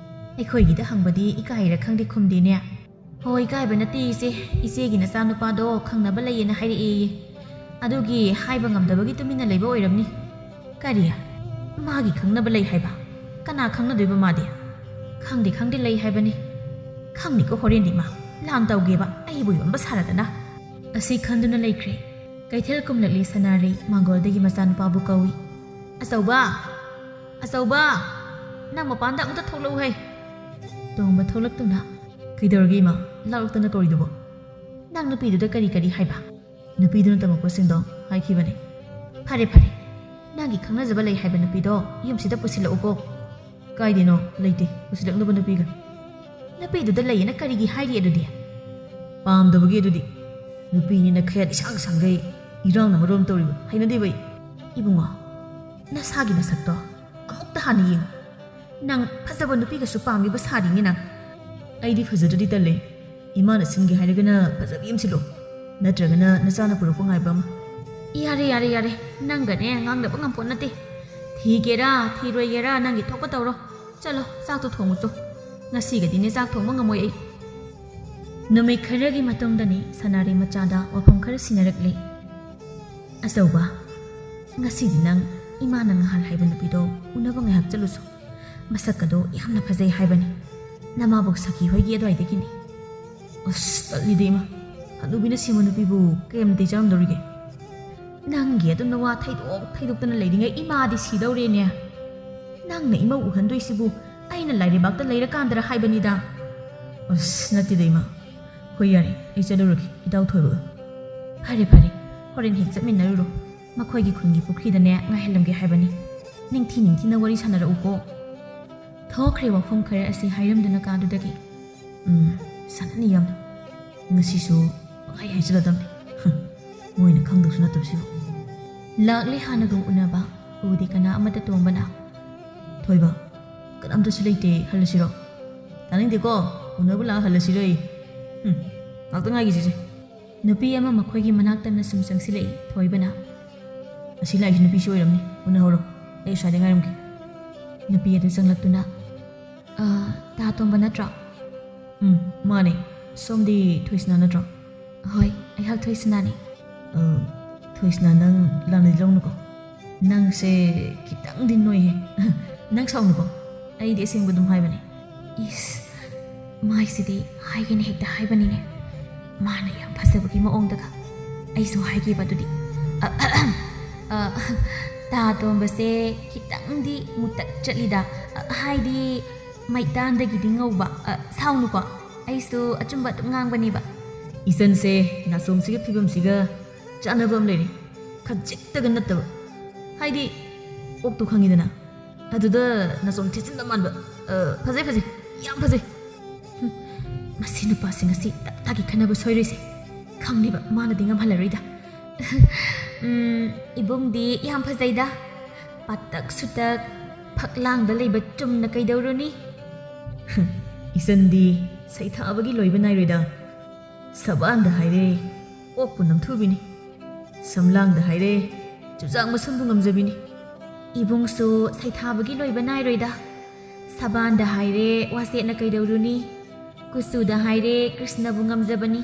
ꯑꯩꯈꯣꯏꯒꯤꯗ ꯍꯪꯕꯗꯤ ꯏꯀꯥꯏꯔ ꯈꯪꯗꯦ ꯈꯨꯝꯗꯦꯅꯦ?" "ꯍꯣ, ꯏꯀꯥꯏꯕ ꯅꯠꯇꯦ ꯏꯆꯦ, ꯏꯆꯦꯒꯤ ꯅꯆꯥꯅꯨꯄꯥꯗꯣ ꯈꯪꯅꯕ ꯂꯩꯌꯦꯅ ꯍꯥꯏꯔꯛꯑꯦꯌꯦ꯫ ꯑꯗꯨꯒꯤ ꯍꯥꯏꯕ ꯉꯝꯗꯕꯒꯤ ꯇꯨꯃꯤꯟꯅ ꯂꯩꯕ ꯑꯣꯏꯔꯝꯅꯤ꯫" "ꯀꯔꯤ? ꯃꯥꯒꯤ ꯈꯪꯅꯕ ꯂꯩ ꯍꯥꯏꯕ? ꯀꯅꯥ ꯈꯪꯅꯗꯣꯏꯕ ꯃꯥꯗꯤ?" "ꯈꯪꯗꯦ, ꯈꯪꯗꯦ, ꯂꯩ ꯍꯥꯏꯕꯅꯤ꯫" "ꯈꯪꯅꯤꯀꯣ ꯍꯣꯔꯦꯟꯗꯤ ꯃꯥ꯫ ꯂꯥꯟ ꯇꯧꯒꯦꯕ, ꯑꯩꯕꯨ ꯌꯣꯟꯕ ꯁꯥꯔꯗꯅ꯫" ꯑꯁꯤ ꯈꯟꯗꯨꯅ ꯂꯩꯈ꯭ꯔꯦ꯫ ꯀꯩꯊꯦꯜ ꯀꯨꯝꯂꯛꯂꯤ ꯁꯅꯥꯔꯩ ꯃꯥꯡꯒꯣꯜꯗꯒꯤ ꯃꯆꯥꯅꯨꯄꯥꯕꯨ ꯀꯧꯏ꯫ "ꯑꯆꯧꯕ! ꯑꯆꯧꯕ! ꯅꯪ ꯃꯄꯥꯟꯗ ꯑꯃꯨꯛꯇ ꯊꯣꯛꯂꯛꯎꯍꯦ!" ꯇꯣꯝꯕ ꯊꯣꯛꯂꯛꯇꯨꯅ, "ꯀꯩꯗꯧꯔꯒꯦ ꯏꯃꯥ? ꯂꯥꯛꯂꯛꯇꯅ ꯀꯧꯔꯤꯗꯨꯕꯣ?" "ꯅꯪ ꯅꯨꯄꯤꯗꯨꯗ ꯀꯔꯤ ꯀꯔꯤ ꯍꯥꯏꯕ?" "ꯅꯨꯄꯤꯗꯨꯅ ꯇꯝꯃꯛꯄꯁꯤꯡꯗꯣ ꯍꯥꯏꯈꯤꯕꯅꯦ꯫" "ꯐꯔꯦ, ꯐꯔꯦ꯫ ꯅꯪꯒꯤ ꯈꯪꯅꯖꯕ ꯂꯩ ꯍꯥꯏꯕ ꯅꯨꯄꯤꯗꯣ ꯌꯨꯝꯁꯤꯗ ꯄꯨꯁꯤꯜꯂꯛꯎꯀꯣ꯫" "ꯀꯥꯏꯗꯩꯅꯣ? ꯂꯩꯇꯦ ꯄꯨꯁꯤꯜꯂꯛꯅꯕ ꯅꯨꯄꯤꯒ꯫" "ꯅꯨꯄꯤꯗꯨꯗ ꯂꯩꯌꯦꯅ ꯀꯔꯤꯒꯤ ꯍꯥꯏꯔꯤ ꯑꯗꯨꯗꯤ?" "ꯄꯥꯝꯗꯕꯒꯤ ꯑꯗꯨꯗꯤ꯫ ꯅꯨꯄꯤꯅꯤꯅ ꯈꯌꯥꯠ ꯏꯁꯥꯡ ꯁꯥꯡꯒꯩ, ꯏꯔꯥꯡꯅ ꯃꯔꯣꯝ ꯇꯧꯔꯤꯕ, ꯍꯩꯅꯗꯦꯕ ꯑꯩ꯫" "ꯏꯕꯨꯡꯉꯣ, ꯅꯁꯥꯒꯤ ꯅꯁꯛꯇꯣ ꯑꯃꯨꯛꯇ ꯍꯥꯟꯅ ꯌꯦꯡꯉꯨ꯫ ꯅꯪ ꯐꯖꯕ ꯅꯨꯄꯤꯒꯁꯨ ꯄꯥꯝꯃꯤꯕ ꯁꯥꯔꯤꯅꯦ ꯅꯪ꯫" "ꯑꯩꯗꯤ ꯐꯖꯗ꯭ꯔꯗꯤ ꯇꯜꯂꯦ꯫ ꯏꯃꯥꯅ ꯁꯤꯟꯒꯦ ꯍꯥꯏꯔꯒꯅ ꯐꯖꯕꯤ ꯑꯃ ꯁꯤꯜꯂꯣ, ꯅꯠꯇ꯭ꯔꯒꯅ ꯅꯆꯥꯅ ꯄꯨꯔꯛꯄ ꯉꯥꯏꯕ ꯑꯃ꯫" "ꯌꯥꯔꯦ, ꯌꯥꯔꯦ, ꯌꯥꯔꯦ꯫ ꯅꯪꯒꯅꯦ ꯉꯥꯡꯅꯕ ꯉꯝꯄꯣꯠ ꯅꯠꯇꯦ꯫ ꯊꯤꯒꯦꯔꯥ ꯊꯤꯔꯣꯏꯒꯦꯔꯥ ꯅꯪꯒꯤ ꯊꯣꯛꯄ ꯇꯧꯔꯣ꯫ ꯆꯠꯂꯣ, ꯆꯥꯛꯇꯣ ꯊꯣꯡꯉꯨꯆꯣ꯫ ꯉꯁꯤꯒꯗꯤꯅꯦ ꯆꯥꯛ ꯊꯣꯡꯕ ꯉꯝꯃꯣꯏ ꯑꯩ꯫" ꯅꯨꯃꯤꯠ ꯈꯔꯒꯤ ꯃꯇꯨꯡꯗꯅꯤ ꯁꯅꯥꯔꯩ ꯃꯆꯥꯗ ꯋꯥꯐꯝ ꯈꯔ ꯁꯤꯟꯅꯔꯛꯂꯤ꯫ "ꯑꯆꯧꯕ, ꯉꯁꯤꯗꯤ ꯅꯪ ꯏꯃꯥꯅ ꯉꯍꯥꯟ ꯍꯥꯏꯕ ꯅꯨꯄꯤꯗꯣ ꯎꯅꯕ ꯉꯥꯏꯍꯥꯛ ꯆꯠꯂꯨꯆꯣ꯫ ꯃꯁꯛꯀꯗꯣ ꯌꯥꯝꯅ ꯐꯖꯩ ꯍꯥꯏꯕꯅꯤ꯫ ꯅꯃꯥꯕꯣꯛ ꯁꯈꯤ ꯍꯣꯏꯒꯤ ꯑꯗꯨꯋꯥꯏꯗꯒꯤꯅꯤ꯫" "ꯑꯁ, ꯇꯜꯂꯤꯗ ꯏꯃꯥ꯫ ꯍꯅꯨꯕꯤꯅ ꯁꯤꯕ ꯅꯨꯄꯤꯕꯨ ꯀꯌꯥꯝ ꯅꯥꯇꯩ ꯆꯥꯔꯝꯗꯧꯔꯤꯒꯦ?" "ꯅꯪꯒꯤ ꯑꯗꯨꯝꯅ ꯋꯥ ꯊꯩꯗꯣꯛ ꯊꯩꯗꯣꯛꯇꯅ ꯂꯩꯔꯤꯉꯩ ꯏꯃꯥꯗꯤ ꯁꯤꯗꯧꯔꯦꯅꯦ꯫" ꯅꯪꯅ ꯏꯃꯧ ꯎꯍꯟꯗꯣꯏꯁꯤꯕꯨ ꯑꯩꯅ ꯂꯥꯏꯔꯩꯕꯥꯛꯇ ꯂꯩꯔꯀꯥꯟꯗꯔ ꯍꯥꯏꯕꯅꯤꯗ꯫ ꯑꯁ, ꯅꯠꯇꯦꯗ ꯏꯃꯥ꯫ ꯍꯣꯏ, ꯌꯥꯔꯦ, ꯑꯩ ꯆꯠꯂꯨꯔꯒꯦ, ꯏꯇꯥꯎ ꯊꯣꯏꯕꯒ꯫ ꯐꯔꯦ ꯐꯔꯦ, ꯍꯣꯔꯦꯟ ꯍꯦꯛ ꯆꯠꯃꯤꯟꯅꯔꯨꯔꯣ꯫ ꯃꯈꯣꯏꯒꯤ ꯈꯨꯟꯒꯤ ꯄꯨꯈ꯭ꯔꯤꯗꯅꯦ ꯉꯥꯏꯍꯜꯂꯝꯒꯦ ꯍꯥꯏꯕꯅꯤ꯫ ꯅꯤꯡꯊꯤ ꯅꯤꯡꯊꯤꯅ ꯋꯥꯔꯤ ꯁꯥꯟꯅꯔꯛꯎꯀꯣ꯫ ꯊꯣꯛꯈ꯭ꯔꯦ ꯋꯥꯐꯝ ꯈꯔ ꯑꯁꯤ ꯍꯥꯏꯔꯝꯗꯨꯅ ꯀꯥꯗꯨꯗꯒꯤ꯫ ꯎꯝ, ꯁꯥꯟꯅꯅꯤ ꯌꯥꯝꯅ꯫ ꯉꯁꯤꯁꯨ ꯄꯪꯍꯥꯏ ꯍꯥꯏꯖꯤꯜꯂꯗꯝꯅꯤ꯫ ꯍꯝ, ꯃꯣꯏꯅ ꯈꯪꯗꯧꯁꯨ ꯅꯠꯇꯕꯁꯤꯕꯨ꯫ ꯂꯥꯛꯂꯦ ꯍꯥꯟꯅꯒꯨꯝ ꯎꯅꯕ, ꯎꯗꯦ ꯀꯅꯥ ꯑꯃꯠꯇ ꯇꯣꯝꯕꯅ꯫ ꯊꯣꯏꯕ, ꯀꯅꯥꯝꯇꯁꯨ ꯂꯩꯇꯦ, ꯍꯜꯂꯁꯤꯔꯣ? ꯇꯥꯅꯤꯡꯗꯦꯀꯣ, ꯎꯅꯕ ꯂꯥꯛꯑ ꯍꯜꯂꯁꯤꯔꯣ ꯑꯩ? ꯍꯝ, ꯉꯥꯛꯇ ꯉꯥꯏꯈꯤꯁꯤꯁꯦ꯫ ꯅꯨꯄꯤ ꯑꯃ ꯃꯈꯣꯏꯒꯤ ꯃꯅꯥꯛꯇ ꯇꯝꯅ ꯁꯨꯝ ꯆꯪꯁꯤꯜꯂꯛꯏ ꯊꯣꯏꯕꯅ꯫ ꯑꯁꯤ ꯂꯥꯛꯏꯁꯤ ꯅꯨꯄꯤꯁꯤ ꯑꯣꯏꯔꯝꯅꯤ, ꯎꯅꯍꯧꯔꯣ, ꯑꯩ ꯑꯁ꯭ꯋꯥꯏꯗ ꯉꯥꯏꯔꯝꯒꯦ꯫ ꯅꯨꯄꯤ ꯑꯗꯨ ꯆꯪꯂꯛꯇꯨꯅ, "ꯑ, ꯇꯥ ꯇꯣꯝꯕ ꯅꯠꯇ꯭ꯔꯣ?" "ꯎꯝ, ꯃꯥꯅꯦ꯫ ꯁꯣꯝꯗꯤ ꯊꯣꯏꯁꯅꯥ ꯅꯠꯇ꯭ꯔꯣ?" "ꯍꯣꯏ, ꯑꯩꯍꯥꯛ ꯊꯣꯏꯁꯅꯥꯅꯤ꯫" "ꯑ, ꯊꯣꯏꯁꯅꯥ, ꯅꯪ ꯂꯥꯟꯅꯗꯤ ꯂꯧꯅꯨꯀꯣ꯫ ꯅꯪꯁꯦ ꯈꯤꯇꯪꯗꯤ ꯅꯣꯏꯍꯦ꯫" "ꯅꯪ ꯁꯥꯎꯅꯨꯀꯣ, ꯑꯩꯗꯤ ꯑꯁꯦꯡꯕ ꯑꯗꯨꯝ ꯍꯥꯏꯕꯅꯦ꯫" ꯏꯁ, ꯃꯥꯏꯁꯤꯗꯤ ꯍꯥꯏꯒꯦꯅ ꯍꯦꯛꯇ ꯍꯥꯏꯕꯅꯤꯅꯦ꯫ ꯃꯥꯅ ꯌꯥꯝ ꯐꯖꯕꯒꯤ ꯃꯑꯣꯡꯗꯒ꯫ ꯑꯩꯁꯨ ꯍꯥꯏꯈꯤꯕ ꯑꯗꯨꯗꯤ꯫ ꯑ, ꯑ, ꯇꯥ ꯇꯣꯝꯕꯁꯦ ꯈꯤꯇꯪꯗꯤ ꯃꯨꯇꯛ ꯆꯠꯂꯤꯗ꯫ ꯑ, ꯍꯥꯏꯗꯤ ꯃꯩꯇꯥꯟꯗꯒꯤꯗꯤ ꯉꯧꯕ꯫ ꯑ, ꯁꯥꯎꯅꯨꯀꯣ, ꯑꯩꯁꯨ ꯑꯆꯨꯝꯕ ꯑꯗꯨꯝ ꯉꯥꯡꯕꯅꯦꯕ꯫ ꯏꯆꯟꯁꯦ ꯅꯥꯆꯣꯝꯁꯤꯒꯤ ꯐꯤꯕꯝꯁꯤꯒ ꯆꯥꯟꯅꯕ ꯑꯃ ꯂꯩꯔꯦ꯫ ꯈꯖꯤꯛꯇꯒ ꯅꯠꯇꯕ꯫ ꯍꯥꯏꯗꯤ, ꯑꯣꯛꯇꯣ ꯈꯪꯉꯤꯗꯅ꯫ ꯑꯗꯨꯗ ꯅꯥꯆꯣꯝ ꯊꯦꯠꯆꯤꯟꯕ ꯃꯥꯟꯕ꯫ ꯑ, ꯐꯖꯩ, ꯐꯖꯩ꯫ ꯌꯥꯝ ꯐꯖꯩ꯫ ꯍꯨꯝ, ꯃꯁꯤ ꯅꯨꯄꯥꯁꯦ ꯉꯁꯤ ꯇꯞꯇꯥꯒꯤ ꯈꯟꯅꯕ ꯁꯣꯏꯔꯣꯏꯁꯦ꯫ ꯈꯪꯅꯤꯕ, ꯃꯥꯅꯗꯤ ꯉꯝꯍꯜꯂꯔꯣꯏꯗ꯫ ꯎꯝ, ꯏꯕꯨꯡꯗꯤ ꯌꯥꯝ ꯐꯖꯩꯗ꯫ ꯄꯥꯇꯛ ꯁꯨꯇꯛ, ꯐꯛꯂꯥꯡꯗ ꯂꯩꯕ ꯆꯨꯝꯅ ꯀꯩꯗꯧꯔꯨꯅꯤ? ꯏꯆꯟꯗꯤ ꯁꯩꯊꯥꯕꯒꯤ ꯂꯣꯏꯕ ꯅꯥꯏꯔꯣꯏꯗ꯫ ꯁꯕꯥꯟꯗ ꯍꯥꯏꯔꯦ, ꯑꯣꯛꯄꯨ ꯅꯝꯊꯨꯕꯤꯅꯤ꯫ ꯁꯝꯂꯥꯡꯗ ꯍꯥꯏꯔꯦ, ꯆꯨꯖꯥꯛ ꯃꯁꯨꯝꯕꯨ ꯉꯝꯖꯕꯤꯅꯤ꯫ ꯏꯕꯨꯡꯁꯨ ꯁꯩꯊꯥꯕꯒꯤ ꯂꯣꯏꯕ ꯅꯥꯏꯔꯣꯏꯗ꯫ ꯁꯕꯥꯟꯗ ꯍꯥꯏꯔꯦ, ꯋꯥꯁꯦꯠꯅ ꯀꯩꯗꯧꯔꯨꯅꯤ? ꯀꯨꯆꯨꯗ ꯍꯥꯏꯔꯦ, ꯀ꯭ꯔꯤꯁꯅꯕꯨ ꯉꯝꯖꯕꯅꯤ꯫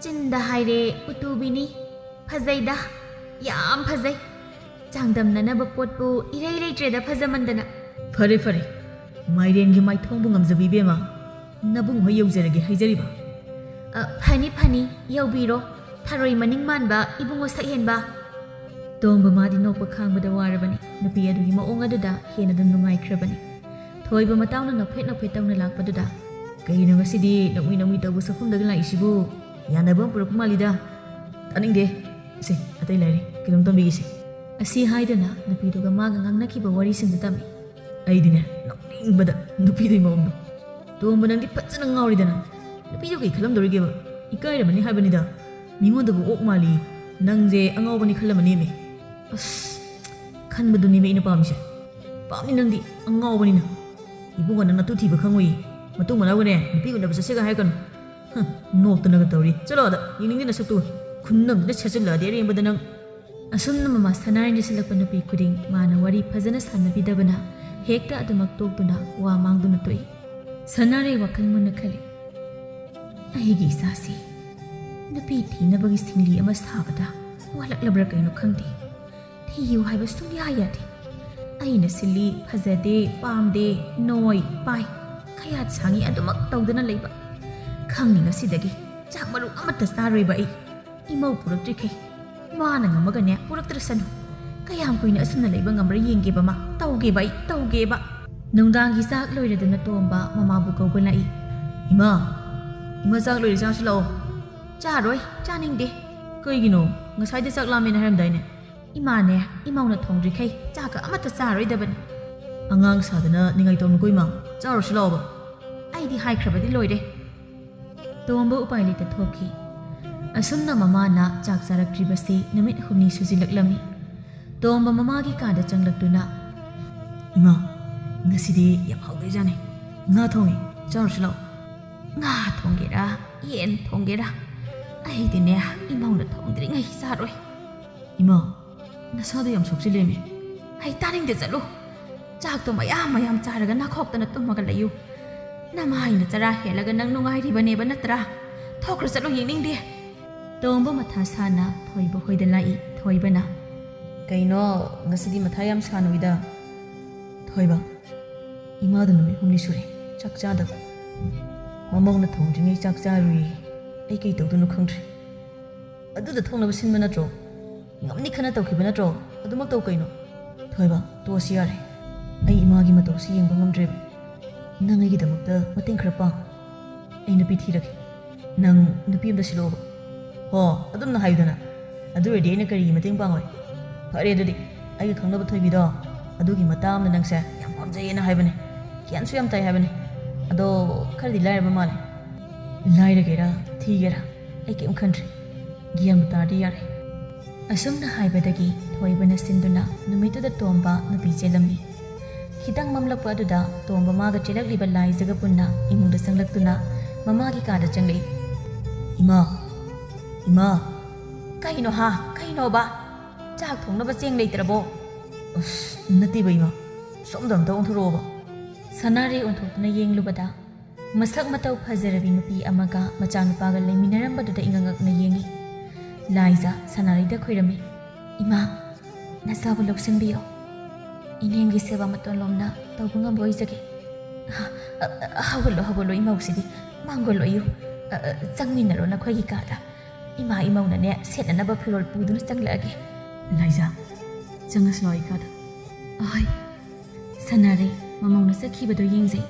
ꯆꯤꯟꯗ ꯍꯥꯏꯔꯦ, ꯎꯇꯨꯕꯤꯅꯤ꯫ ꯐꯖꯩꯗ, ꯌꯥꯝ ꯐꯖꯩ꯫ ꯆꯥꯡꯗꯝꯅꯅꯕ ꯄꯣꯠꯄꯨ ꯏꯔꯩ ꯂꯩꯇ꯭ꯔꯦꯗ ꯐꯖꯃꯟꯗꯅ꯫ ꯐꯔꯦ, ꯐꯔꯦ꯫ ꯃꯥꯏꯔꯦꯟꯒꯤ ꯃꯥꯏꯊꯣꯡꯕꯨ ꯉꯝꯖꯕꯤ ꯏꯕꯦꯝꯃ꯫ ꯅꯕꯨꯡ ꯍꯣꯏ ꯌꯧꯖꯔꯒꯦ ꯍꯥꯏꯖꯔꯤꯕ꯫ ꯑ, ꯐꯅꯤ, ꯐꯅꯤ, ꯌꯧꯕꯤꯔꯣ꯫ ꯊꯔꯣꯏ ꯃꯅꯤꯡ ꯃꯥꯟꯕ ꯏꯕꯨꯡꯉꯣ ꯁꯛꯍꯦꯟꯕ꯫ ꯇꯣꯝꯕ ꯃꯥꯗꯤ ꯅꯣꯛꯄ ꯈꯥꯡꯕꯗ ꯋꯥꯔꯕꯅꯤ꯫ ꯅꯨꯄꯤ ꯑꯗꯨꯒꯤ ꯃꯑꯣꯡ ꯑꯗꯨꯗ ꯍꯦꯟꯅ ꯑꯗꯨꯝ ꯅꯨꯡꯉꯥꯏꯈ꯭ꯔꯕꯅꯤ꯫ ꯊꯣꯏꯕ ꯃꯇꯥꯎꯅ ꯅꯣꯛꯐꯦꯠ ꯅꯣꯛꯐꯦꯠ ꯇꯧꯅ ꯂꯥꯛꯄꯗꯨꯗ, "ꯀꯩꯅꯣ ꯉꯁꯤꯗꯤ ꯅꯣꯛꯃꯤ ꯅꯣꯛꯃꯤ ꯇꯧꯕ ꯁꯛꯐꯝꯗꯒ ꯂꯥꯛꯏꯁꯤꯕꯨ? ꯌꯥꯅꯕ ꯑꯃ ꯄꯨꯔꯛꯄ ꯃꯥꯜꯂꯤꯗ꯫ ꯇꯥꯅꯤꯡꯗꯦ꯫ ꯁꯦ, ꯑꯇꯩ ꯂꯩꯔꯦ, ꯀꯩꯅꯣꯝ ꯇꯝꯕꯤꯒꯦꯁꯦ"꯫ ꯑꯁꯤ ꯍꯥꯏꯗꯨꯅ ꯅꯨꯄꯤꯗꯨꯒ ꯃꯥꯒ ꯉꯥꯡꯅꯈꯤꯕ ꯋꯥꯔꯤꯁꯤꯡꯗꯨ ꯇꯝꯃꯤ꯫ ꯑꯩꯗꯤꯅꯦ, ꯅꯣꯛꯅꯤꯡꯕꯗ ꯅꯨꯄꯤꯗꯨꯒꯤ ꯃꯑꯣꯡꯗꯣ꯫ "ꯇꯣꯝꯕ, ꯅꯪꯗꯤ ꯐꯖꯅ ꯉꯥꯎꯔꯤꯗꯅ꯫ ꯅꯨꯄꯤꯗꯨ ꯀꯩ ꯈꯜꯂꯝꯗꯧꯔꯤꯒꯦꯕ? ꯏꯀꯥꯏꯔꯝꯃꯅꯤ ꯍꯥꯏꯕꯅꯤꯗ꯫ ꯃꯤꯉꯣꯟꯗꯕꯨ ꯑꯣꯛ ꯃꯥꯜꯂꯤ꯫ ꯅꯪꯁꯦ ꯑꯉꯥꯎꯕꯅꯤ ꯈꯜꯂꯝꯃꯅꯦꯃꯤ꯫ ꯑꯁ, ꯈꯟꯕꯗꯨꯅꯦꯃꯤ ꯑꯩꯅ ꯄꯥꯝꯃꯤꯁꯦ꯫ ꯄꯥꯝꯅꯤ ꯅꯪꯗꯤ, ꯑꯉꯥꯎꯕꯅꯤꯅ꯫ ꯏꯕꯨꯡꯉꯣ, ꯅꯪ ꯅꯇꯨ ꯊꯤꯕ ꯈꯪꯉꯨꯏ꯫ ꯃꯇꯨꯡ ꯃꯅꯥꯎꯒꯅꯦ, ꯅꯨꯄꯤ ꯎꯅꯕ ꯆꯠꯁꯦꯒ ꯍꯥꯏꯔꯛꯀꯅꯨ꯫ ꯍꯝ, ꯅꯣꯛꯇꯅꯒ ꯇꯧꯔꯤ꯫ ꯆꯠꯂꯣ ꯑꯗ, ꯌꯦꯡꯅꯤꯡꯗꯦ ꯅꯁꯛꯇꯨ꯫ ꯈꯨꯟꯅꯝꯗꯨꯗ ꯁꯦꯠꯆꯤꯜꯂꯛꯑꯗꯤ ꯑꯔꯦꯝꯕꯗ ꯅꯪ꯫ ꯑꯁꯨꯝꯅ ꯃꯃꯥ ꯁꯅꯥꯔꯩꯅ ꯁꯤꯜꯂꯛꯄ ꯅꯨꯄꯤ ꯈꯨꯗꯤꯡ ꯃꯥꯅ ꯋꯥꯔꯤ ꯐꯖꯅ ꯁꯥꯟꯅꯕꯤꯗꯕꯅ ꯍꯦꯛꯇ ꯑꯗꯨꯃꯛ ꯇꯣꯛꯇꯨꯅ ꯋꯥ ꯃꯥꯡꯗꯨꯅ ꯇꯣꯛꯏ꯫ ꯁꯅꯥꯔꯩ ꯋꯥꯈꯜ ꯃꯨꯟꯅ ꯈꯜꯂꯤ, "ꯑꯩꯒꯤ ꯏꯆꯥꯁꯤ ꯅꯨꯄꯤ ꯊꯤꯅꯕꯒꯤ ꯁꯤꯡꯂꯤ ꯑꯃ ꯁꯥꯕꯗ ꯋꯥꯠꯂꯛꯂꯕ꯭ꯔꯥ ꯀꯩꯅꯣ ꯈꯪꯗꯦ꯫ ꯊꯤꯌꯨ ꯍꯥꯏꯕ ꯁꯨꯡꯌꯥ ꯌꯥꯗꯦ꯫ ꯑꯩꯅ ꯁꯤꯜꯂꯤ, ꯐꯖꯗꯦ, ꯄꯥꯝꯗꯦ, ꯅꯣꯏ, ꯄꯥꯏ, ꯈꯌꯥꯠ ꯁꯥꯡꯉꯤ ꯑꯗꯨꯃꯛ ꯇꯧꯗꯅ ꯂꯩꯕ꯫ ꯈꯪꯅꯤ ꯉꯁꯤꯗꯒꯤ ꯆꯥꯛ ꯃꯔꯨ ꯑꯃꯠꯇ ꯆꯥꯔꯣꯏꯕ ꯑꯩ꯫ ꯏꯃꯧ ꯄꯨꯔꯛꯇ꯭ꯔꯤꯈꯩ ꯃꯥꯅ ꯉꯝꯃꯒꯅꯦ ꯄꯨꯔꯛꯇ꯭ꯔꯁꯅꯨ꯫ ꯀꯌꯥꯝ ꯀꯨꯏꯅ ꯑꯁꯨꯝꯅ ꯂꯩꯕ ꯉꯝꯕ꯭ꯔꯥ ꯌꯦꯡꯒꯦꯕ ꯃꯥ꯫ ꯇꯧꯒꯦꯕ ꯑꯩ, ꯇꯧꯒꯦꯕ"꯫ ꯅꯨꯡꯗꯥꯡꯒꯤ ꯆꯥꯛ ꯂꯣꯏꯔꯗꯨꯅ ꯇꯣꯝꯕ ꯃꯃꯥꯕꯨ ꯀꯧꯕ ꯂꯥꯛꯏ꯫ "ꯏꯃꯥ, ꯏꯃꯥ, ꯆꯥꯛ ꯂꯣꯏꯔꯦ, ꯆꯥꯁꯤ ꯂꯥꯛꯑꯣ"꯫ "ꯆꯥꯔꯣꯏ, ꯆꯥꯅꯤꯡꯗꯦ"꯫ "ꯀꯩꯒꯤꯅꯣ? ꯉꯁꯥꯏꯗ ꯆꯥꯛ ꯂꯥꯝꯃꯦꯅ ꯍꯥꯏꯔꯝꯗꯥꯏꯅꯦ?" "ꯏꯃꯥꯅꯦ, ꯏꯃꯧꯅ ꯊꯣꯡꯗ꯭ꯔꯤꯈꯩ ꯆꯥꯛꯀ ꯑꯃꯠꯇ ꯆꯥꯔꯣꯏꯗꯕꯅꯤ"꯫ "ꯑꯉꯥꯡ ꯁꯥꯗꯅ ꯅꯤꯡꯉꯥꯏ ꯇꯧꯅꯨꯀꯣ ꯏꯃꯥ, ꯆꯥꯔꯨꯁꯤ ꯂꯥꯛꯑꯣꯕ"꯫ "ꯑꯩꯗꯤ ꯍꯥꯏꯈ꯭ꯔꯕꯗꯤ ꯂꯣꯏꯔꯦ"꯫ ꯇꯣꯝꯕ ꯎꯄꯥꯏ ꯂꯩꯇ ꯊꯣꯛꯈꯤ꯫ ꯑꯁꯨꯝꯅ ꯃꯃꯥꯅ ꯆꯥꯛ ꯆꯥꯔꯛꯇ꯭ꯔꯤꯕꯁꯤ ꯅꯨꯃꯤꯠ ꯍꯨꯝꯅꯤ ꯁꯨꯖꯤꯜꯂꯛꯂꯝꯃꯤ꯫ ꯇꯣꯝꯕ ꯃꯃꯥꯒꯤ ꯀꯥꯗ ꯆꯪꯂꯛꯇꯨꯅ, "ꯏꯃꯥ, ꯉꯁꯤꯗꯤ ꯌꯥꯝ ꯍꯥꯎꯗꯣꯏꯖꯥꯠꯅꯤ꯫ ꯉꯥ ꯊꯣꯡꯉꯤ, ꯆꯥꯔꯨꯁꯤ ꯂꯥꯛꯑꯣ"꯫ "ꯉꯥ ꯊꯣꯡꯒꯦꯔꯥ, ꯌꯦꯟ ꯊꯣꯡꯒꯦꯔꯥ, ꯑꯩꯗꯤꯅꯦ ꯏꯃꯧꯅ ꯊꯣꯡꯗ꯭ꯔꯤꯉꯩ ꯆꯥꯔꯣꯏ"꯫ "ꯏꯃꯥ, ꯅꯁꯥꯗꯣ ꯌꯥꯝ ꯁꯣꯛꯆꯤꯜꯂꯦꯃꯤ"꯫ "ꯍꯩ, ꯇꯥꯅꯤꯡꯗꯦ, ꯆꯠꯂꯨ꯫ ꯆꯥꯛꯇꯣ ꯃꯌꯥꯝ ꯃꯌꯥꯝ ꯆꯥꯔꯒ ꯅꯥꯈꯣꯛꯇꯅ ꯇꯨꯝꯃꯒ ꯂꯩꯌꯨ꯫ ꯅꯃꯥꯏꯅ ꯆꯔꯥ ꯍꯦꯜꯂꯒ ꯅꯪ ꯅꯨꯡꯉꯥꯏꯔꯤꯕꯅꯦꯕ ꯅꯠꯇ꯭ꯔꯥ? ꯊꯣꯛꯈ꯭ꯔꯣ, ꯆꯠꯂꯨ, ꯌꯦꯡꯅꯤꯡꯗꯦ"꯫ ꯇꯣꯝꯕ ꯃꯊꯥ ꯁꯥꯅ ꯊꯣꯏꯕ ꯍꯣꯏꯗ ꯂꯥꯛꯏ꯫ ꯊꯣꯏꯕꯅ, "ꯀꯩꯅꯣ, ꯉꯁꯤꯗꯤ ꯃꯊꯥ ꯌꯥꯝ ꯁꯥꯅꯨꯏꯗ"꯫ "ꯊꯣꯏꯕ, ꯏꯃꯥꯗꯣ ꯅꯨꯃꯤꯠ ꯍꯨꯝꯅꯤ ꯁꯨꯔꯦ ꯆꯥꯛ ꯆꯥꯗꯕ꯫ ꯃꯃꯧꯅ ꯊꯣꯡꯗ꯭ꯔꯤꯉꯩ ꯆꯥꯛ ꯆꯥꯔꯨꯏ꯫ ꯑꯩ ꯀꯩ ꯇꯧꯗꯣꯏꯅꯣ ꯈꯪꯗ꯭ꯔꯦ꯫ ꯑꯗꯨꯗ ꯊꯣꯛꯅꯕ ꯁꯤꯟꯕ ꯅꯠꯇ꯭ꯔꯣ?" ꯉꯝꯅꯤ ꯈꯟꯅ ꯇꯧꯈꯤꯕ ꯅꯠꯇ꯭ꯔꯣ? ꯑꯗꯨꯃꯛ ꯇꯧ ꯀꯩꯅꯣ? ꯊꯣꯏꯕ, ꯇꯣꯛꯑꯁꯤ ꯌꯥꯔꯦ꯫ ꯑꯩ ꯏꯃꯥꯒꯤ ꯃꯇꯧꯁꯤ ꯌꯦꯡꯕ ꯉꯝꯗ꯭ꯔꯦꯕ꯫ ꯅꯪ ꯑꯩꯒꯤꯗꯃꯛꯇ ꯃꯇꯦꯡ ꯈꯔ ꯄꯥꯡ꯫ ꯑꯩ ꯅꯨꯄꯤ ꯊꯤꯔꯒꯦ꯫ ꯅꯪ ꯅꯨꯄꯤ ꯑꯝꯗ ꯁꯤꯜꯂꯛꯑꯣꯕ꯫ ꯍꯣ, ꯑꯗꯨꯝꯅ ꯍꯥꯏꯌꯨꯗꯅ꯫ ꯑꯗꯨ ꯑꯣꯏꯔꯗꯤ ꯑꯩꯅ ꯀꯔꯤꯒꯤ ꯃꯇꯦꯡ ꯄꯥꯡꯉꯣꯏ? ꯐꯔꯦ ꯑꯗꯨꯗꯤ, ꯑꯩꯒ ꯈꯪꯅꯕ ꯊꯣꯏꯕꯤꯗꯣ, ꯑꯗꯨꯒꯤ ꯃꯇꯥ ꯑꯃꯗ ꯅꯪꯁꯦ ꯌꯥꯝ ꯄꯥꯝꯖꯩꯌꯦꯅ ꯍꯥꯏꯕꯅꯦ꯫ ꯒ꯭ꯌꯥꯟꯁꯨ ꯌꯥꯝ ꯇꯥꯏ ꯍꯥꯏꯕꯅꯦ꯫ ꯑꯗꯣ ꯈꯔꯗꯤ ꯂꯥꯏꯔꯕ ꯃꯥꯜꯂꯦ꯫ ꯂꯥꯏꯔꯒꯦꯔꯥ ꯊꯤꯒꯦꯔꯥ ꯑꯩ ꯀꯩꯝ ꯈꯟꯗ꯭ꯔꯦ꯫ ꯒ꯭ꯌꯥꯟꯕꯨ ꯇꯥꯔꯗꯤ ꯌꯥꯔꯦ꯫ ꯑꯁꯨꯝꯅ ꯍꯥꯏꯕꯗꯒꯤ ꯊꯣꯏꯕꯅ ꯁꯤꯟꯗꯨꯅ ꯅꯨꯃꯤꯠꯇꯨꯗ ꯇꯣꯝꯕ ꯅꯨꯄꯤ ꯆꯦꯜꯂꯝꯃꯤ꯫ ꯈꯤꯇꯪ ꯃꯝꯂꯛꯄ ꯑꯗꯨꯗ ꯇꯣꯝꯕ ꯃꯥꯒ ꯆꯦꯜꯂꯛꯂꯤꯕ ꯂꯥꯏꯖꯒ ꯄꯨꯟꯅ ꯏꯃꯨꯡꯗ ꯆꯪꯂꯛꯇꯨꯅ ꯃꯃꯥꯒꯤ ꯀꯥꯗ ꯆꯪꯂꯛꯏ꯫ "ꯏꯃꯥ, ꯏꯃꯥ!" "ꯀꯩꯅꯣ ꯍꯥ? ꯀꯩꯅꯣꯕ? ꯆꯥꯛ ꯊꯣꯡꯅꯕ ꯆꯦꯡ ꯂꯩꯇ꯭ꯔꯕꯣ?" "ꯑꯁ, ꯅꯠꯇꯦꯕ ꯏꯃꯥ, ꯁꯣꯝꯗ ꯑꯝꯇ ꯑꯣꯟꯊꯣꯔꯛꯑꯣꯕ꯫" ꯁꯅꯥꯔꯩ ꯑꯣꯟꯊꯣꯛꯇꯨꯅ ꯌꯦꯡꯂꯨꯕꯗ ꯃꯁꯛ ꯃꯇꯧ ꯐꯖꯔꯕꯤ ꯅꯨꯄꯤ ꯑꯃꯒ ꯃꯆꯥꯅꯨꯄꯥꯒ ꯂꯩꯃꯤꯟꯅꯔꯝꯕꯗꯨꯗ ꯏꯉꯛ ꯉꯛꯅ ꯌꯦꯡꯉꯤ꯫ ꯂꯥꯏꯖ ꯁꯅꯥꯔꯩꯗ ꯈꯣꯏꯔꯝꯃꯤ꯫ "ꯏꯃꯥ, ꯅꯆꯥꯕꯨ ꯂꯧꯁꯤꯟꯕꯤꯌꯣ꯫ ꯏꯅꯦꯝꯒꯤ ꯁꯦꯕꯥ ꯃꯇꯣꯟ ꯂꯣꯝꯅ ꯇꯧꯕ ꯉꯝꯕ ꯑꯣꯏꯖꯒꯦ꯫ ꯑ, ꯑ, ꯑ, ꯍꯧꯒꯠꯂꯣ, ꯍꯧꯒꯠꯂꯣ, ꯏꯃꯧꯁꯤꯗꯤ꯫ ꯃꯥꯡꯒꯣꯜ ꯑꯣꯏꯌꯨ꯫ ꯑ, ꯑ, ꯆꯪꯃꯤꯟꯅꯔꯣ ꯅꯈꯣꯏꯒꯤ ꯀꯥꯗ꯫ ꯏꯃꯥ ꯏꯃꯧꯅꯅꯦ ꯁꯦꯠꯅꯅꯕ ꯐꯤꯔꯣꯜ ꯄꯨꯗꯨꯅ ꯆꯪꯂꯛꯑꯒꯦ꯫" "ꯂꯥꯏꯖ, ꯆꯪꯉꯁꯤ ꯂꯥꯛꯑꯣ ꯑꯩ ꯀꯥꯗ꯫" "ꯑꯍꯣꯏ꯫" ꯁꯅꯥꯔꯩ ꯃꯃꯧꯅ ꯆꯠꯈꯤꯕꯗꯣ ꯌꯦꯡꯖꯩ꯫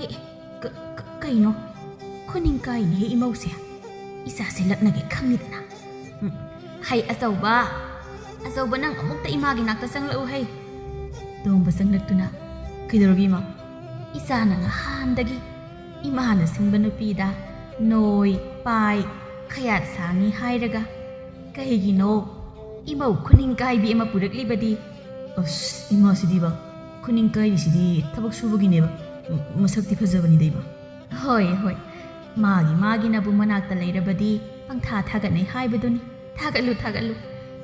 "ꯑꯦ, ꯑꯦ, ꯀ-, ꯀ-, ꯀꯩꯅꯣ? ꯈꯨꯅꯤꯡ ꯀꯥꯏꯅꯦꯍꯦ ꯏꯃꯧꯁꯦ꯫ ꯏꯆꯥꯁꯦ ꯂꯛꯅꯒꯦ ꯈꯪꯉꯤꯗꯅ꯫ ꯎꯝ, ꯍꯩ ꯑꯆꯧꯕ, ꯑꯆꯧꯕ ꯅꯪ ꯑꯃꯨꯛꯇ ꯏꯃꯥꯒꯤ ꯅꯥꯛꯇ ꯆꯪꯂꯛꯎ ꯍꯩ꯫" ꯇꯣꯝꯕ ꯆꯪꯂꯛꯇꯨꯅ, "ꯀꯩꯗꯧꯔꯒꯦ ꯏꯃꯥ?" "ꯏꯆꯥꯅ ꯉꯍꯥꯟꯗꯒꯤ ꯏꯃꯥꯅ ꯁꯤꯟꯕ ꯅꯨꯄꯤꯗ ꯅꯣꯏ, ꯄꯥꯏ, ꯈꯌꯥꯠ ꯁꯥꯡꯉꯤ ꯍꯥꯏꯔꯒ ꯀꯩꯒꯤꯅꯣ ꯏꯃꯧ ꯈꯨꯅꯤꯡ ꯀꯥꯏꯕꯤ ꯑꯃ ꯄꯨꯔꯛꯂꯤꯕꯗꯤ?" "ꯑꯁ, ꯏꯃꯥꯁꯤꯗꯤꯕ, ꯈꯨꯅꯤꯡ ꯀꯥꯏꯔꯤꯁꯤꯗꯤ ꯊꯕꯛ ꯁꯨꯕꯒꯤꯅꯦꯕ꯫ ꯃ-, ꯃꯁꯛꯇꯤ ꯐꯖꯕꯅꯤꯗ ꯏꯃꯥ꯫" "ꯍꯣꯏ, ꯍꯣꯏ, ꯃꯥꯒꯤ ꯃꯥꯒꯤꯅꯕꯨ ꯃꯅꯥꯛꯇ ꯂꯩꯔꯕꯗꯤ ꯄꯪꯊꯥ ꯊꯥꯒꯠꯅꯩ ꯍꯥꯏꯕꯗꯨꯅꯤ꯫ ꯊꯥꯒꯠꯂꯨ, ꯊꯥꯒꯠꯂꯨ,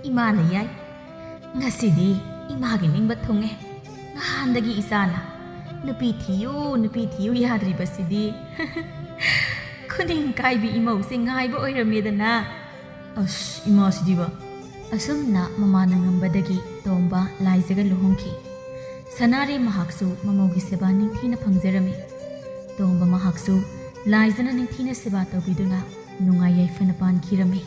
ꯏꯃꯥꯅ ꯌꯥꯏ꯫ ꯉꯁꯤꯗꯤ ꯏꯃꯥꯒꯤ ꯅꯤꯡꯕ ꯊꯨꯡꯉꯦ꯫ ꯉꯍꯥꯟꯗꯒꯤ ꯏꯆꯥꯅ ꯅꯨꯄꯤ ꯊꯤꯌꯨ, ꯅꯨꯄꯤ ꯊꯤꯌꯨ ꯌꯥꯗ꯭ꯔꯤꯕꯁꯤꯗꯤ꯫ ꯈꯨꯅꯤꯡ ꯀꯥꯏꯕꯤ ꯏꯃꯧꯁꯦ ꯉꯥꯏꯕ ꯑꯣꯏꯔꯝꯃꯦꯗꯅ꯫" "ꯑꯁ, ꯏꯃꯥꯁꯤꯗꯤꯕ꯫" ꯑꯁꯨꯝꯅ ꯃꯃꯥꯅ ꯉꯝꯕꯗꯒꯤ ꯇꯣꯝꯕ ꯂꯥꯏꯖꯒ ꯂꯨꯍꯣꯡꯈꯤ꯫ ꯁꯅꯥꯔꯩ ꯃꯍꯥꯛꯁꯨ ꯃꯃꯧꯒꯤ ꯁꯦꯕꯥ ꯅꯤꯡꯊꯤꯅ ꯐꯪꯖꯔꯝꯃꯤ꯫ ꯇꯣꯝꯕ ꯃꯍꯥꯛꯁꯨ ꯂꯥꯏꯖꯅ ꯅꯤꯡꯊꯤꯅ ꯁꯦꯕꯥ ꯇꯧꯕꯤꯗꯨꯅ ꯅꯨꯡꯉꯥꯏ ꯌꯥꯏꯐꯅ ꯄꯥꯟꯈꯤꯔꯝꯃꯤ꯫